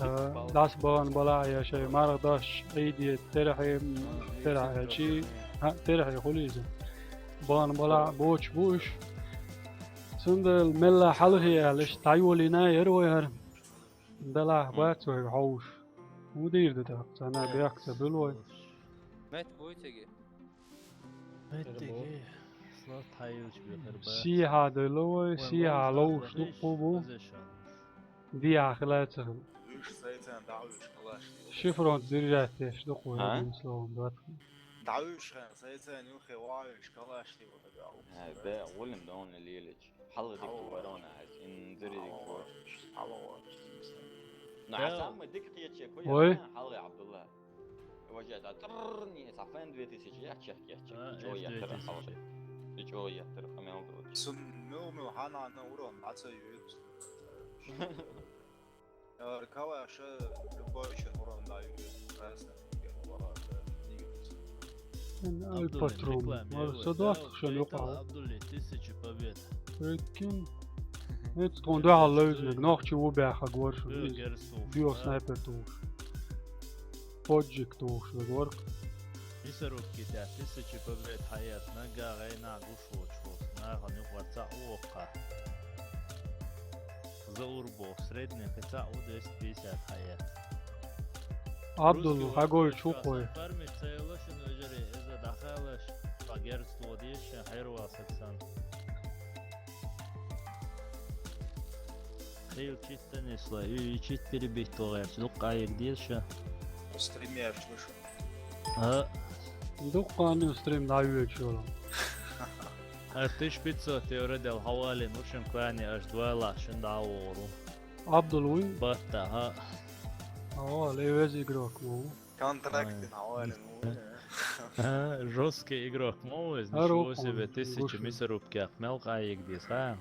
А, дӀасабахана балахь я шайн марха дош, Ӏийде терахье, терахь аьлчи, хӀаъ, терахье хуьлу иза. Бахана балахь боцуш бу уьш. Цундела мелла хьалхе аьлла, иштта дӀайолийна яра вай хӀара. Делахь бац вайга хьовсуш. ХӀун дийр ду тӀаккха? Царна бехк ца буьллу вай. Меттиг буй цига? Меттиг. Сийхьа делла вай, сийхьа ловзуш дуккха бу. Дехьа хила а ца хила. Шифронца держать деш дуккха вай, а? Одним словом, доттагӀий. ДӀавуьйш хан, сайцан юххе вахьуьйш, калаш тӀе вахана. Хьай, бе, гӀуллим дона лелача. Хьалха дика варона хьайца, инзаре дика вар. Хьалха вар. Ну, хьан самый дика кхече кху яхана, хьалха Абдулла. Вожа, да, трррр, не, са фэн две тысячи, я чех, я чех. А, И чё, F я две тысячи. Тыры хавал. И чё, я тыры хамел дочь. Сум, ну, ну, хана, на урон, а цо юет. Ар кава ша любой шен урон да юет. Красный. Эн аль Абдулин патрон. Реклама Ар йола. Садват Да, шен Бейтал йока. Абдулин, тысяча побед. Прикинь. Эт тон да халлайз наг нохчи у бяха горш. Э, герсу. Био А. Снайпер туш. Поджик туш да горк. Исарубки да тысяча побед хаят нага гайна гуш вочхос. Нага нюхваца уокха. Заурбо, средний хица у двести пятьдесят хаят. Абдул, Русский хагой войска чухой. Фарми цайлашин вежери, эза дахалаш, багерство дешин, хайрва саксан. Хил читтанесла, и чит перебить тогар, лук айык дешин. Стример слышал. А? Дуккан стрим да юечула. А тысяча пятьсот евро дел хавалин, ушин клани аж два ла, шин да ору. Абдул уй? Батта, ха. О, левез игрок, ну. Контракт Ай. На вален, ну. А, жёсткий игрок, молодец, Хорош ничего себе, он, тысяча хороший. Мясорубки, ах, мелкая игдис, ха?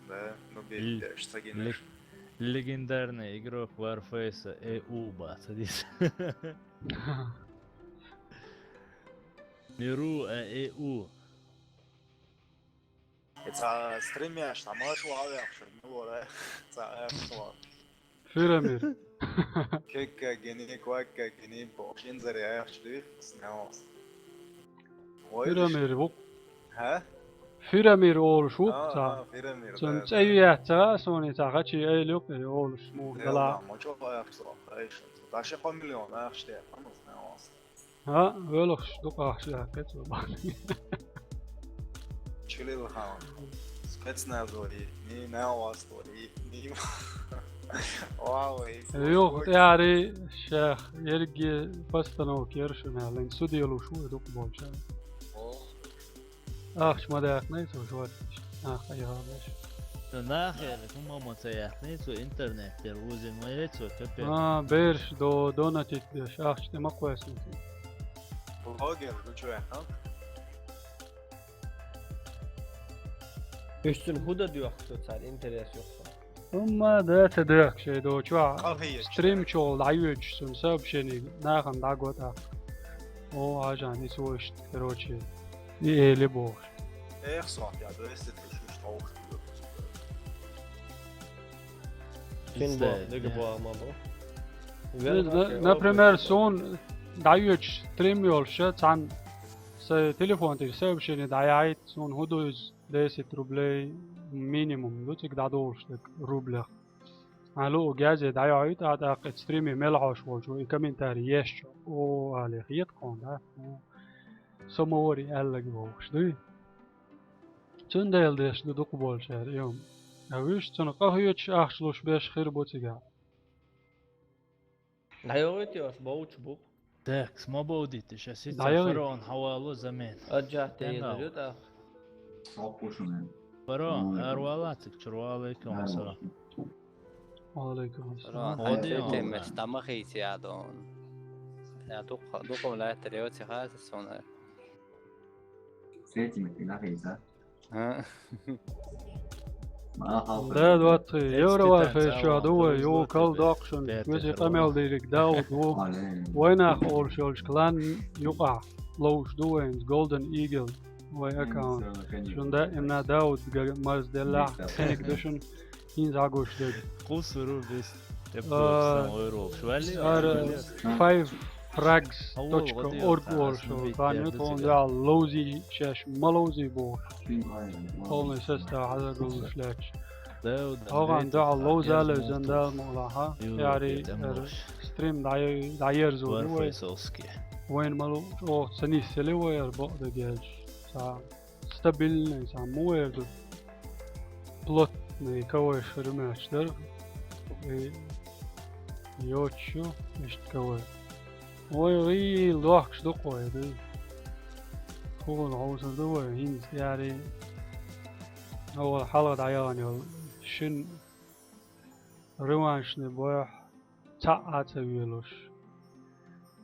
Да, ну, Л-, бедишь, сагинеш. Лег-, легендарный игрок Warface Э У, ба, садись. Миру, а, Э У. Эца стримяш, там аж лавяхшир, ну, да, ца, э, что. Фирамир. Кекка гени, квакка гени, бо, шинзари, аяхшир, снялся. Ой, Фирамир, вук. Ха? Фирамир олуш вук, А, ца. А, Фирамир, Цун да, цӀе да. Ю яц, ца, сони, ца, хачи, ай, люк, ай, олуш, му, Э, дала. Да, мочо, аяхшир, ай, что. Даже по миллион, аяхшир, там, снялся. Ха, вёлухш дукъахш яккхе цо бахьан. Чилил хан. Спецназ вари, ни навас вари, ни. Вау, эй. Юх, яри, шех, ерги постановка ершина, лен судья лушу, дукъ болча. О. Ахча ма даьккхинай цо, шуьца. Нах айхьа беш. Цо нах яьлла, хӀума ма ца яьккхинай цо, интернет тӀера узин ма яй цо, капец. А, берш до, донатить деш, ахча тӀе ма кхоьссина цо. Блогер, ну чё, яхал? Уьш цунна хӀун дан доьху цо цара интерес юххо? Амма да ца дехк шей до чуа. Къахиеш. Стрим чол дӀайоьдуш цунна сообщение нахана дӀагода. О, ажан, и свойшт, короче, и эли бохуш. Эх, сохья, двести тысяч толх. Кин бо, Исте, дага не. Бо, ма бо. Вел, на-, например, сон дӀайоьдуш стрим йолуш, цхьана са телефон тӀера сообщение дӀаяхьийта, сон хӀун ду иза? Десять рублей минимум ду цига дӀадолуш дерг рублях. Хьан луъу гязе дӀайохьуьйту, а тӀаккха и стриме мел хьош волчо и комментарий еш чо, о, алий, хетахь кхунна, да? О, со ма вари аьллаг вовшаш дуй? Цундела деш ду дукха болчара, и хӀума. А вуьш цунах къахоьцуш ахча луш беш хир бу цигахь. ДӀайогӀуьйту йош бовчу бу. Так, ма бовдийта, сейчас и ца ДӀайогӀуьйту. Фараон хьавало замена. Аджа те Тенга. Езар ю тӀаккха. Сапушуна. Фараон, Ой. Арвала цик чур, ва алейкум ассалам. Ва алейкум ассалам. Фараон, Ой, хьан ой. Тема стама хийци ядон. Я дукха, дукха лаьттар йоци хаза сона. Сетимет и нахийца. А? Да, двадцать евро вар фейс чохь ду вай, ю кал доккхушун, веси къамел дийриг Дауд ву. Вайнах олуш йолчу клан юкъахь ловуш ду вайн Golden Eagle вай аккаунт. Шун даимна Дауд марзделлахь, кхиниг ду шун хӀинца гуш дерг. Кхуссуру бис. Теппурсан ойролуш валли. Ара five frags точка org волуш ву, кхана ю тхуна дуьхьал ловзий шаьш ма ловзий бохуш. Полный состав хьаза гуллуш лаьтташ. Хьо гӀан дуьхьал ловза а левзан Дала мукъалахьа. Яри, ара стрим дӀа-, дӀаерзо ду вай. Вайн ма лу, оха ца нисъели вай ара бакъдерг яьлча. Ца стабильный, цхьа муха эр ду, плотный ковай шуьра моьттуш дара. И йоцуш ю, иштта ковай. Вай гӀийла дохкуш ду-кх вай, дуй. ХӀун хьовсур ду вай, хӀинца яри. Хьо вала хьалха дӀаяхана йолу шина реваншный бойхь цхьаъ а ца воьлуш.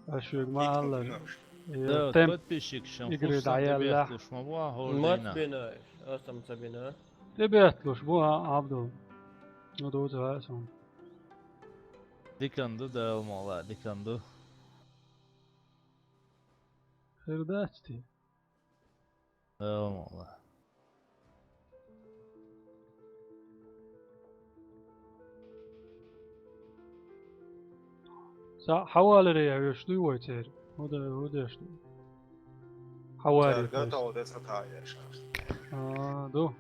Ас шуьга ма аллара. Э, да, темп подписчикашна игры хӀусам дӀаяллахь. ТӀебетталуш ма бу, хӀора дийнахь. Мац бина, ас ма ца бина. ТӀебетталуш бу, а, Абдул. Ну, доза ваьа сон. Дикан ду, Дала мукъ лахь, дикан ду. Хир дац те? Дала мукъ лахь. Са хьаваларе яхьаш дуй вай церан? ХӀу де-, хӀу деш ду? Хьаваларе. Церан гатал де ца таӀеш. А, ду.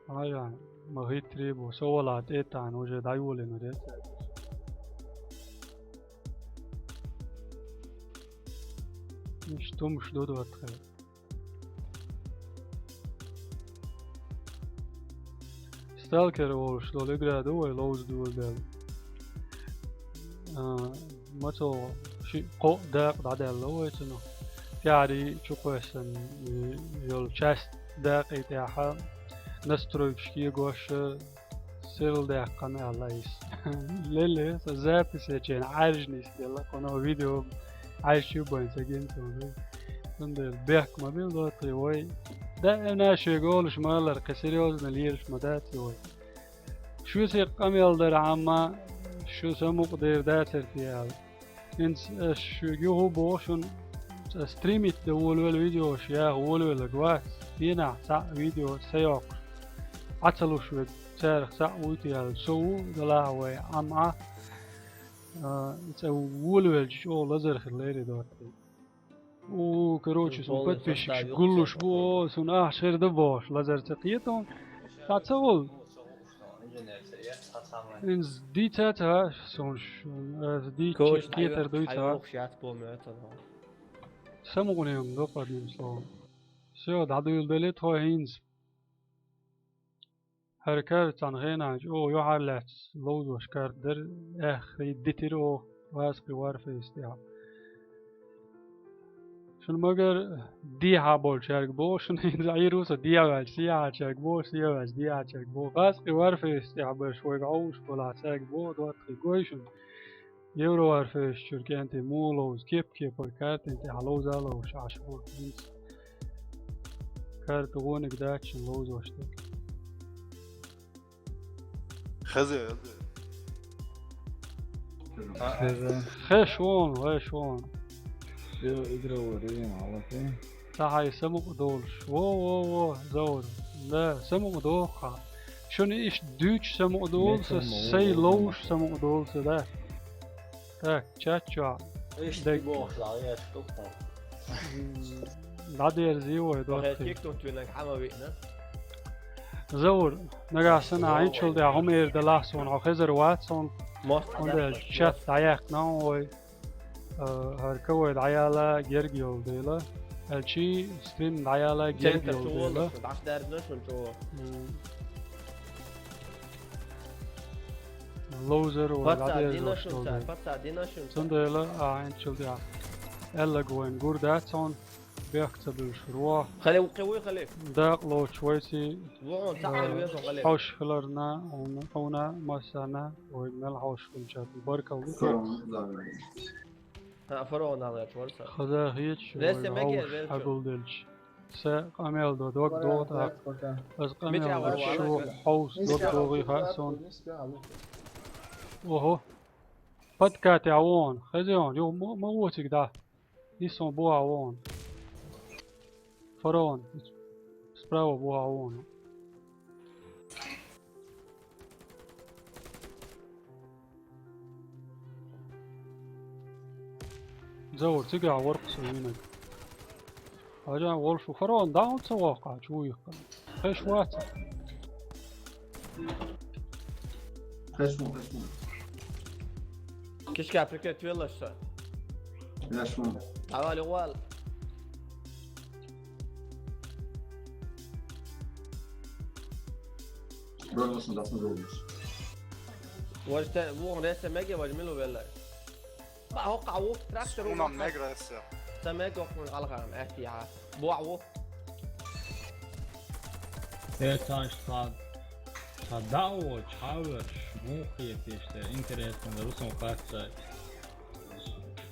Ай, ай, ма хитрий бу, со вала тӀетан уже дӀайолина де. Иш тумаш ду ду тхе. Сталкер волуш долу игра ду вай ловза доладелла. А, мацо ши-, кхо дакъа дӀадаьлла вай цунах. ТӀаьхьарий чукхоьссина йолу часть дакъий тӀехь настройкаш кегош, сирла даьккхина аьлла иза. Леле, со записечен Ӏаьржа нисделла, кхуно видео Ӏаьржа чу байн ца гина цо. Цундела бехк ма бина доций вай. Даимна шуьга олуш ма аллара, кхин серьёзно лелаш ма дац вай. Шу цига къамел дара Ӏамма, шу самукъа дер дацара те аьлла. ХӀинца ас шуьга юха боху шуна, аса стримить дан волавелла видеош яха волавелларг вац, дийнахь цхьаъ видео ца йоккхуш. Ӏа ца луш верг, царах цхьаъ вуй те аьлла, со ву, делахь вай Ӏамма, а, цӀа волавелча чӀогӀа лазар хир лерий доций. У, короче, сон подписчикаш гуллуш бу, о, сон ахча хир ду бохуш, лазар ца кхета. Ша ца волу? Инза дийца ца сон ш-, э, дийца кхетар дуй ца. Самукъане ма до, одним словом. Всё, дӀадуьйладелли тхо хӀинца. ХӀара карта цхьана хенахь чӀогӀа юьхьарлаьцна ловзош карта дара, эххий дитира оха, вазкхи варфейс тӀехь. Шуна магар дехьа болчаьрга боху, шуна хӀинца Ӏийр ву со дехьа ваьлча, сехьачаьрга боху, сехьа ваьлча дехьачаьрга боху. Вазкхи варфейс тӀехь берш вайга хьовсуш болахь цаьрга боху, доттагӀий гой шуна. Евро варфейс чуьра кӀентий муха ловза, кеп-кепара картин тӀехь ловза а ловзуш Ӏаш ву хӀинца. Карта вониг дац шуна ловзош дерг. Хеза. Хеза. Хеш вон, хеш вон. Всё, игровой режим, алапи. Ца хьай самукъа долуш. Во, во, во, Заур. Да, самукъа доху хьан. Шуна иштта дуьйцуш самукъа долу са, сай ловзуш самукъа долу са, да. Так, чат чохь. Иштта бохуш, ла, я штука. М, дӀадерзий вай, дохуй. Тик тут винаг хьама виъна. Заур, нагахь санна хьайчул тӀехь хӀума эр далахь суна, хьо хезар вац суна. Мохк хӀунда аьлча чат дӀаяьккхина вай. Э, хӀара кавай дӀаяла герга йолу дела. Аьлчи стрим дӀаяла герга йолу дела. М. Лоузер вара дӀадерзош долу. Цундела а хьайчул тӀехь аьллаг вайн гур дац хьуна, бехк ца буьлуш рохь. Хали, кхин вуй, хали? Дакъа лоцуш вайций, вон, цхьаъ, э, веза, хали. Хьовш хиларна, хьуна, хьуна, массарна, вай мел хьовш хилча, баркалла ду. Салам, да. ХӀа, фараон алгӀаьча вара сан. Хаза хеташ, вай хьовш хьагулделча. Са къамел до, дог догӀу тӀаккха. Аса къамел до, шу хьовса дог догӀий хаьа суна. Охо. Подкатехь вон, хезий вон, юха ма, ма воциг дӀа. Исс вон бухахь вон. Фараон. Справа бухахь вон. Заур, цигахь ворхӀ со винаг. Хьажа волуш ву, фараон, даун ца воккхачу вуйхкан. Хеш вац. Хеш ву, хеш ву. Кишка прикрыть велла ша. Хеш ву. Авали вал. Броносун дасын долмуш. Вож те, вон ресе меге, вож милу велла. Ба, хӀокху Ӏа ву, трактор ву. Унам мегресса. Ца мега хӀокхунна алхарна аьттехьа. Бу Ӏа ву. Э, цаьш цхьа, цхьа дао, чхьаверш, муха хеташ те, интересно, русун кхаччалц.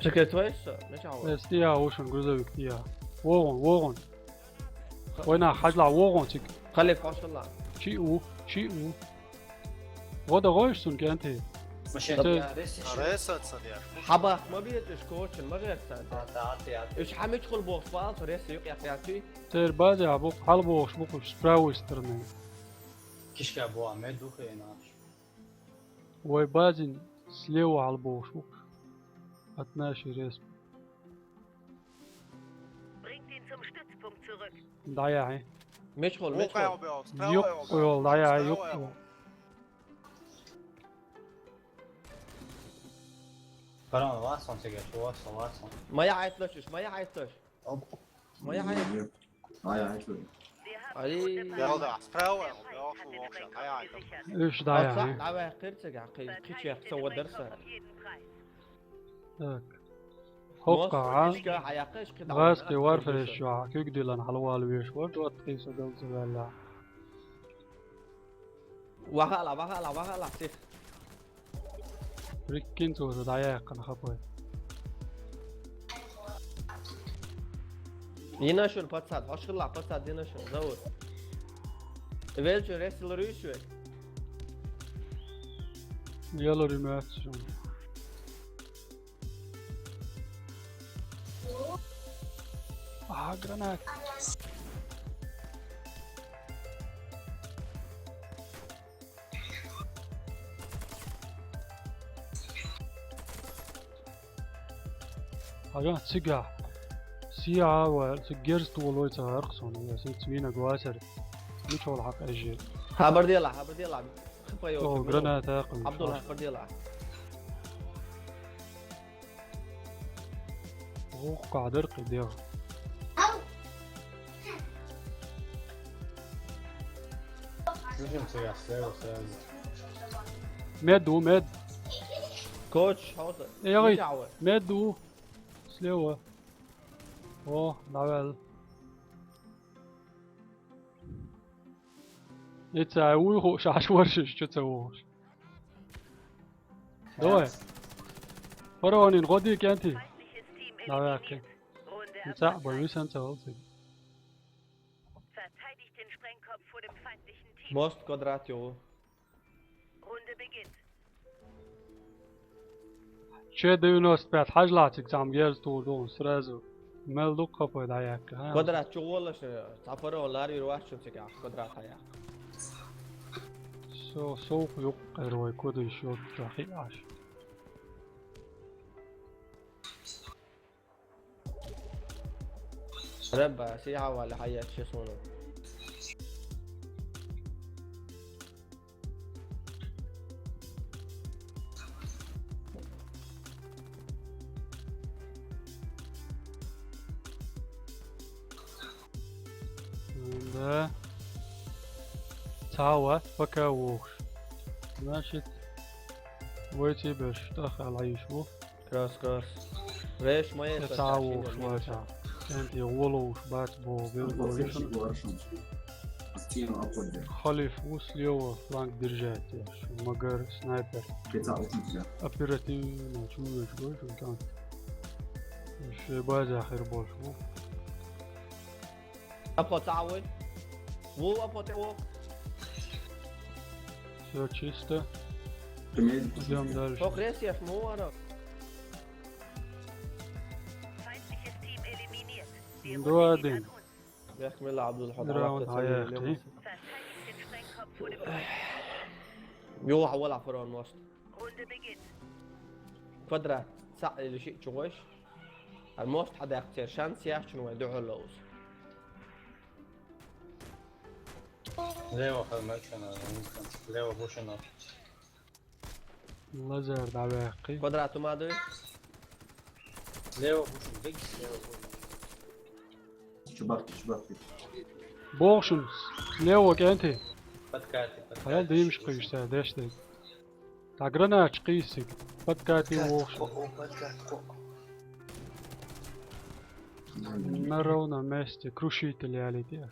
Секрет вайса? Начало. Э, стия, ушан грузовик стия. ВогӀун, вогӀун. Вайна хьажла вогӀун цик. Халиф, хьошалла. Чи у, чи у. ГӀода гӀойш сун кӀанти. Машина. Те- Я, ресси. Реса цадя. Хьаба, ма биятиш кочун, ма гӀерцан. А, да, а, те, а, те. Уж хьамич хул бохс бал, то ресси юк як ятуй. Тер базе а бук, хьал бохш бук, с правой стороны. Кишка буа, ме духе наш. Вай базин слева хьал бохш бук. От нашей респ. Bringt ihn zum Stützpunkt zurück. ДӀаяхьи. Мечхол, мечхол. Юкъ йол, дӀаяхьи, юкъ йол. Баран, варсон цига, варсон, варсон. Мая хӀайтлашиш, мая хӀайтлаш. Оп. Мая хӀай. Ай, ай, ай. Ай. Ялда, справа, ялда, вообще, ай, ай, там. Уж дӀаяхьи. Аца, давай, кирцега, кирчех, ца вадарса. Так. ХӀоккха, а? Гъазкъи варфреш ва, куьг дилан хьалвал веш ва, дуат къийса далзавалла. Вахала, вахала, вахала, сих. Прикинь, цо за дӀаяьккхана хапой. Динашун пацан, хьошхилла пацан, динашун, зовут. Велчу рестлер юй шуй? Ялур ю меца шун. А, гранат. Хьажа, цига. Сия ва, цигерз тулой ца гӀаркъ сона, я сен цвина гвасер. Мичхол хьакъ эжи. Хабар дела, хабар дела. Хапа йо, О, мило. Граната хъуй. Абдулла, хабар дела. О, къадар къидер. Муьжим ца яхсер, ца. Мед у, мед. Коч, хьота. Эй, ой, мед у. Слева. О, давай. Ица уй ху шаш варшиш, чу ца вуш. Давай. Фараонин гъоди кӀанти. Давай, окей. Ица бой висан ца волци. Verteidigt den Sprengkopf vor dem feindlichen Team. Мост квадрат йо. Runde beginnt. Че девяносто пять хьажлацик цам герз тур дун сразу. Мел дук хапой дӀаякка, а? Квадрат чу волаш, ца фараон ларвир вачун цик ах квадрат хая. Со, со юкъ эрой кодой шот чахи аш. Ребба, си хьавали хьаят ши суну. Да. Цава, пока вухш. Значит, войти беш, тахал айш вух. Крас, крас. Реш, ма е Це са, са вуш, шин, вача. Кент є волош, бац, бо, бо, бо, вишен. Халиф, у слева фланг держать, я, ш-, магар, снайпер. Оперативно, чуешь, больше там. Ш-, база хер больше, ну. Апо цавы. Во, апо те, во. Всё чисто. Идём дальше. Покресьев, муара. Два один. Рахмилла Абдул Хад. Раунд хаяхти. Йо, хавала фарон мост. Квадрат. Са или ши чугойш. Ар мост хадах цер шанс яхчун вай духалоус. Лево хал мачана, лево бушана. Лазер давай. Квадрат умады. Лево бушана, биг лево бушана. Чубак, чубак. Бохшун, лево кенти. Подкати, подкати. Хаял дымш кыйшса, дэшты. Та гранач кисик. Подкати вохш. О, о, подкат, о. На ровном месте. Крушитель я летел.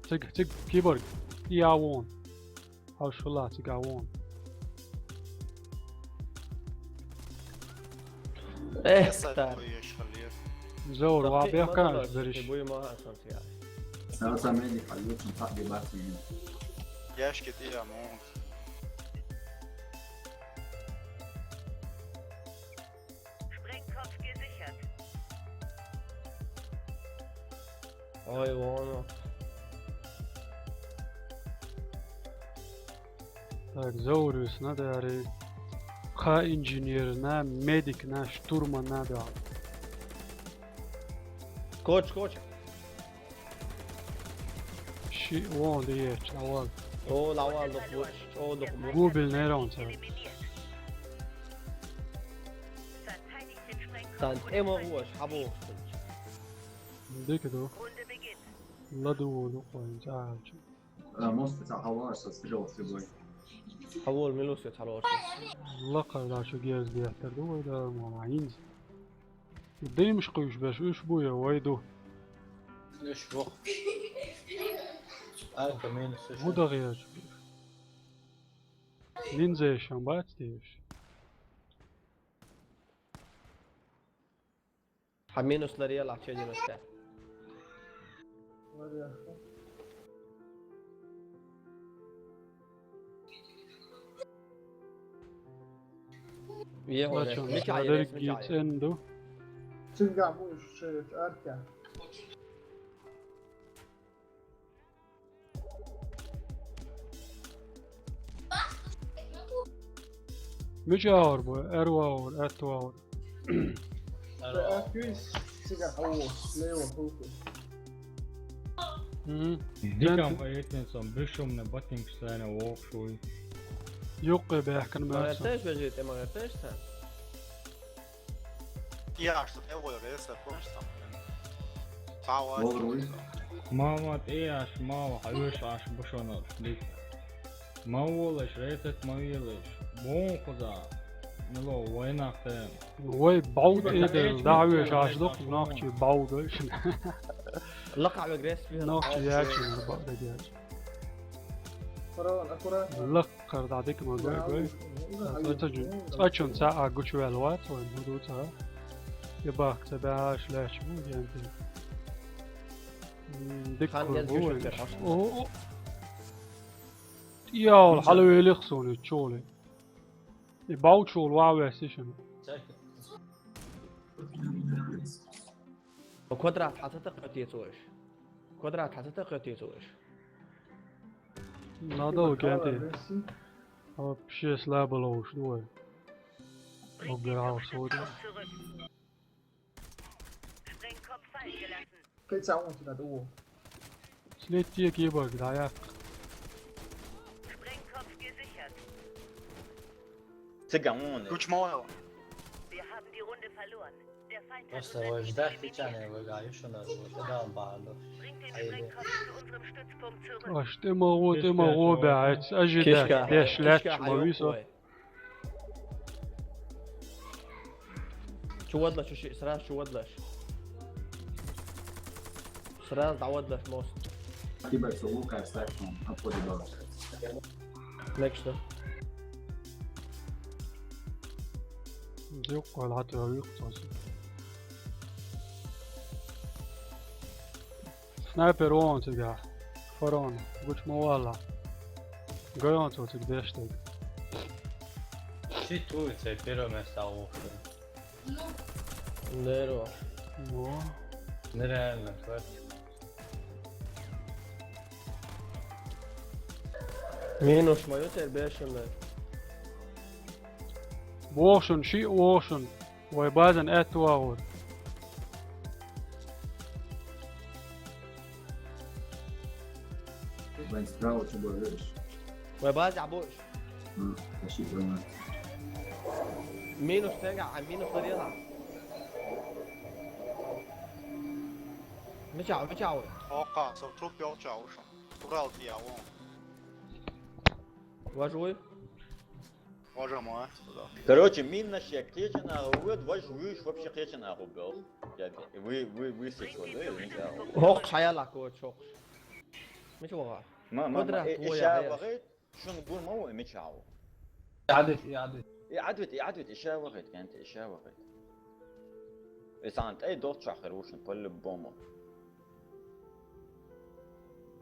Циг, циг, киборг. Я вон. Хашула, циг, а вон. Эх, так. Заур, ва бехкаш бериш. Буй ма асан тига. Сара са медик хьаллуцун тахди бацин. Яшки тия мон. Sprengkopf gesichert. Ой, вон. Так, Заур висна дари. Кха инженерна, медикна, штурманна да. Коч, коч. Ши, вон диеч, лавал. О, лавал дохуш, о, дохуш. Губил нейрон ца. Сан эмо уш, хабу. Дикду. Ладу, ладу, кой, ца, ца. Э, мост ца хавар, со стрел с любой. Хавар, милус ца хавар. Лакар да, шо герз диятер, ду, да, мама, инз. Дымш куш беш, уш буя, вайду. Уш вох. Альфа минус уш. Ву да герз. Линза ешан бац, деш. Хьа минус лариял ахча динуста. Е, Лачун, мича, мича, мича. Ценду. Цинга муш, э, арка. Мича аур бу, эру аур, эту аур. Эру аур. Эр кюйс, сига хаву, лево, хуку. Мгм. Дикам поэтин сон, бишум на батинг сана вокшуй. Юккы бяхкан мэрсэн. Магаташ бежит, э, магаташ сан. Яаш, тут эвой рейсер, помнишь там? Фауа. Мама, ты аш, мама, хавиш аш бушонор, дик. Маволаш, рейсет мавилаш. Бон хуза. Нило, войнах тем. Вой бауд эдер, да хавиш аш дох, нахчи бауд эш. Лака вегрес. Нахчи ячин, бауд эдер. Фараон, аккуратно. Лаккар да дик ма гой гой. Цачун ца а гуч вел ва, цой буду ца. Я бах ца баш лач бу янти. Дик хан гел бу. О, о. Ял, хало элих сони чоли. И бау чол ва весишин. Квадрат хатата катецош. Квадрат хатата катецош. Надо, Кенти. Вообще слабо лоуш, давай. Убирал сюда. Sprengkopf fallen gelassen. Кыца он туда, да, о. Слетти киборг, да, я. Sprengkopf gesichert. Цыган. Ключ моего. Wir haben die Runde verloren. Просто ждать течение выгаю, что надо, вот, да, он бандо. Аш ты могу, ты могу, блядь, ожидать, кишка, деш, кишка, лет, чмовисо. Чуводлаш, чуши, сразу чуводлаш. Сразу даводлаш мост. Кибер со лука, сакшн, а поди бала. Next. Зюк, квадрат, зюк, тоже. Снайпер он тебя. Фарон. Гуч мовала. Гайон цо цик дештег. Чи туй цей первое место алуши. Неро. Во. Нереально, хватит. Минус мою теперь бешеный. Вошен, ши вошен. Вай базан эт ваур. Вайн справа чего видишь? Вай база абуш. М, защита война. Минус тега, а минус варила. Мича, мича. Ока, со труп ёлча уша. Урал тия, о. Важуй? Боже мой, туда. Короче, мин на щек, кечен агубет, ваш виш вообще кечен агубел. Я, вы, вы, вы сечу, да, или нельзя? Хок, шаяла, коч, хок. Мича вага. Ма, ма, ма, квадрат, э, твоя, иша вагет, шун гур мау, э, мичау. Ядет, ядет. И адвет, и адвет, иша вагет, кент, иша вагет. Исант, эй, дот чахир ушин, по-любому.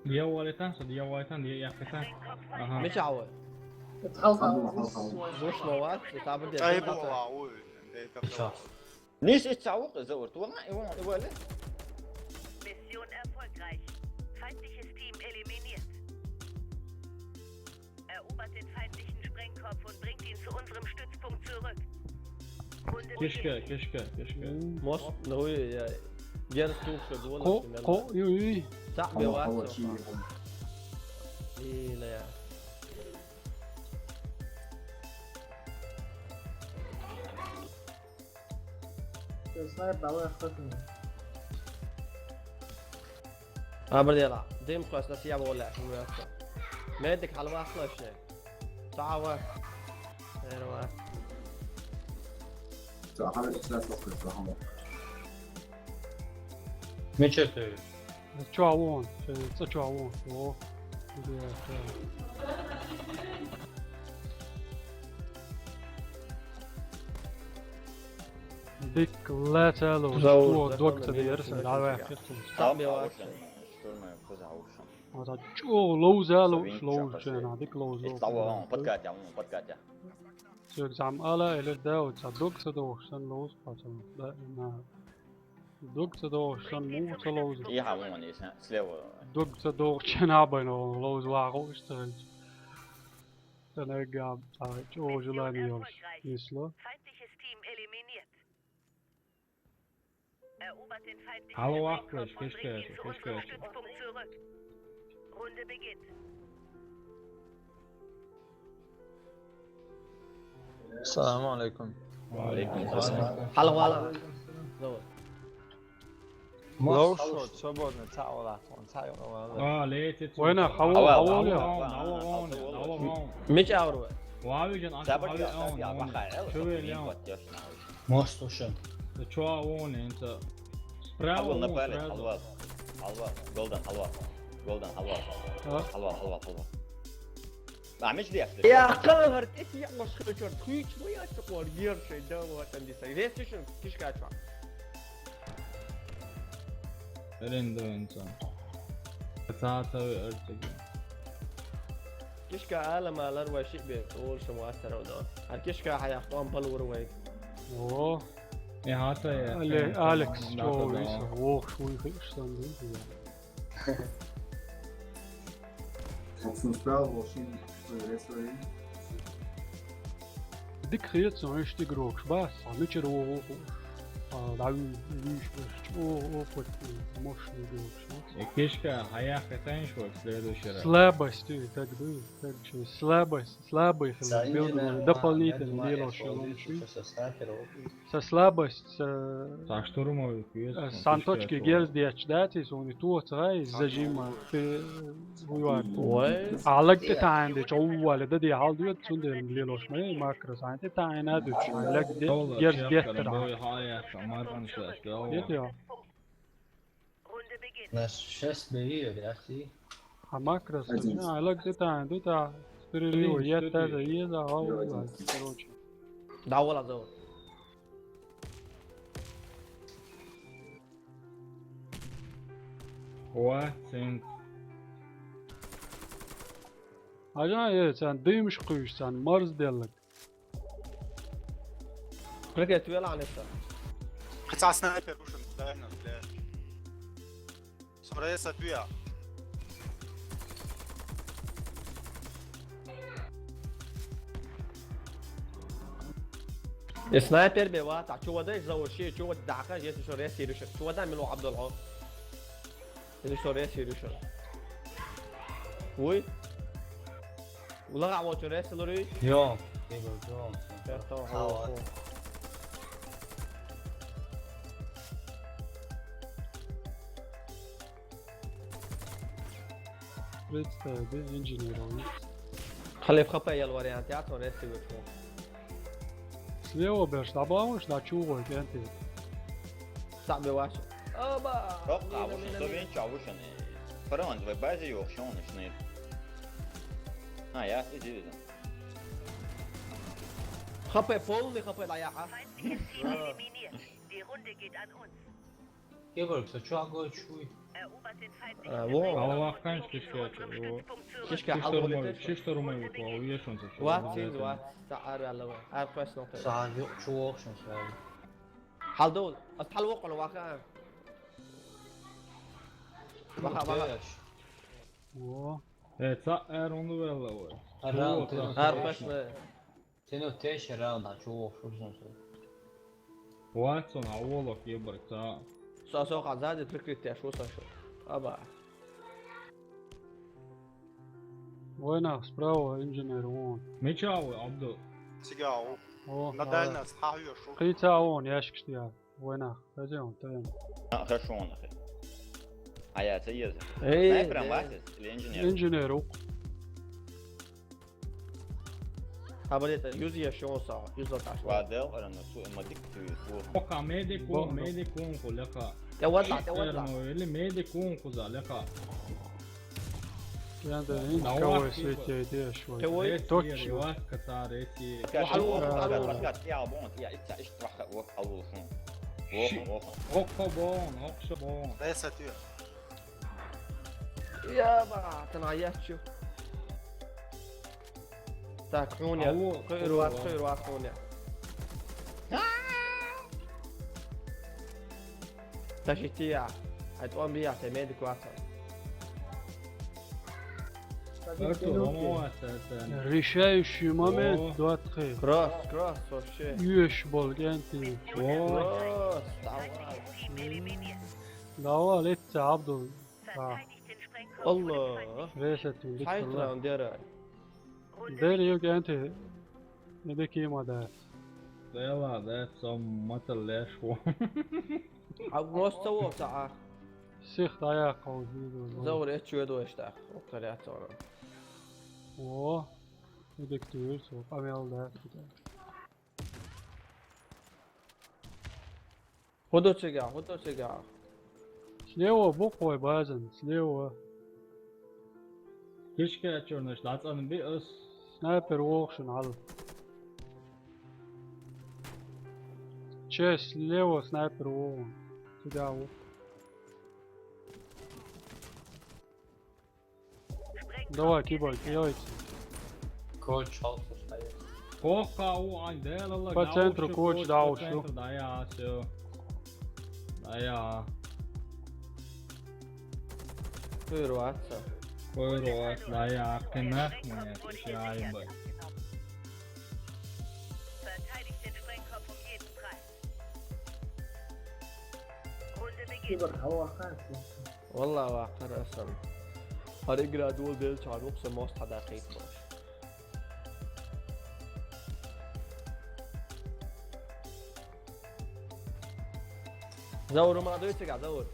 Дьявол это, что дьявол это, я это. Ага. Мича вай? Зушмоват, это будет. Ай, бо, ва, ой, это Сейчас. Ниш ицаук, заур, туана, и вон, и вале. Mission erfolgreich. Feindliches Team eliminiert. Erobert den feindlichen Sprengkopf und bringt ihn zu unserem Stützpunkt zurück. Runde Кишка, beginnt. кишка, кишка. Мос, ну я. Герс тух шо Ко, ко, ю, ю. Так, Хава, биват. хава, чи, хава. Ила я. Снайпер, давай охотник. Абрдела, дым хвас нас я бола, шумятка. Медик халва хлашне. Сава. Эрва. Сахара сейчас лопнет, сахара. Мечеты. Чё вон? Чё, чё вон? О. Дик летело, Заур, что да, док да, ты да, дерсен, да, давай. да. Там Биват. Аушен, штурман, поза Аушен. А чё лоузело, Совинча лоуз пошли. чена, дик лоуз. Ис того, он, подкатя, он, подкатя. Сёк зам ала или да, у тебя док садох, сен лоуз пацан. Да, на. Док садох, сен мув лоуз. И хамон, и слева. Док садох чена бано, лоуз вахо, что ли? Тенега, а чё желание ёс? Несло. Feindliches Team eliminiert. Erobert den feindlichen Hallo, Sprengkopf Achtung, und bringt ihn Fischke, zu unserem Fischke. Stützpunkt zurück. Runde beginnt. Салам алейкум. Алейкум ассалам. Хала вала. Заур. Лоушот, свободно, цаула, он цаула. А, летит. Война, хавал, Хавал, хавал, хавал. я. Мича авру. Вави жан, а Забар хавал, я, я, он, баха, эл, Чё вы, саприм, Леон? вот, я знаю. Мост ушен. Ты чё, он, это? Справа, Хавал на он, палец, сразу. Халва. Халва. Голден, Халва. Голден, Халва. А? Халва, Халва, Халва. А, меч деш. Я калгар, эти я машка чёрт, хуич, ну я чё, кор, гершей, да, вот, там, дисай. Рестишн, кишка чё. Рендо инсан. Саата артыгы. Кишка алам алар ва шибе, ол шум вастар ода. Ар кишка хаяхтон балур вай. О, Э, хата я. Але-, Алекс, Да, чё, да, Иса, да. ох, шуй хыштан, да? Отсутствовал волшебник рестлерин. Дик хыйет сон ишти грокш, бас, а мичер о, о, о. А, да, ви-, виш, виш, о, опыт, мощный грокш, ну. Э, Кишка, хаяха тенш вот в следующий раз. Слабость, ты, так бы, так же, слабость, слабый, Заинженер дополнительно ма-, делаешь, ма-, лучше. со снайпера. Со слабость, со, Так штурмовый квест. э, сан точки герз дяч, да, ты, он и то, цай, зажима, ты, э, воевать. Ой. А лаг ты тайн, да, чё, ували, да, да, хал дует, сунде, лилош, мэ, макрос, айн ты тайн, а, дует, лаг ты, герз дяч, тра. Нет, я. Runde beginnt. На шесть бери, яхи. А макрос, Один. а, лаг ты тайн, да, да, перерыв, я, да, да, я, да, а, короче. Да, вала, Заур. Хуа, цинк. Ажан, э, сан дымш куш, сан марз деллаг. Прикет, вела, Алекса. Хотя снайпер ушен, да, ну, бля. Сорая сатуя. Э, снайпер бе, ва, та, чё вода, Заур, ши, чё вода, дака, если что, рес, или что, чё вода, мило, Абдулла. Если что, рес, или что. Уй. Улага, вот, чё, рес, лори. Йо, бегу, йо. Перто, Хавал. хавал. Представь, да, инженер, он. Халиф хапа ял вариант, я, то, рес, или что. Слева берш, да, бауш, да, чугой, кенти. Сам бе ваш. Оба! Рок, а вот что вен чавушен. Фаранс, в базе ёхшон, шныр. А, я, иди, иди. Хапе, полный хапе, да, я, а? Feindliches Team eliminiert. Die Киборг, со чё огонь чуй? А, во. Аллах, конечно, кишка, во. Кишка, кишка алгоритм. Кишка румай, кишка румай, во, вешен со. Ва, цин, ва, са ар алла, ва. Ар квас но. Са ар ё, чё вохшен, са ар. Халдол, ас халвоқла ваха. Ваха, ваха. Во. Э, ца ар унвелла, ва. Ар, ар квас но. Тено теш раунд, а чё вохшен со? Ватсон, а волок ебать, а. Со, со, ха, сзади прикрытие, шо со, шо? Аба. Войнах справа, инженер вон. Меча, Абдул. Цигау. О, на дальность, ха, ё, шо? Кыца вон, ящик штия. Войнах, хозяин, тен. А, хорошо, он, ахи. А я, це еза. Эй, снайпер, да. Амбасис или инженер? Инженер, ук. Абалета, юз я шо са, юз за таш. Ва дел, ара на су, ма дик ту, ту. Пока медикун, медикун ку лека. Те вадла, те вадла. Или медикун ку за лека. Я да, ин кого свете идеш, вот. Те вой. Точно. Васка та реси. Вахал, вахал, вахал, вахал, я бон, я итса иш траха, вахал, вахал. Вахал, вахал. Окко бон, окшо бон. Бесатю. Я ба, тана я чу. Так, хуня. Алло, хуйруат, алло. Хуйруат, хуня. Ташития. Ай, тон бия, те медик ватса. Артур, ламо ватса, это. Решающий момент, о. Два-три. Кросс, кросс, вообще. Юэш бол, генти. О. Кросс, давай. Давай, летца, Абдул. А. Алло. Весет, Сайт дикла. Раунд дера. Дер ё генти. Неде кима да. Дела, да, сом матал лешво. А просто вот, а. Сих да я кол. Заур, я чё дойш так? Окаря цора. О. Неде ктюр, со, камел да. Худо чига, худо чига. Слева буквой базен, слева. Кишка чёрный, шлац, ан би ас. Снайпер вохшен ал. Че, слева снайпер вохшен. Сюда вот. Давай, кибай, делайте. Коуч алты стоит. По центру коуч, да, по ушел. По центру, да, я, всё. Да, я. Хуйруатса. Хуйруатса, да, я, кынах, мы, я, ебать. Киборг, алло, ахаан. Валла, ва, къарасан. Гьар игра дул дел чарухса мост гьада къайт бош. Заур, ма дуй цига, Заур.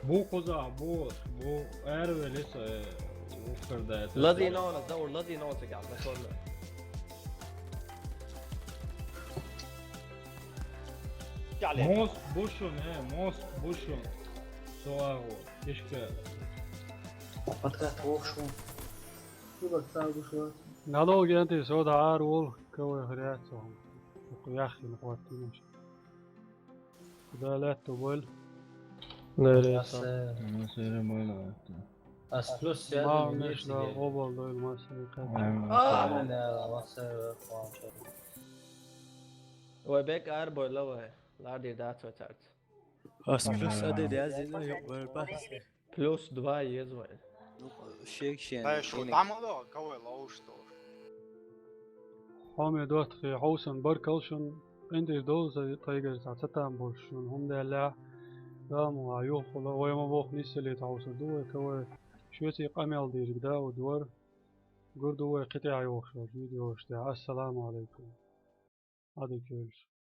Бу къуза, бу, бу эрвелис, э, укрда это. Лази нона, Заур, лази нона цига, на сонна. Мост бушун, э, мост бушун. Соагу, кишка. Подкаст вохшу. Киборг сагу шу. Надолго янти сода ар вол, кого хряцо. Яхин хватилось. Куда лето боль? Нервы. Насера боль это. Ас плюс связь. Мал не нешла, сидели. Обал дойл мас не кат. Ай, ма. А, не, не, не, мас не кат. Ой, бек ар боль, ой. Лади да цо царц. Ас плюс аде дязина ёк вер бас. Плюс два езва. Ну, шек шен. Ай, шо, там ало, кого лоу что? Хьоме дот хе хьоусан баркалшун, эндир долза тайгар за цатам болшун, хьондала, дам ва юхула, вай ма вох нисели тауса дуэ, кого швеци къамел дирг да удвар, гурду вай къитя юхшо, видео ште. Ассаламу алейкум. Адыкелш.